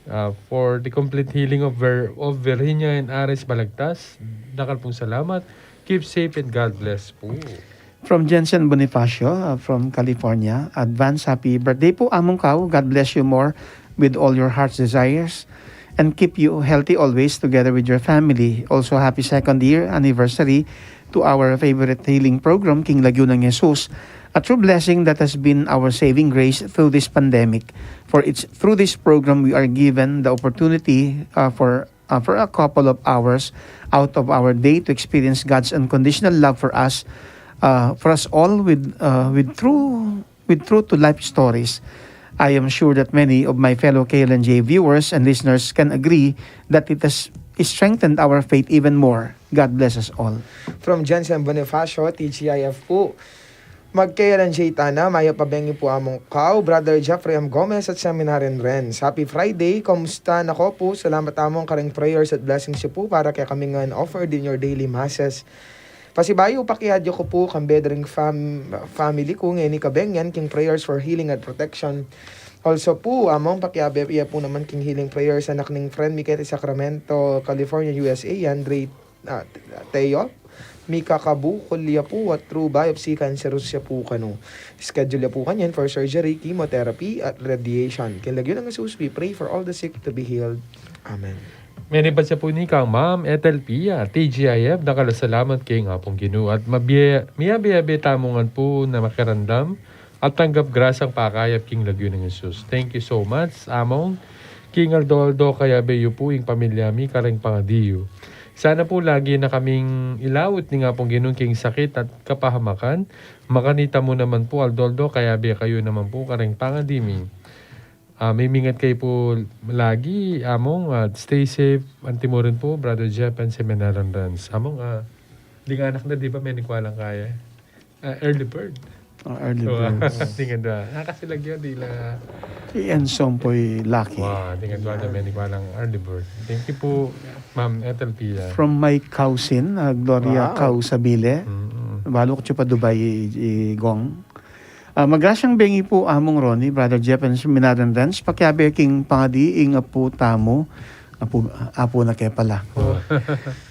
ah, for the complete healing of Ver-, of Virginia and Ares Balagtas. Dakal pung salamat. Keep safe and God bless pu. From Jensen Bonifacio, uh, from California, advance happy birthday pu, Among Kau. God bless you more with all your heart's desires and keep you healthy always together with your family. Also, happy second year anniversary to our favorite healing program, King Lagyu ng Jesus, a true blessing that has been our saving grace through this pandemic. For it's through this program we are given the opportunity, uh, for, uh, for a couple of hours out of our day to experience God's unconditional love for us, uh, for us all with, uh, with true, with true to life stories. I am sure that many of my fellow K L N J viewers and listeners can agree that it has strengthened our faith even more. God bless us all. From Jensen Bonifacio, T G I F pu. Mag-K L N J tana, mayap a bengi pu Among Kau, Brother Jeffrey M Gomez at Seminarian Renz. Happy Friday, kumusta na ko pu? Salamat Among karing prayers at blessings yu pu para kekami ngan offered in your daily masses. Pasibayu, pakiadya ku pu kambe da ring fam-, family ku ngeni kabengyan king prayers for healing at protection. Also pu, Among, pakiabe ya pu naman king healing prayers anak ning friend mi keti Sacramento, California, U S A, Andre, ah, Teo. Mikakabukul ya pu at through biopsy, cancerous ya pu kanu. Schedule ya pu kanyan for surgery, chemotherapy, at radiation. King lagyu nang Jesus, we pray for all the sick to be healed. Amen. Menibat siya pu ini kang Ma'am Ethel Pia, T G I F, dakal a salamat king Apung Ginu at mabie-, miyabe-yabe tamu ngan pu na makiramdam at tanggap grasang pakayap king lagyu nang Jesus. Thank you so much, Among. King aldo-aldo kayabe yu pu ing pamilya mi kareng pangadi yu. Sana pu lagi na kaming ilaut ning Apung Ginu king sakit at kapahamakan. Makanita mu naman pu aldo-aldo kayabe kayu naman pu kareng pangadi mi. Ah, mimingat kayu pu lagi, Among, at stay safe. Anti mu rin pu, Brother Jeff and Seminarian Renz. Among, ah, ding anak na, di ba, menikwa lang kaya? Ah, early bird. Ah, early bird. Ding anak. Nakasilag yun, di la. I Ensom pu'y lucky. Wow, ding anak na menikwa lang early bird. Thank you pu, Ma'am Ethel Pia. From my cousin, ah, Gloria Kau Sabile. Mm-mm. Balu ku pa Dubai, i, i Gong. Ah, magrasyang bengi pu, Among Ronnie, Brother Jeff, and Seminarian Renz. Pakiabe king pangadi ing apu tamu, apu, apu na ke pala.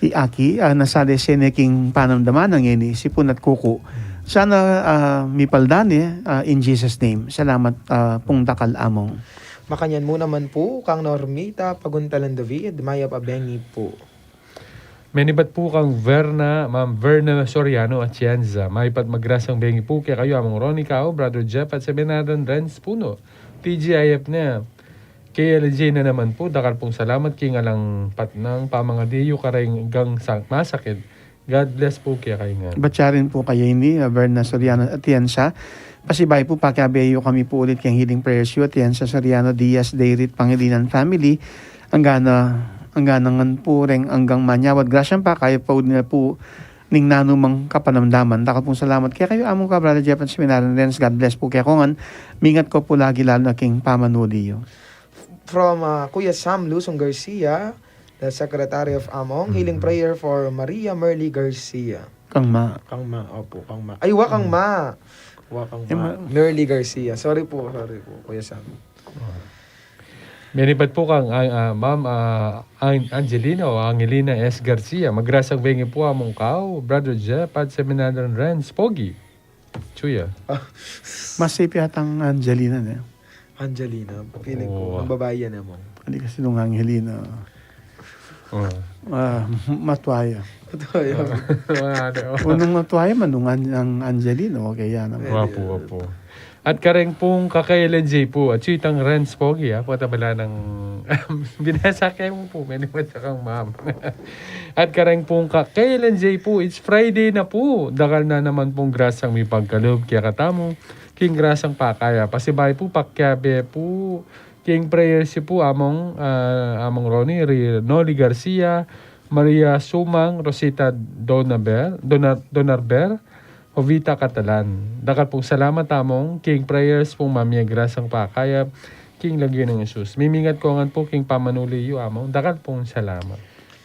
I Aki, ah, nasali sene king panamdaman ngeni, sipun at kuku. Sana, ah, mipaldan ne, ah, in Jesus' name. Salamat, ah, pung dakal, Among. Makanyan mu naman pu kang Normita Paguntalan David, mayap a bengi pu. Menibat pu kang Verna, Ma'am Verna Soriano Atienza. Mayap at magrasyang bengi pu kekayu, Among Ronnie Kau, Brother Jeff at Seminarian Renz Puno. T G I F na. K L J na naman pu, dakal pung salamat king alang patnang pamangadi yu kareng anggang sa-, masakit. God bless pu kekayu ngan. Batyarin pu kayu ini, ah, Verna Soriano Atienza. Pasibayu pu, pakiabe yu kami pu ulit keng healing prayers yu, Atienza Soriano Diaz, Dairit, Pangilinan family. Anggana, anggana ngan pu reng anggang manyawad grasya, pakayap pa ulit na pu ning nanu mang kapanamdaman. Dakal pung salamat kekayu, Among Kau, Brother Jeff and Seminarian Renz. God bless pu kekongan. Mingat ko pu lagi lalu na king pamanuli yu. From, ah, Kuya Sam Luzon Garcia, the secretary of Among, healing prayer for Maria Merly Garcia. Kang Ma. Kang Ma, opo, Kang Ma. Ay, wa, Kang Ma. Wa kang Merly Garcia. Sorry po, sorry po, Kuya Sam. Menibat po kang, ah, ah, Ma'am, ah, An-, Angelina o Angelina S. Garcia. Magrasang bengi po among kau, Brother Jeff, at Seminarian Renz Pogi. Chuya. Ah. Mas safe yatang Angelina na. Angelina, feeling ko, oo, ang babae yan, among. Hindi kasi nung Angelina. Oo. Ah, matwaya. Matwaya. Wala, di ba? Unang matwaya man, nung An-, ang Angelina, okay yan, ah. Wapo, wapo. At kareng pung kakailan J po, at itang Renz Pogi, ah, patabala ng binasa kayo mo po, may naman kang ma'am. At kareng pung kakailan J po, it's Friday na po. Dakal na naman pong grasang mipagkalub kaya katamu. King grasang pakaya. Pasibayu po, pakiabe po. King prayers yu po, among, ah, among Ronnie, Ri-, Noli Garcia, Maria Sumang, Rosita Donabel, Donar-, Donarber, Jovita Catalan. Dakal pong salamat, among. King prayers pong mamie grasang pakayap. King lagyu nang Jesus. Mimingat ko ngan po, king pamanuli yu, among. Dakal pong salamat.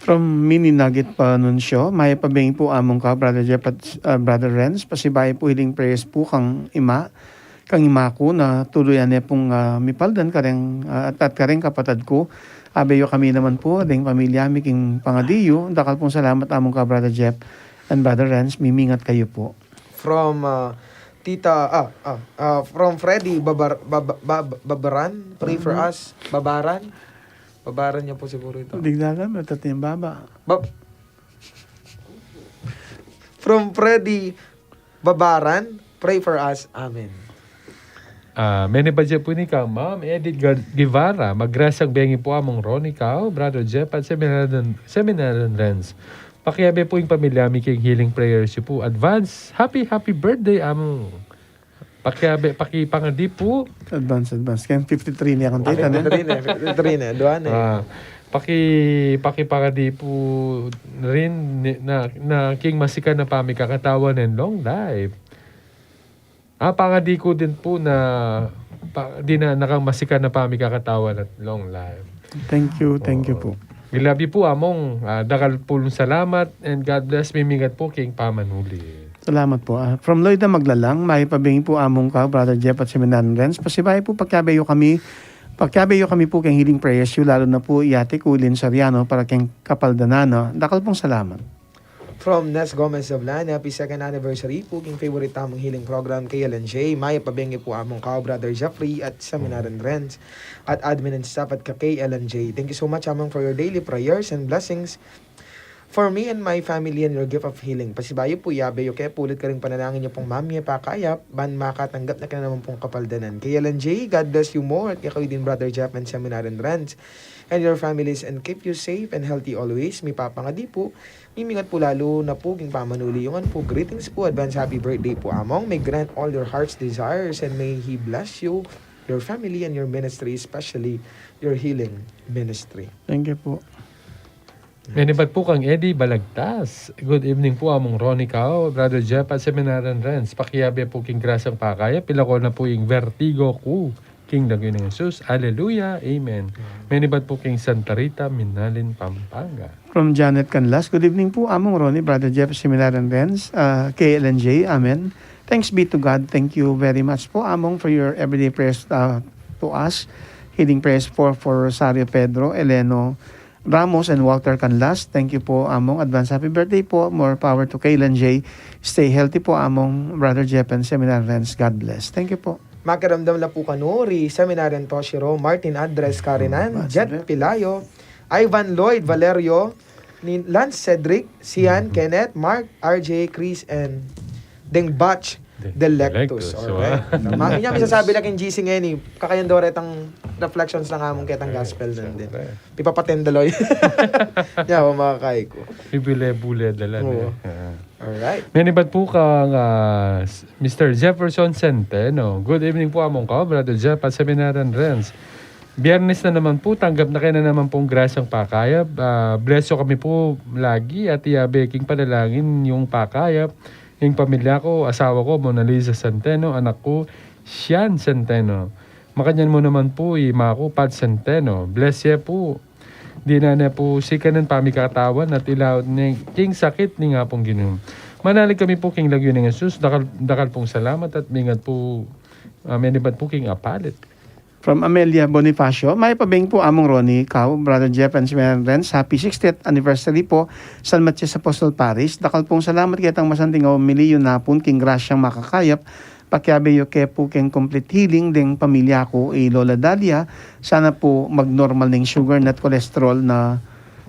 From Mini Nugget pa Nuncio, mayap a bengi po among ka, Brother Jeff at, ah, Brother Renz, pasibayu po healing prayers po kang ima, kang ima ku na tuluyan ne pong, ah, mipaldan kareng, ah, at, at kareng kapatad ku. Abe yu kami naman po, deng pamilya mi king pangadi yu. Dakal pong salamat among ka, Brother Jeff and Brother Renz, mimingat kayu po. From, ah, Tita, ah, ah, ah, from Freddy Babar-, Bab-, Bab-, Babaran, pray for us. Babaran. Babaran niya po siguro ito. Digdagan, matatim baba. Bab-, from Freddy Babaran, pray for us. Amen. Ah, menibat ya po ini kang Ma'am Edith Gar-, Guevara, magrasang bengi po among Ronnie Cao, Brother Jeff, at Seminarian, Seminarian Renz. Pakiabe po ing pamilya mi king healing prayers yu po. Advance, happy, happy birthday, among. Pakiabe, pakipangadi po. Advance, advance. Kaya fifty-three niya kung tita, no? Fifty-three na, fifty-three na. Dua na, eh. Ah, paki-, pakipangadi po rin ni-, na, na king masikan na pamikakatawan and long life. Ah, pangadi ku din po na pa-, di na nakang masikan na pamikakatawan at long life. Thank you, thank you po. We love you po, among. Ah, dakal pong salamat and God bless. Mimingat po king pamanuli. Salamat po. Ah, from Loida Maglalang, mayap a bengi po among ka, Brother Jeff at Seminarian Renz. Pasibayu po, pakiabe yu kami, pakiabe yu kami po keng healing prayers yu, lalo na po i Ate Kulin Soriano para keng kapaldanan na. Dakal pong salamat. From Nes Gomez Sablan, happy second anniversary po king favorite tamung healing program, K L N J. Mayap a bengi po among ka, Brother Jeffrey at Seminarian Renz at admin and staff at ka K L N J. Thank you so much, among, for your daily prayers and blessings for me and my family and your gift of healing. Pasibayu po, iabe yu ke pu ulit karing panalangin yu pong mamie pakayap, ban makatanggap na ke na naman pong kapaldanan. K L N J, God bless you more. At kekayu din, Brother Jeff and Seminarian Renz, and your families, and keep you safe and healthy always. Mipapangadi po, mimingat po lalu na po king pamanuli yu ngan po. Greetings po, advance happy birthday po, among. May grant all your heart's desires and may He bless you, your family, and your ministry, especially your healing ministry. Thank you po. Menibat po kang Eddie Balagtas. Good evening po, among Ronnie Cao, Brother Jeff, at Seminarian Renz. Pakiabe po king grasang pakayap, pilako na po ing vertigo ku king lagyu nang Jesus. Alleluia. Amen. Amen. Menibat po king Santa Rita, Minalin, Pampanga. From Janet Canlas, good evening po, among Ronnie, Brother Jeff, Seminarian Renz, ah, K L N J. Amen. Thanks be to God. Thank you very much po, among, for your everyday prayers, ah, to us. Healing prayers for, for Rosario Pedro, Eleno Ramos, and Walter Canlas. Thank you po, among. Advance happy birthday po. More power to K L N J. Stay healthy po, among, Brother Jeff and Seminarian Renz. God bless. Thank you po. Makiramdam la po kanu ri Seminarian Toshiro, Martin Andres Carinan, Jet Pilayo, Ivan Lloyd Valerio, ni Lance Cedric, Sian, Kenneth, Mark, R J, Chris, and deng batch Delectus. Delectus, alright. Tama. Inya, misasabi la king G C ngeni, kakayan daw retang reflections lang among ketang gospel nandin. Siyempre. Pipapatenda lo. Inya, makakai ku. Bibule-bule da la, eh. Alright. Menibat po kang, ah, Mister Jefferson Centeno. Good evening po, among ka, Brother Jeff at Seminarian Renz. Biyernes na naman po, tanggap na ke na naman pong grasang pakayap. Ah, bless you kami po lagi at iabe king panalangin yung pakayap. Yung pamilya ko, asawa ko, Mona Lisa Centeno, anak ko, Sian Centeno. Makanyan mo naman po, ima ko, Pat Centeno. Bless you po. Di na ne po sikanan pamikakatawan at ilaut ne king sakit ning Apung Ginu. Manalig kami pu king lagyu nang Jesus. Dakal, dakal pung salamat at mingat pu, ah, menibat pu king apalit. From Amelia Bonifacio, mayap a bengi pu Among Ronnie, kau, Brother Jeff and Sister Renz, happy sixtieth anniversary po, San Matthias Apostol Parish. Dakal pung salamat ketang masanting a homily yu napun king grasyang makakayap, pakiabe yu ke pu keng complete healing deng pamilya ku i Lola Dalia, sana pu mag-normal neng sugar na at cholesterol na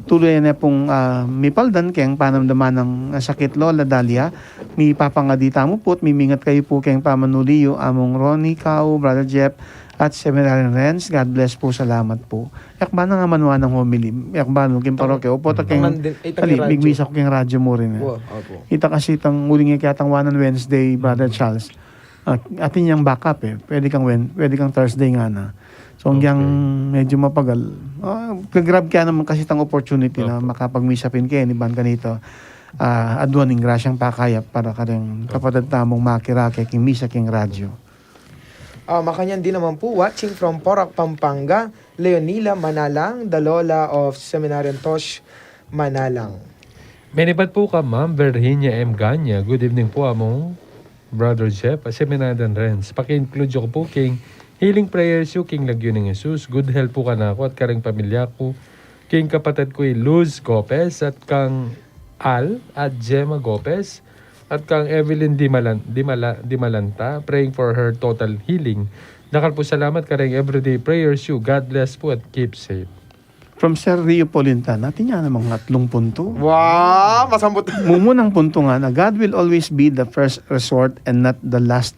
tuluyan ne pung, ah, mipaldan keng panamdaman nang, ah, sakit, Lola Dalia. Mipapangadi tamu pu at mimingat kayu pu keng pamanuli yu, Among Ronnie, kau, Brother Jeff, at Seminarian Renz. God bless pu, salamat pu. Yakba na nga manuan nang homily, yakba nu king parokya, upo ta keng, Ang nandin, itang ali, radyo. Migmisa ku keng radyo mu rin, eh. Wa, opo. Ita kasi itang uling ika atang wanan Wednesday, Brother Charles. Ah, atin yang backup, eh. Pwede kang Wen-, pwede kang Thursday ngana. So, hanggang medyo mapagal, ah, gagrab kaya naman kasi itang opportunity na makapagmisa pin keni, ban kanita, ah, aduan ing grasyang pakayap para kareng kapatad tamung makirake king misa king radyo. Ah, makanyan din naman pu, watching from Porac, Pampanga, Leonila Manalang, the Lola of Seminarian Tosh Manalang. Menibat pu kang Ma'am Virginia M Ganya. Good evening pu, Among, Brother Jeff, at Seminarian Renz. Paki-include yu ku pu king healing prayers yu king lagyu nang Jesus. Good health pu kanaku at kareng pamilya ku. King kapatad ku i Luz Gopez at kang Al at Gemma Gopez at kang Evelyn Dimalan-, Dimala-, Dimalanta, praying for her total healing. Dakal pu salamat kareng everyday prayers yu. God bless pu at keep safe. From Sir Rio Polintan, atin ya namang atlung puntu. Wa, masambut. Mumunang puntu ngana, God will always be the first resort and not the last,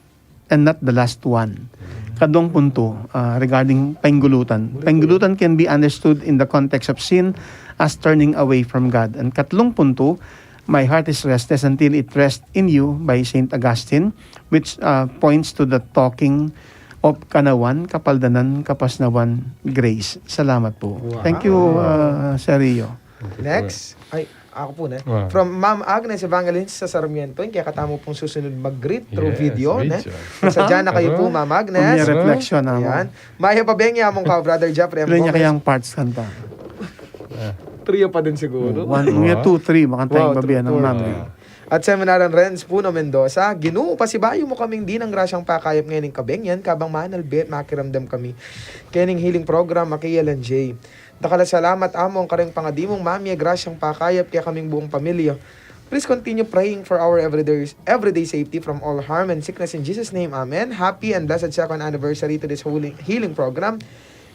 and not the last one. Kaduang puntu, ah, regarding painggulutan. Painggulutan can be understood in the context of sin as turning away from God. And katlung puntu, my heart is restless until it rests in you by Saint Augustine, which, ah, points to the talking of kanawan, kapaldanan, kapasnawan, grace. Salamat pu. Wow. Thank you, ah, Sir Rio. Next. Ay, aku pu, ne? Wow. From Ma'am Agnes Evangelista Sarmiento, ing kekatamu pung susunod mag-greet through video, ne? Yes, video. Pasadya na kayu pu, Ma'am Agnes. Unya reflection, ah, Ayan. Mayap a bengi, Among, kau, Brother Jeffrey M. Gomez. Kayang parts kanta. Trio pa din siguro. One, unya two, three, makanta ing babian ng Ma'am. Wow, three, four. At Seminarian Renz Puno Mendoza, Ginu, pasibayu mu kaming dinang grasyang pakayap ngening kabengi, kabang manalbe at makiramdam kami kening healing program a K L N J. Dakal a salamat, Among, kareng pangadi mung mamie grasyang pakayap kekaming buung pamilya. Please continue praying for our everyday, everyday safety from all harm and sickness in Jesus' name. Amen. Happy and blessed second anniversary to this holy healing program.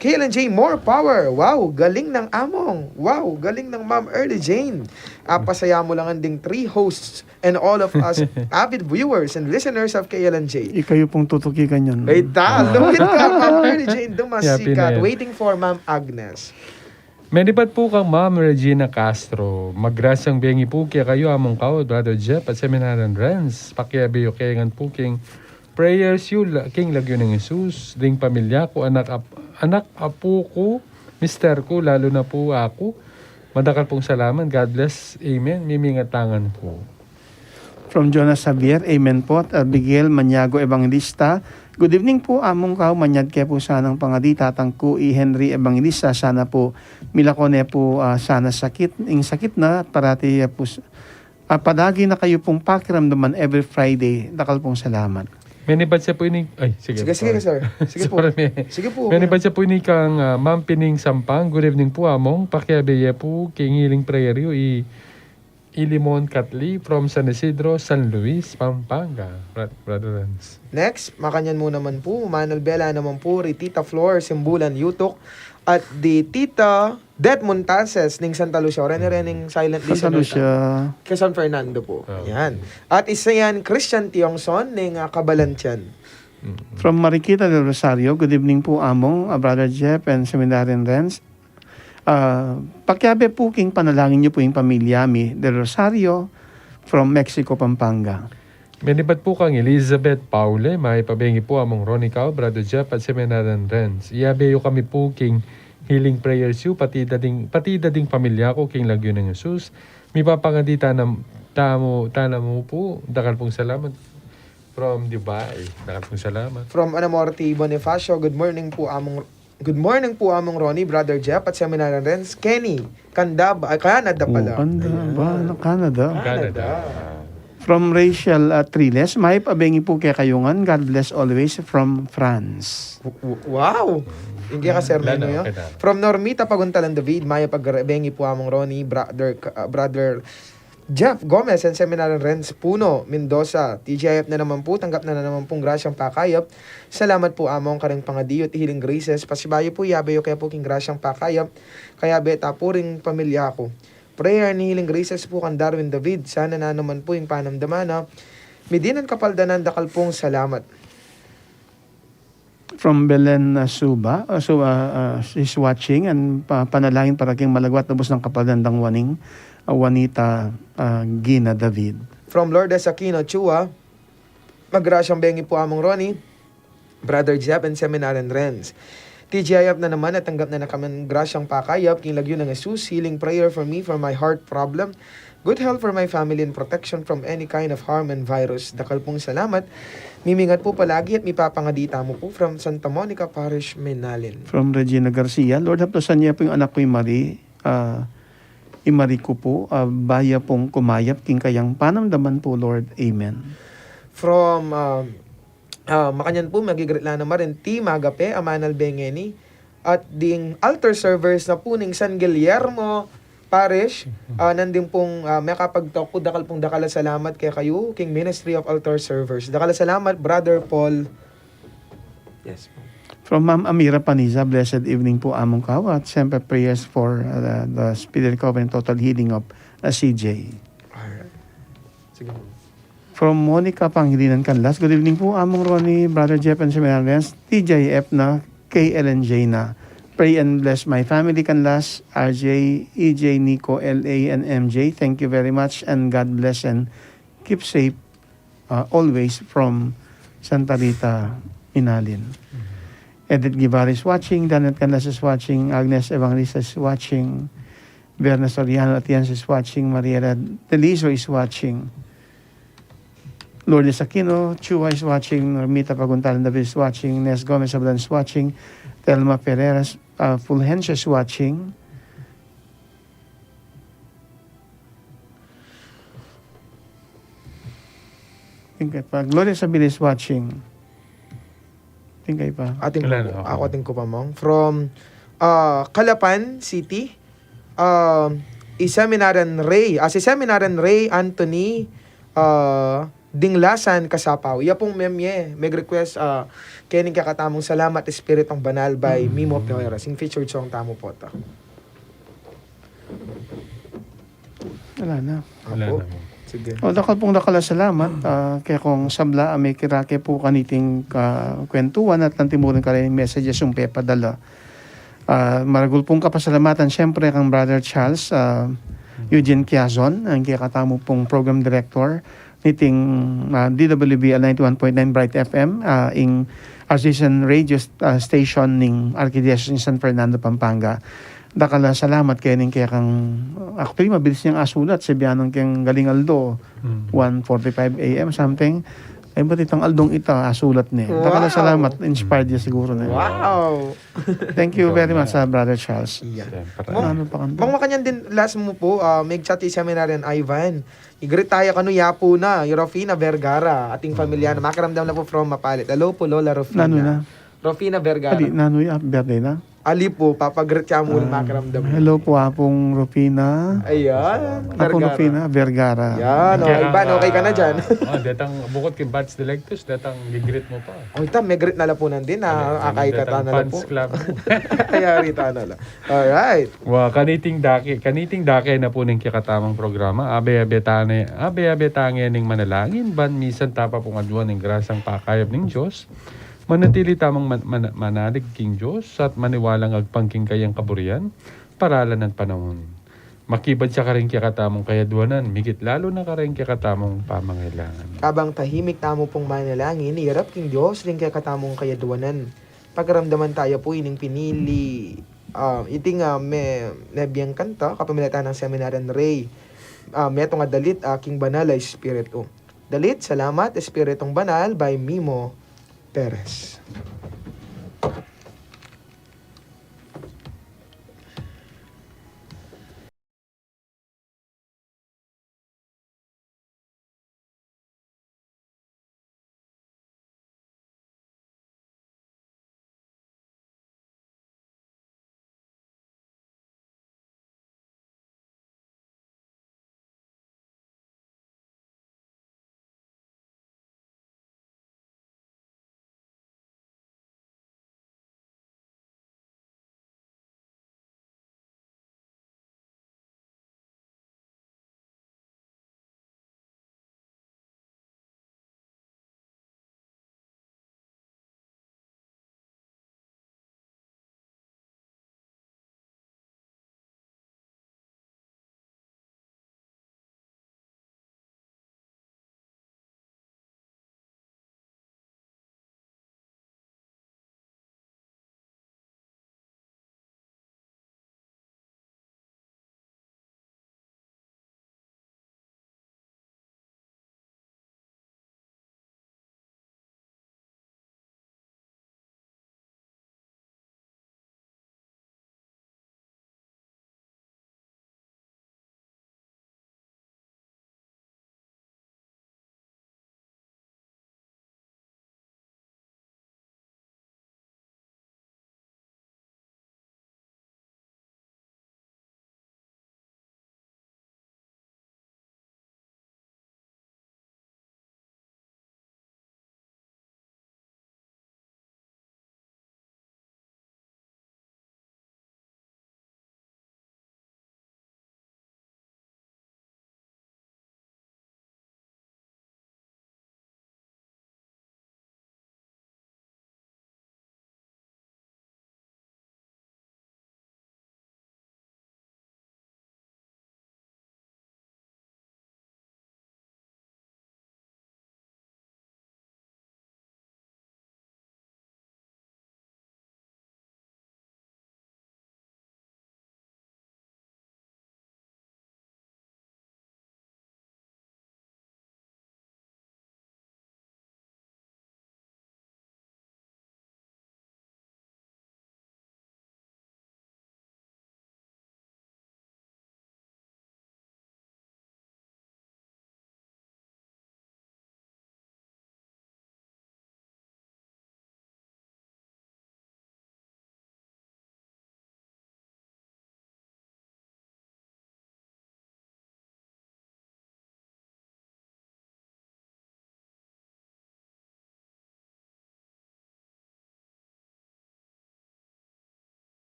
K L N J, more power. Wow, galing ng Among. Wow, galing ng Ma'am Early Jane. Apasaya mu lang ding three hosts and all of us avid viewers and listeners of K L N J. Ikayu pung tutukikan yan. Ay, ta, lupit ka, Ma'am Mary Jane Dumasikat. Waiting for Ma'am Agnes. Menibat pu kang Ma'am Regina Castro. Magrasyang bengi pu kekayu, Among Kao, Brother Jeff, at Seminarian Renz. Pakiabe yu kengan pu king prayers yu la-, king lagyu nang Jesus, ding pamilya ku, anak ap-, anak, apu ku, mister ku, lalu na pu aku. Madakal pung salamat. God bless. Amen. Mimingat tangan pu. From Jonas Javier, amen po. At Abigail Maniago Evangelista, good evening po, Among Kao, manyad ke po sanang pangadi tatang ku i Henry Evangelista, sana po milako ne po, ah, sana sakit, ing sakit na, at parati, ah, po s-, ah, padagi na kayu pung pakiramdaman every Friday. Dakal pung salamat. Menibat ya pu ini, ay, sige, sige, sige, sir. Sige po. Sorry. Sige po. Menibat ya pu ini kang, ah, Ma'am Pining Sampang, good evening po, Among. Pakiabe ye pu king healing prayer yu i Ilimon Katli from San Isidro, San Luis, Pampanga. Bra-, Brother Renz. Next, makanyan mu naman pu, manalbe la naman pu ri Tita Flor Simbulan Yutuk at di Tita Det Montases ning Santa Lucia. Rene-rening silent listener ta. Santa Lucia. Ke San Fernando pu. Ah, okay. Yan. At isa yan, Christian Tiongson ning, ah, Cabalantian. Mm. From Mariquita del Rosario, good evening pu, Among, ah, Brother Jeff, and Seminarian Renz. Ah, pakiabe pu king panalangin yu pu ing pamilya mi, Del Rosario, from Mexico, Pampanga. Menibat pu kang Elizabeth Paule, mayap a bengi pu, Among Ronnie Kao, Brother Jeff, at Seminarian Renz. Iabe yu kami pu king healing prayers yu, pati dading, pati dading pamilya ku king lagyu nang Jesus. Mipapangadi ta na, tamu, ta na mu pu, dakal pung salamat. From Dubai, dakal pung salamat. From Anamorti Bonifacio, good morning pu, Among Good morning pu, Among Ronnie, Brother Jeff, at Seminarian Renz. Kenny, Canada, ay, Canada pala. Oh, Canada. Ayan. Ba, na Canada? Canada. Canada. From Rachel, ah, Triles, mayap a bengi pu kekayu ngan. God bless always from France. W-, w-, wow! Ing keka Sir Neno ya. From Normita Paguntalan David, mayap a bengi pu Among Ronnie, brother, ah, brother Jeff Gomez and Seminarian Renz Puno Mendoza. T G I F na naman pu, tanggap na, na naman pung grasyang pakayap. Salamat pu Among karing pangadiyu at healing graces. Pasibayu pu, yabe yu ke pu king grasyang pakayap. Kayabe ta pu ring pamilya ku. Prayer ni healing graces pu kang Darwin David. Sana na naman pu ing panamdaman na midinan kapaldanan. Dakal pung salamat. From Belen, uh, Suba, uh, so, uh, uh, she's watching and pa-, panalangin para king malagwa at lubus nang kapaldanan dang waning, uh, Juanita, uh, Gina David. From Lourdes Aquino Chua, magrasyang bengi pu Among Ronnie, Brother Jeff and Seminarian Renz. T G I F na naman at tanggap na na kaming grasyang pakayap king lagyu nang Jesus, healing prayer for me for my heart problem, good health for my family, and protection from any kind of harm and virus. Dakal pung salamat. Mimingat pu palagi at mipapangadi tamu pu from Santa Monica Parish, Menalin. From Regina Garcia, Lord, haplusan yu pu ing anak ku i Marie, ah, i Marie ku pu, ah, baya pung kumayap king kayang panamdaman pu, Lord. Amen. From, ah, ah, makanyan pu, magigreet la naman ring Team Agape, a manalbe ngeni, at ding altar servers na pu ning San Guillermo Parish, ah, nandin pung, ah, makapagtalk pu, dakal pung dakal a salamat kekayu, king Ministry of Altar Servers. Dakal a salamat, Brother Paul. Yes. From Ma'am Amira Paniza, blessed evening pu Among Kawa, at siyempre prayers for, uh, the speedy recovery and total healing of, uh, C J. Alright. Sige. From Monica Pangilinan Canlas, good evening pu Among Ronnie, Brother Jeff and Seminarians, T J F na, K L N J na. Pray and bless my family Canlas, R J, E J, Nico, L A, and M J. Thank you very much and God bless and keep safe, uh, always from Santa Rita, Menalin. Edith Guevara is watching, Daniel Canlas is watching, Agnes Evangelista is watching, Berna Soriano Atienza is watching, Mariela Deliso is watching, Lourdes Aquino Chua is watching, Normita Paguntalan David is watching, Nes Gomez Sablan is watching, Telma Ferreras, uh, Fulgencio is watching. Tingkay pa. Gloria Sabina is watching. Tingkay pa. Atin ku, wala na, okay. Ako atin ku pa, Mong. From, ah, Calapan City, ah, i Seminarian Ray, ah, si Seminarian Ray Anthony, ah, Dinglasan Kasapaw. Iya pung memye, mag-request, ah, kening kekatamung Salamat Espiritong Banal by Mimo Perez. Ing featured song tamu pu ta. Wala na. Wala na. Sige. O, dakal pung dakal a salamat, ah, kekong sabla a mekirake pu kaniting kakwentuan at nantimurin karin messages yung pepadala. Ah, maragul pung kapasalamatan, siyempre, kang Brother Charles, ah, Eugene Quiazon, ang kekatamu pung program director niting, ah, D W B L ninety-one point nine Bright F M, ah, ing association radio st-, ah, station ning Arkidiocese ni San Fernando, Pampanga. Dakal a salamat kening kekang, actually, mabilis yang asulat, sibianan keng galing aldo, one forty-five A M something. Ay, ba't itang aldong ita, asulat ne? Dakal a salamat, inspired ya siguru ne. Wow! Thank you very much, ah, Brother Charles. Iya. Siyempre. Mong, ano pa kanto? Mong makanyan din, last mu pu, ah, mag-chat i Seminarian Ivan. I-greet taya kanu, ya pu na, i Rufina Vergara, ating pamilya na, makiramdam na pu from Mapalit. Hello pu, Lola Rufina. Nanu na? Rufina Vergara. Ali, nanu ya, happy birthday na? Ali pu, papa-greet ya mu, makiramdam na. Hello pu, Apung Rufina. Ayan, Apung Vergara. Rufina Vergara. Yan, okay, Ivan, okay ka na dyan. Ah, detang bukut king Bats Delectus, detang gi-greet mu pa. O, ita, mag-greet na la pu nandin, ah, akay ka ta na la pu. Fans club. Ay, ari ta na la. Alright. Wa, kaniting dake, kaniting dake na pu ning kekatamung programa. Abe-abe ta ne, abe-abe ta ngening manalangin, ban misan ta pa pung aduan ing grasang pakayap ning Dios. Manatili tamung man-, man-, manalig king Dios at maniwalang agpang king kayang kaburian, paralan at panaun. Makibad sa karing kekatamung kayaduanan, migit lalu na karing kekatamung pamangailangan. Kabang tahimik tamu pung manalangin, iyarap king Dios ring kekatamung kayaduanan. Pakiramdaman taya pu ining pinili, ah, iting, ah, me-, mebyang kanta, kapamilatan nang Seminarian Ray, ah, metung a dalit, ah, king Banal a Espiritu. Dalit, Salamat, Espiritong Banal, by Mimo Perez.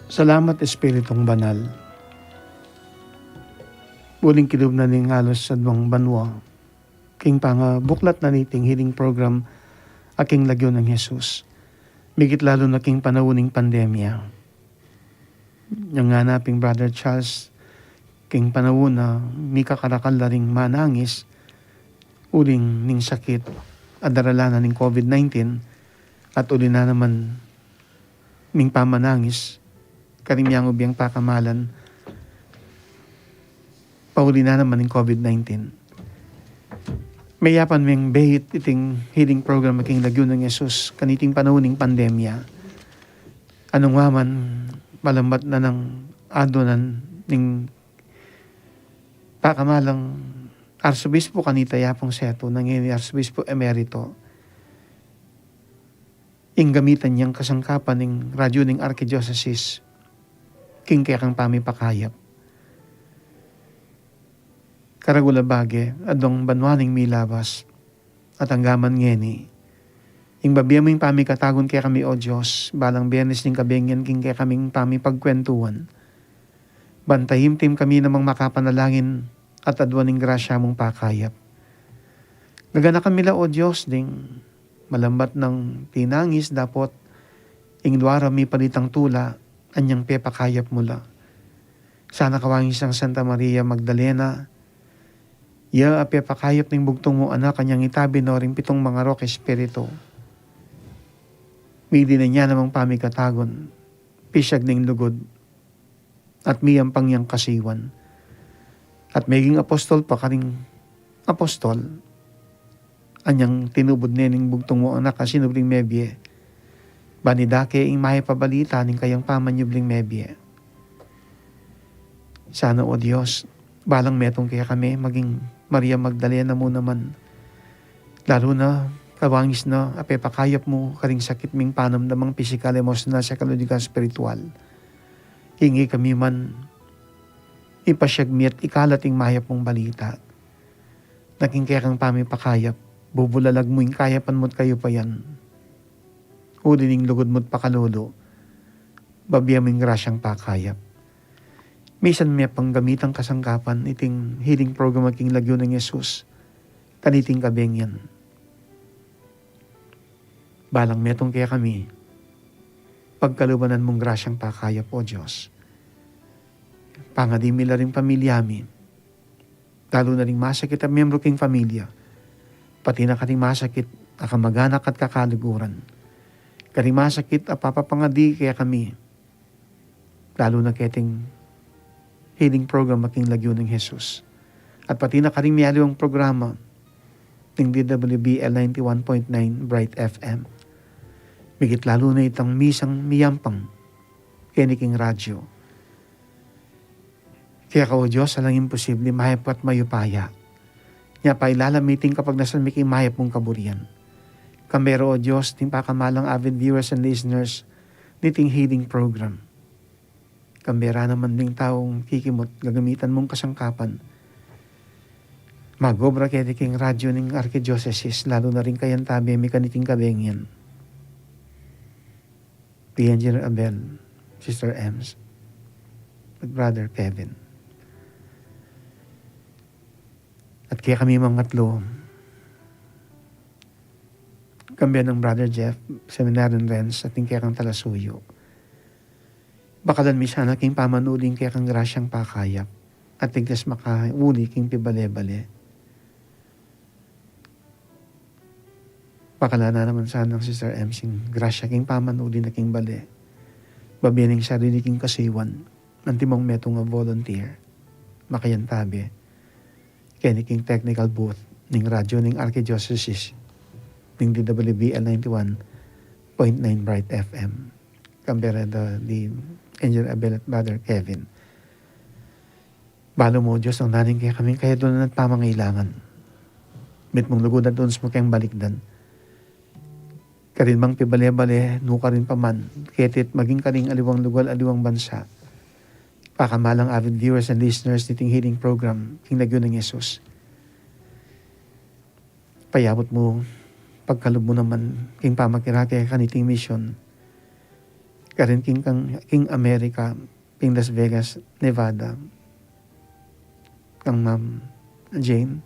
Salamat, Espiritung Banal. Uling kilub na ning alus aduang banua king pangabuklat na niting healing program a king lagyu nang Jesus. Migit lalu na king panaun ning pandemya. Nyang ngana pin Brother Charles, king panaun na mikakarakal la ring manangis, uling ning sakit a daralan na ning covid nineteen, at uli na naman ning pamanangis, karing miyangub yang pakamalan, pauli na naman ning covid nineteen. Meyapan meng beit iting healing program a king lagyu nang Jesus kaniting panaun ning pandemya. Nung wa man, malambat na nang aduan ning pakamalang Arsobispo kanita yapung setu, nang ini Arsobispo Emerito, ing gamitan yang kasangkapan ning radyu ning Arkidiosesis king kekang pamipakayap. Karagul a bage, aduang banua ning milabas, at anggaman ngeni, ing babie mu ing pamikatagun kekami, O Dios, balang Biernes ning kabengi king kekaming pamipagkwentuan. Ban taimtim kami namang makapanalangin at aduan ning grasya mung pakayap. Gaganakan mi la, O Dios, ding malambat nang tinangis dapot ing duara mipalitang tula, anyang pepakayap mu la. Sana kawangis nang Santa Maria Magdalena, ya a pepakayap ning bugtung mung anak, anyang itabi no ring pitung mangarok espiritu. Midi na nia namang pamikatagun, pisyag ning lugud, at miyampang yang kasiwan. At meging apostol pa karing apostol, anyang tinubud ne ning bugtung mung anak a sinubling mebie, ban idake ing mayap a balita ning kayang pamanyubling mebie. Sana, O Dios, balang metung kekami maging Maria Magdalena mu naman, lalu na kawangis na a pepakayap mu karing sakit ming panamdamang pisikal, emosyonal, saikolohikal, espiritual. Ing ikami man, ipasyag mi at ikalat ing mayap mung balita. Na king kekang pamipakayap, bubulalag mu ing kayapan mu't kayupayan. Uli ning lugud mu't pakalulu, babie mu ing grasyang pakayap. Misan me pang gamitang kasangkapan iting healing program a king lagyu nang Jesus kaniting kabengi. Balang metung kekami, pagkaluban mung grasyang pakayap, O Dios. Pangadi mi la ring pamilya mi, lalu na ring masakit a miyembru king pamilya, pati na karing masakit a kamaganak at kakaluguran, karing masakit a papapangadi kekami, lalu na keting healing program a king lagyu nang Jesus, at pati na karing mialiwang programa ning D W B L ninety-one point nine Bright F M. Migit lalu na itang misang miyampang keni king radyu. Keka, O Dios, alang imposible, mayap at mayupaya. Nya pailalam mi iting kapagnasan mi king mayap mung kaburian. Kambe ra, O Dios, ding pakamalang avid viewers and listeners niting healing program. Kambe ra naman ding taung kikimut gagamitan mung kasangkapan magobra keti king radyu ning Arkidiosesis, lalu na ring kayantabe mi kaniting kabengi. Di Engineer Abel, Sister Ems, at Brother Kevin. At kekami mang atlu, kambe nang Brother Jeff, Seminarian Renz, at ing kekang talasuyu. Bakalan mi sana king pamanuli ing kekang grasyang pakayap, at ligtas makauli king pibale-bale. Bakalan na naman sana nang Sister Ems ing grasya king pamanuli na king bale. Babie ning sarili king kasiwan, antimong metung a volunteer, makayantabe keni king technical booth ning radyu ning Arkidiosesis ning D W B L ninety-one point nine Bright F M. Kambe ra da di Angel Abel at Brother Kevin. Balu mu, O Dios, ing nanu ing kekaming kayadunan at pamangailangan. Mitmung lugud at duns mu keng balikdan. Karin mang pibale-bale, nukarin pa man, keti at maging karing aliwang lugal, aliwang bansa. Pakamalang avid viewers and listeners niting healing program king lagyu nang Jesus. Payabut mu, pagkalub mu naman king pamakirake kaniting misyon. Karin king, kang, king Amerika, king Las Vegas, Nevada, kang Ma'am Jane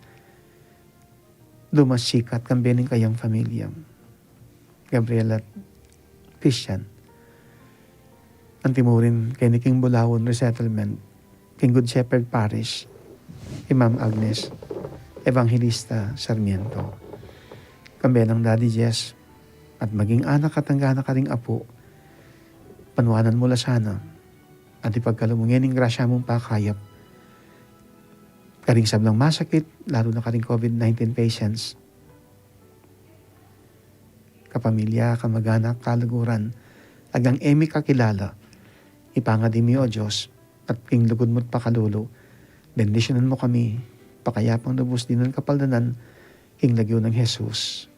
Dumasikat, kambe ning kayang pamilya, Gabriel at Christian. Anti mu rin keni king Bulaon Resettlement, king Good Shepherd Parish, kay Ma'am Agnes Evangelista Sarmiento, kambe nang Daddy Jess, at maging anak at angga na karing apu, panuanan mu la sana, at ipagkalub mu ngening grasya mung pakayap karing sablang masakit, lalu na karing COVID nineteen patients, kapamilya, kamaganak, kaluguran, agyang e mi kakilala. Ipangadi mi, O Dios, at king lugud mu't pakalulu, bendisyunan mu kami pakayapang lubus dinan kapaldanan, king lagyu nang Jesus.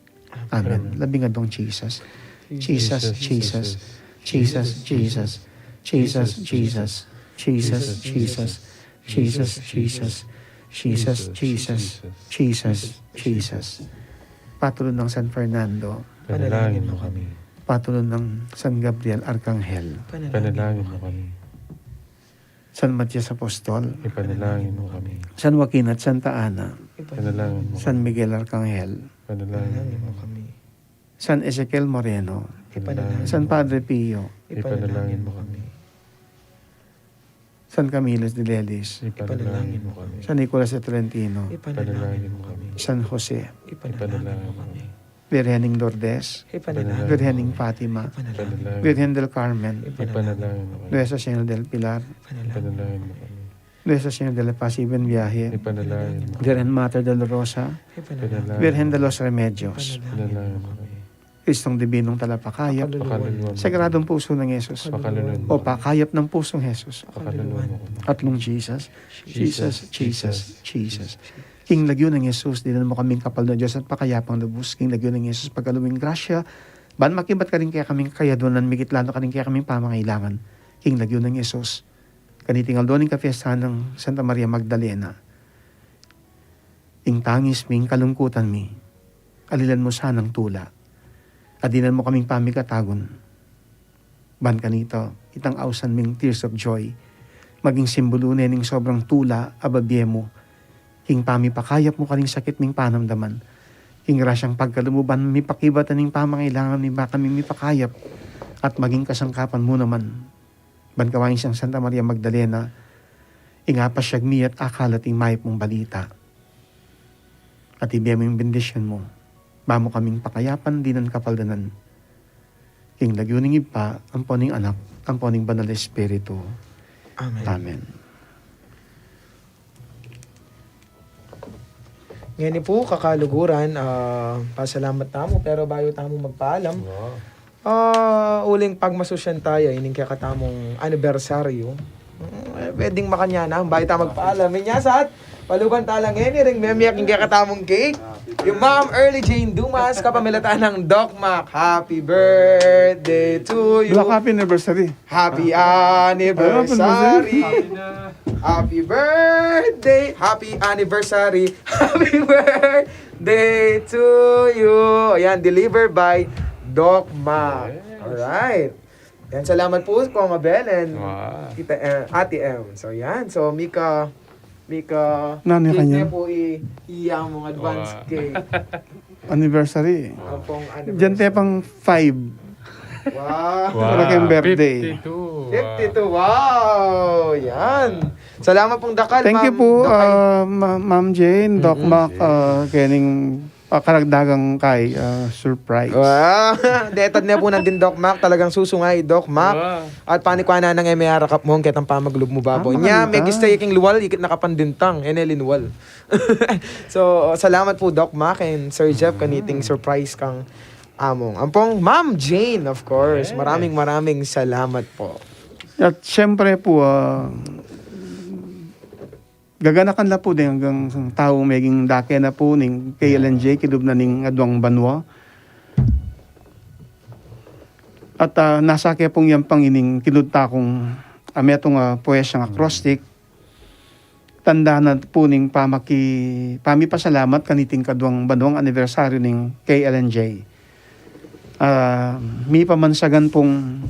Amen. Amen. Labing adwang Jesus. Jesus, Jesus, Jesus, Jesus, Jesus, Jesus, Jesus, Jesus, Jesus, Jesus, Jesus, Jesus, Jesus, Jesus. Patulun nang San Fernando. Panalangin mu kami. Patulun nang San Gabriel Arkanghel. Panalangin mu kami. San Matias Apostol. Ipanalangin mu kami. San Joaquin at Santa Ana. Ipanalangin mu kami. San Miguel Arkanghel. Ipanalangin mu kami. San Ezekiel Moreno. Ipanalangin mu kami. San Padre Pio. Ipanalangin mu kami. San Camilo de Lelis. Ipanalangin mu kami. San Nicolas de Tolentino. Ipanalangin mu kami. San Jose. Ipanalangin mu kami. Virgen ning Lourdes. Ipanalangin mu kami. Virgen ning Fatima. Ipanalangin mu kami. Virgen del Carmen. Ipanalangin mu kami. Nuestra Señora del Pilar. Ipanalangin mu kami. Nuestra Señora de la Paz y Buen Viaje. Ipanalangin mu kami. Virgen Mater Dolorosa. Ipanalangin mu kami. Virgen de los Remedios. Ipanalangin mu kami. Kristong Dibinong Talapakayap. Pakalulwan mu kami. Sagradong Puso nang Jesus. Pakalulwan mu kami. O pakayap nang pusong Jesus. Pakalulwan mu kami. Atlung Jesus. Jesus, Jesus, Jesus. King lagyu nang Jesus, dinan mu kaming kapaldanan, Dios, at pakayapang lubus. King lagyu nang Jesus, pagkalub mu ing grasya ban makibat karing kekaming kayadwanan, migit lalu karing kekaming pamangailangan. King lagyu nang Jesus, kaniting aldo ning kapiestan nang Santa Maria Magdalena, ing tangis mi, ing kalungkutan mi, alilan mu sanang tula, at dinan mu kaming pamikatagun. Ban kanita, itang ausan ming tears of joy, maging simbulu ne ning sobrang tula a babie mu, king pamipakayap mu karing sakit ming panamdaman. King grasyang pagkalub mu ban mipakibat ning pamangailangan mi, ba kaming mipakayap, at maging kasangkapan mu naman. Ban kawaing sang Santa Maria Magdalena, ing apasyag mi at akalat ing mayap mung balita. At ibie mu ing bendisyun mu, ba mu kaming pakayapan dinan kapaldanan. King lagyu ning Ibpa, ampo ning Anak, ampo ning Banal a Espiritu. Amen. Amen. Ngeni pu, kakaluguran, ah, pasalamat tamu, pero bayu tamu magpaalam, ah, uling pagmasusyan taya ining kekatamung anibersaryu. Mm, eh, pwedeng makanyan na, bayu tamu magpaalam. Inya sat, paluban tala ngeni ring memiak ing kekatamung cake. Yung Ma'am Early Jane Dumas, kapamilatan nang Doc Mac. Happy birthday to you. Black, happy anniversary. Happy anniversary. Happy birthday. Happy anniversary. Happy birthday to you. Ayan, delivered by Doc Mac. Yes. Alright. Yan, salamat po, Kuya Mabel and Tita, eh, Ate Em. So, yan. So, mika, mika, nani cake kanya? Na po i-, iya mong advance cake. Anniversary. Ampong anniversary. Diyan te pang five. Wow. Para kayong birthday. Fifty-two. Wow. Fifty-two. Wow. Yan. Salamat pong dakal, Thank you Ma'am po, Dakal. Ah, Ma-, Ma'am Jane, Doc Mac, ah, kening, ah, karagdagang kay, ah, surprise. Wow. Detad ne po nandin, Doc Mac. Talagang susungay, Doc Mac. Wow. At panikwa na nang M A R akap mo, ketang pamaglub mu babo. Ah, nya, makanita. May gista iking luwal, ikit nakapandintang, ene linuwal. So, salamat po, Doc Mac and Sir Jeff, kaniting surprise kang among. Ampong Ma'am Jane, of course. Yes. Maraming, maraming salamat po. At siyempre po, ah, gaganakan la po ding anggang tau meging dake na po ning K L N J, kilub na ning aduang banua. At, ah, nasa ke pong yan pang ining kilub takung, ah, metung, ah, puwesyang acrostic. Tanda na po ning pamaki-, pamipasalamat kaniting kaduang banuang anibersaryu ning K L N J. Ah, mipamansagan pong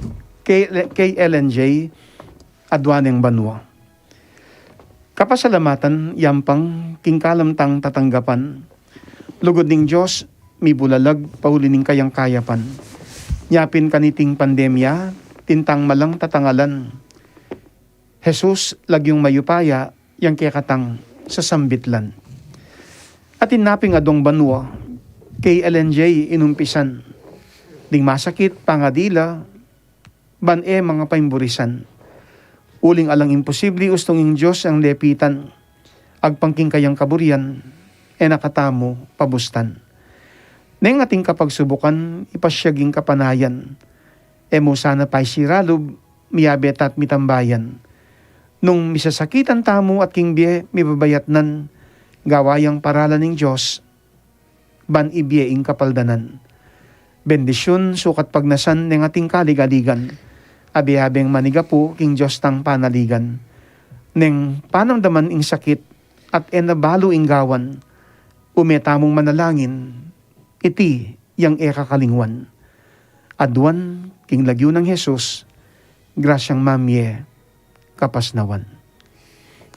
K-, K L N J, adwa neng banua. Kapasalamatan yampang king kalam tang tatanggapan. Lugud ning Dios, mibulalag pauli ning kayang kayapan. Nyapin kaniting pandemya, atin tang malang tatangalan. Jesus, lagyung mayupaya, yang kekatang sasambitlan. Atin na ping adwang banua, K L N J inumpisan. Ding masakit, pangadila, ban e manga paimburisan. Uling alang imposible, ustung ing Dios yang lepitan. Agpang king kayang kaburian, e na katamu pabustan. Neng ating kapagsubukan, ipasiag ing kapanayan. E mu sana paisiralub, miyabe ta't mitambayan. Nung misasakitan tamu at king bie mibabayatnan, gawa yang paralan ning Dios, ban ibie ing kapaldanan. Bendisyun, sukat pagnasan, neng ating kaligaligan. Abe-abeng manigapu king Dios tang panaligan. Neng panamdaman ing sakit, at e na balu ing gawan, ume tamung manalangin, iti yang e kakalingwan. Aduan king lagyu nang Jesus, grasyang mamie kapasnawan.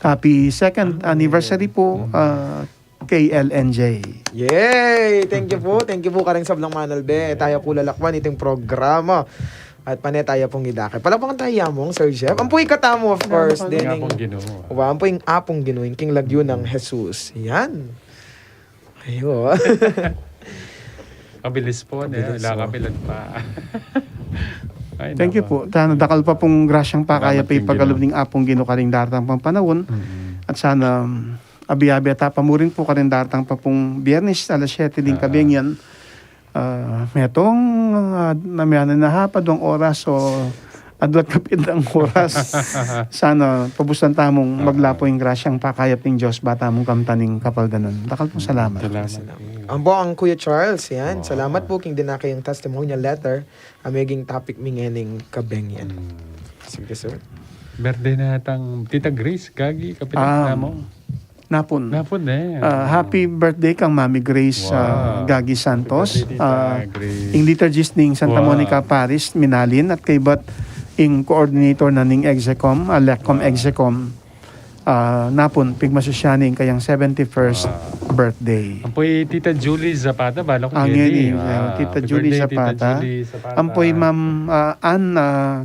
Happy second anniversary po, ah, K L N J. Yay! Thank you po. Thank you po, kareng sablang manalbe. Taya pu lalakwan iting programa. At pane taya pung idake. Palakpakan taya mung, Sir Jeff. Ampo ikatamu, of course, din ing Apung Ginu. Wa, ampo ing Apung Ginu, ing king lagyu nang Jesus. Yan. Ayo. Kabilis po, ne? Kabilis, oh. Wala kapilan pa. Ay, thank you po. Sana dakal pa pung grasyang pakaya pa ipagalub ning Apung Ginu karing daratang pang panaun. Mm-mm. At sana, um, abi-abi at apa mu rin po karing daratang pa pung Biyernes, alas siyete ding kabengyan. Ah, metung, ah, namiyanan na ha pa, duang oras o adwa't kapitang oras. Sana pabustan tamung maglapu ing grasyang pakayap ning Dios, ba tamung kamtan ing kapaldanan. Dakal pung salamat. Salamat. Ampo ang Kuya Charles, yan. Wow. Salamat po king dinake yung testimonial letter a meging topic mi ngening kabengyan. Mm. Sige, sir. Birthday na tang Tita Grace, gagi, kapitan namu. Napun. Napun, e. Ah, happy birthday kang Mami Grace, ah, Gagi Santos. Happy birthday, Tita Grace. Ing liturgist ning Santa Monica Parish, minalin, at kaybat ing coordinator na ning Execom, ah, Lecom Execom. Ah, napun, pigmasusyan ing kayang seventy-first birthday. Ampo i Tita Julie Zapata, bala ku ngeni, Tita Julie Zapata. Ampo i Ma'am, ah, Ann, ah,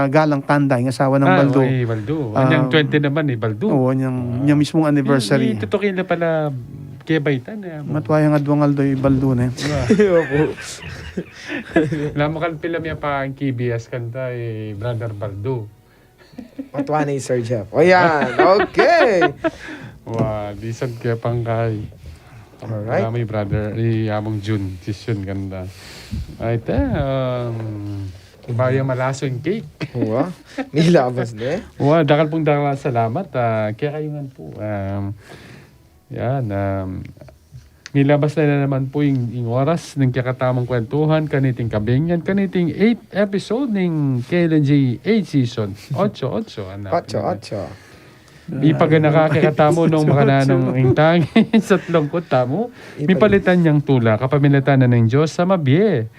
Galang Tanday, ing asawa nang Baldo. Ay, Baldo. Anyang twenty naman, e, Baldo. Oo, anyang, anyang mismung anniversary. Tutukin na pala kebaitan, e. Matwa yang adwang aldo i Baldo, ne? Opo. Lamakal pila mi apa ang K B S kanta, e, Brother Baldo. Matwa na i Sir Jeff. O yan, okay. Wa, disan ke pangkay. Alright. Kami, brother, i Among Jun, si Jun kanda. Ay, te, um, baya malaso ing cake. Wa, nilabas na e. Wa, dakal pung dakal a salamat, ah, kekayung ngan pu. Um, Yan, um, milabas na naman pu ing, ing oras ning kekatamung kwentuhan kaniting kabengyan, kaniting eighth episode ning K L N J eighth season. Ocho, ocho, anak. Ocho, ocho. Ipaganaka kekatamu nung makananung ing tangis at lungkut tamu, mipalitan yang tula, kapamilatan na ning Dios a mabie.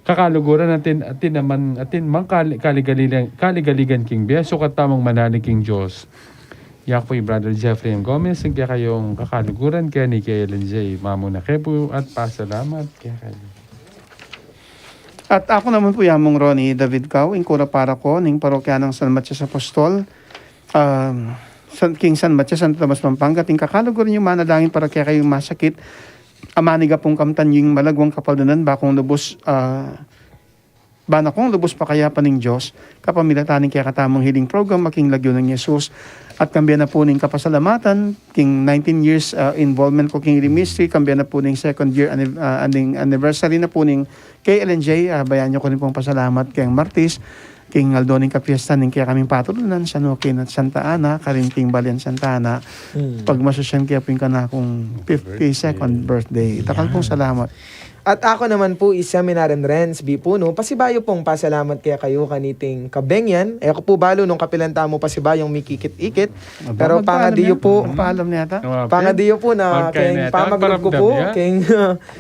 Kakaluguran atin, atin naman, atin mang kali-, kaligaligan, kaligaligan king bie, sukat tamung manalig king Dios. Yaku i Brother Jeffrey M. Gomez, ing kekayung kakaluguran keni K L N J, mamuna ke pu at pasalamat kekayu. At aku naman pu i Among Ronnie David Cao, ing kura paroko ning parokya nang San Matias Apostol, um, San, king San Matias, Santo Tomas, Pampanga, at ing kakaluguran yu manalangin para kekayung masakit, a manigapu kamtan yu ing malagwang kapaldanan, ba kung lubus, ah, ba na kung lubus pakayapan ning Dios, kapamilatan ning kekatamung healing program, a king lagyu nang Jesus. At kambe na pu ning kapasalamatan, king nineteen years, ah, involvement ku king healing ministry, kambe na pu ning second year anniv-, ah, anning anniversary na pu ning K L N J, ah, bayan yu ku rin pung pasalamat keng Martis, king aldo ning kapiestan ning kekaming patulunan, San Joaquin at Santa Ana, karin king Balian Santa Ana, pagmasusyan ke pu ing kanakung fifty-second birthday. Dakal pung salamat. At aku naman pu i Seminarian Renz B. Puno, pasibayu pung pasalamat kekayu kaniting kabeng yan. E ku pu balu nung kapilan tamu pasibayung mikikit-ikit, pero pangadi yu pu, pangadi yu pu na keng pamaglub ku pu, keng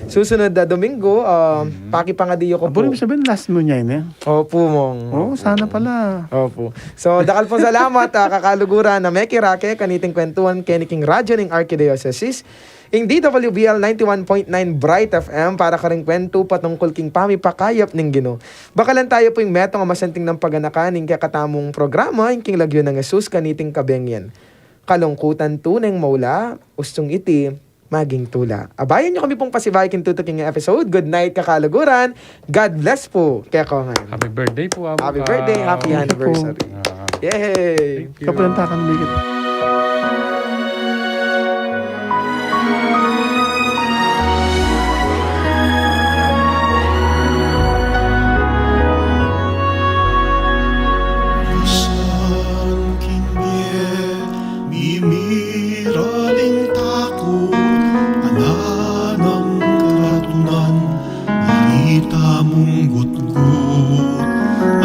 susunod a Domingo, ah, pakipangadi yu ku pu. Abu, ibig sabihin, last mu ne ini? Opu, Mong. O, sana pala. Opu. So, dakal pung salamat, ah, kakaluguran, a mekirake kaniting kwentuhan keni king radyu ning Archidiocesis, ing D W B L ninety-one point nine Bright F M, para karing kwentu patungkul king pamipakayap ning Ginu. Bakalan tayu pu ing metung a masanting nang paganakan ning kekatamung programa, ing king lagyu nang Jesus kaniting kabeng yan. Kalungkutan tuneng maula, ustung iti maging tula. Abayan yu kami pung pasibayu king tutuking episode. Good night, kakaluguran. God bless pu kekongan. Happy birthday pu, Abu. Happy birthday, happy anniversary. Ah. Yay! Thank you. Kapilan ta kang bigit. Misan king bie, mimiraling takut, ala nang karatunan, a ita mung gutgut,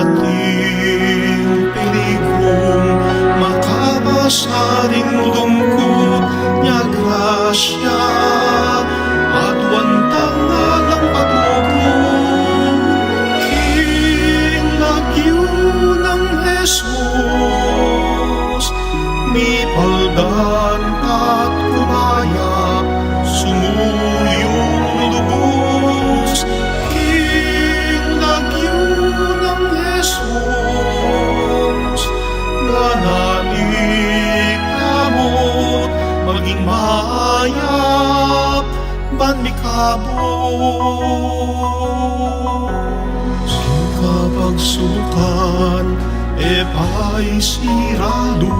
ating peligrung makabasa ring lungkut, nya grasya, aduan tang alang patugut, king lagyu nang Jesus, mipaldan ta't kumayap, sumuyung lubus, king lagyu nang Jesus, ngana ning tamu, maging mayap, ban mikabus. King kapagsubukan, e paisiguradu,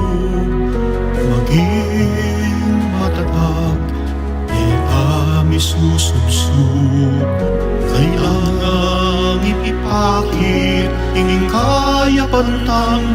maging matatag, e pamisusubsub. Kailangang ipipakit ing kayapan tang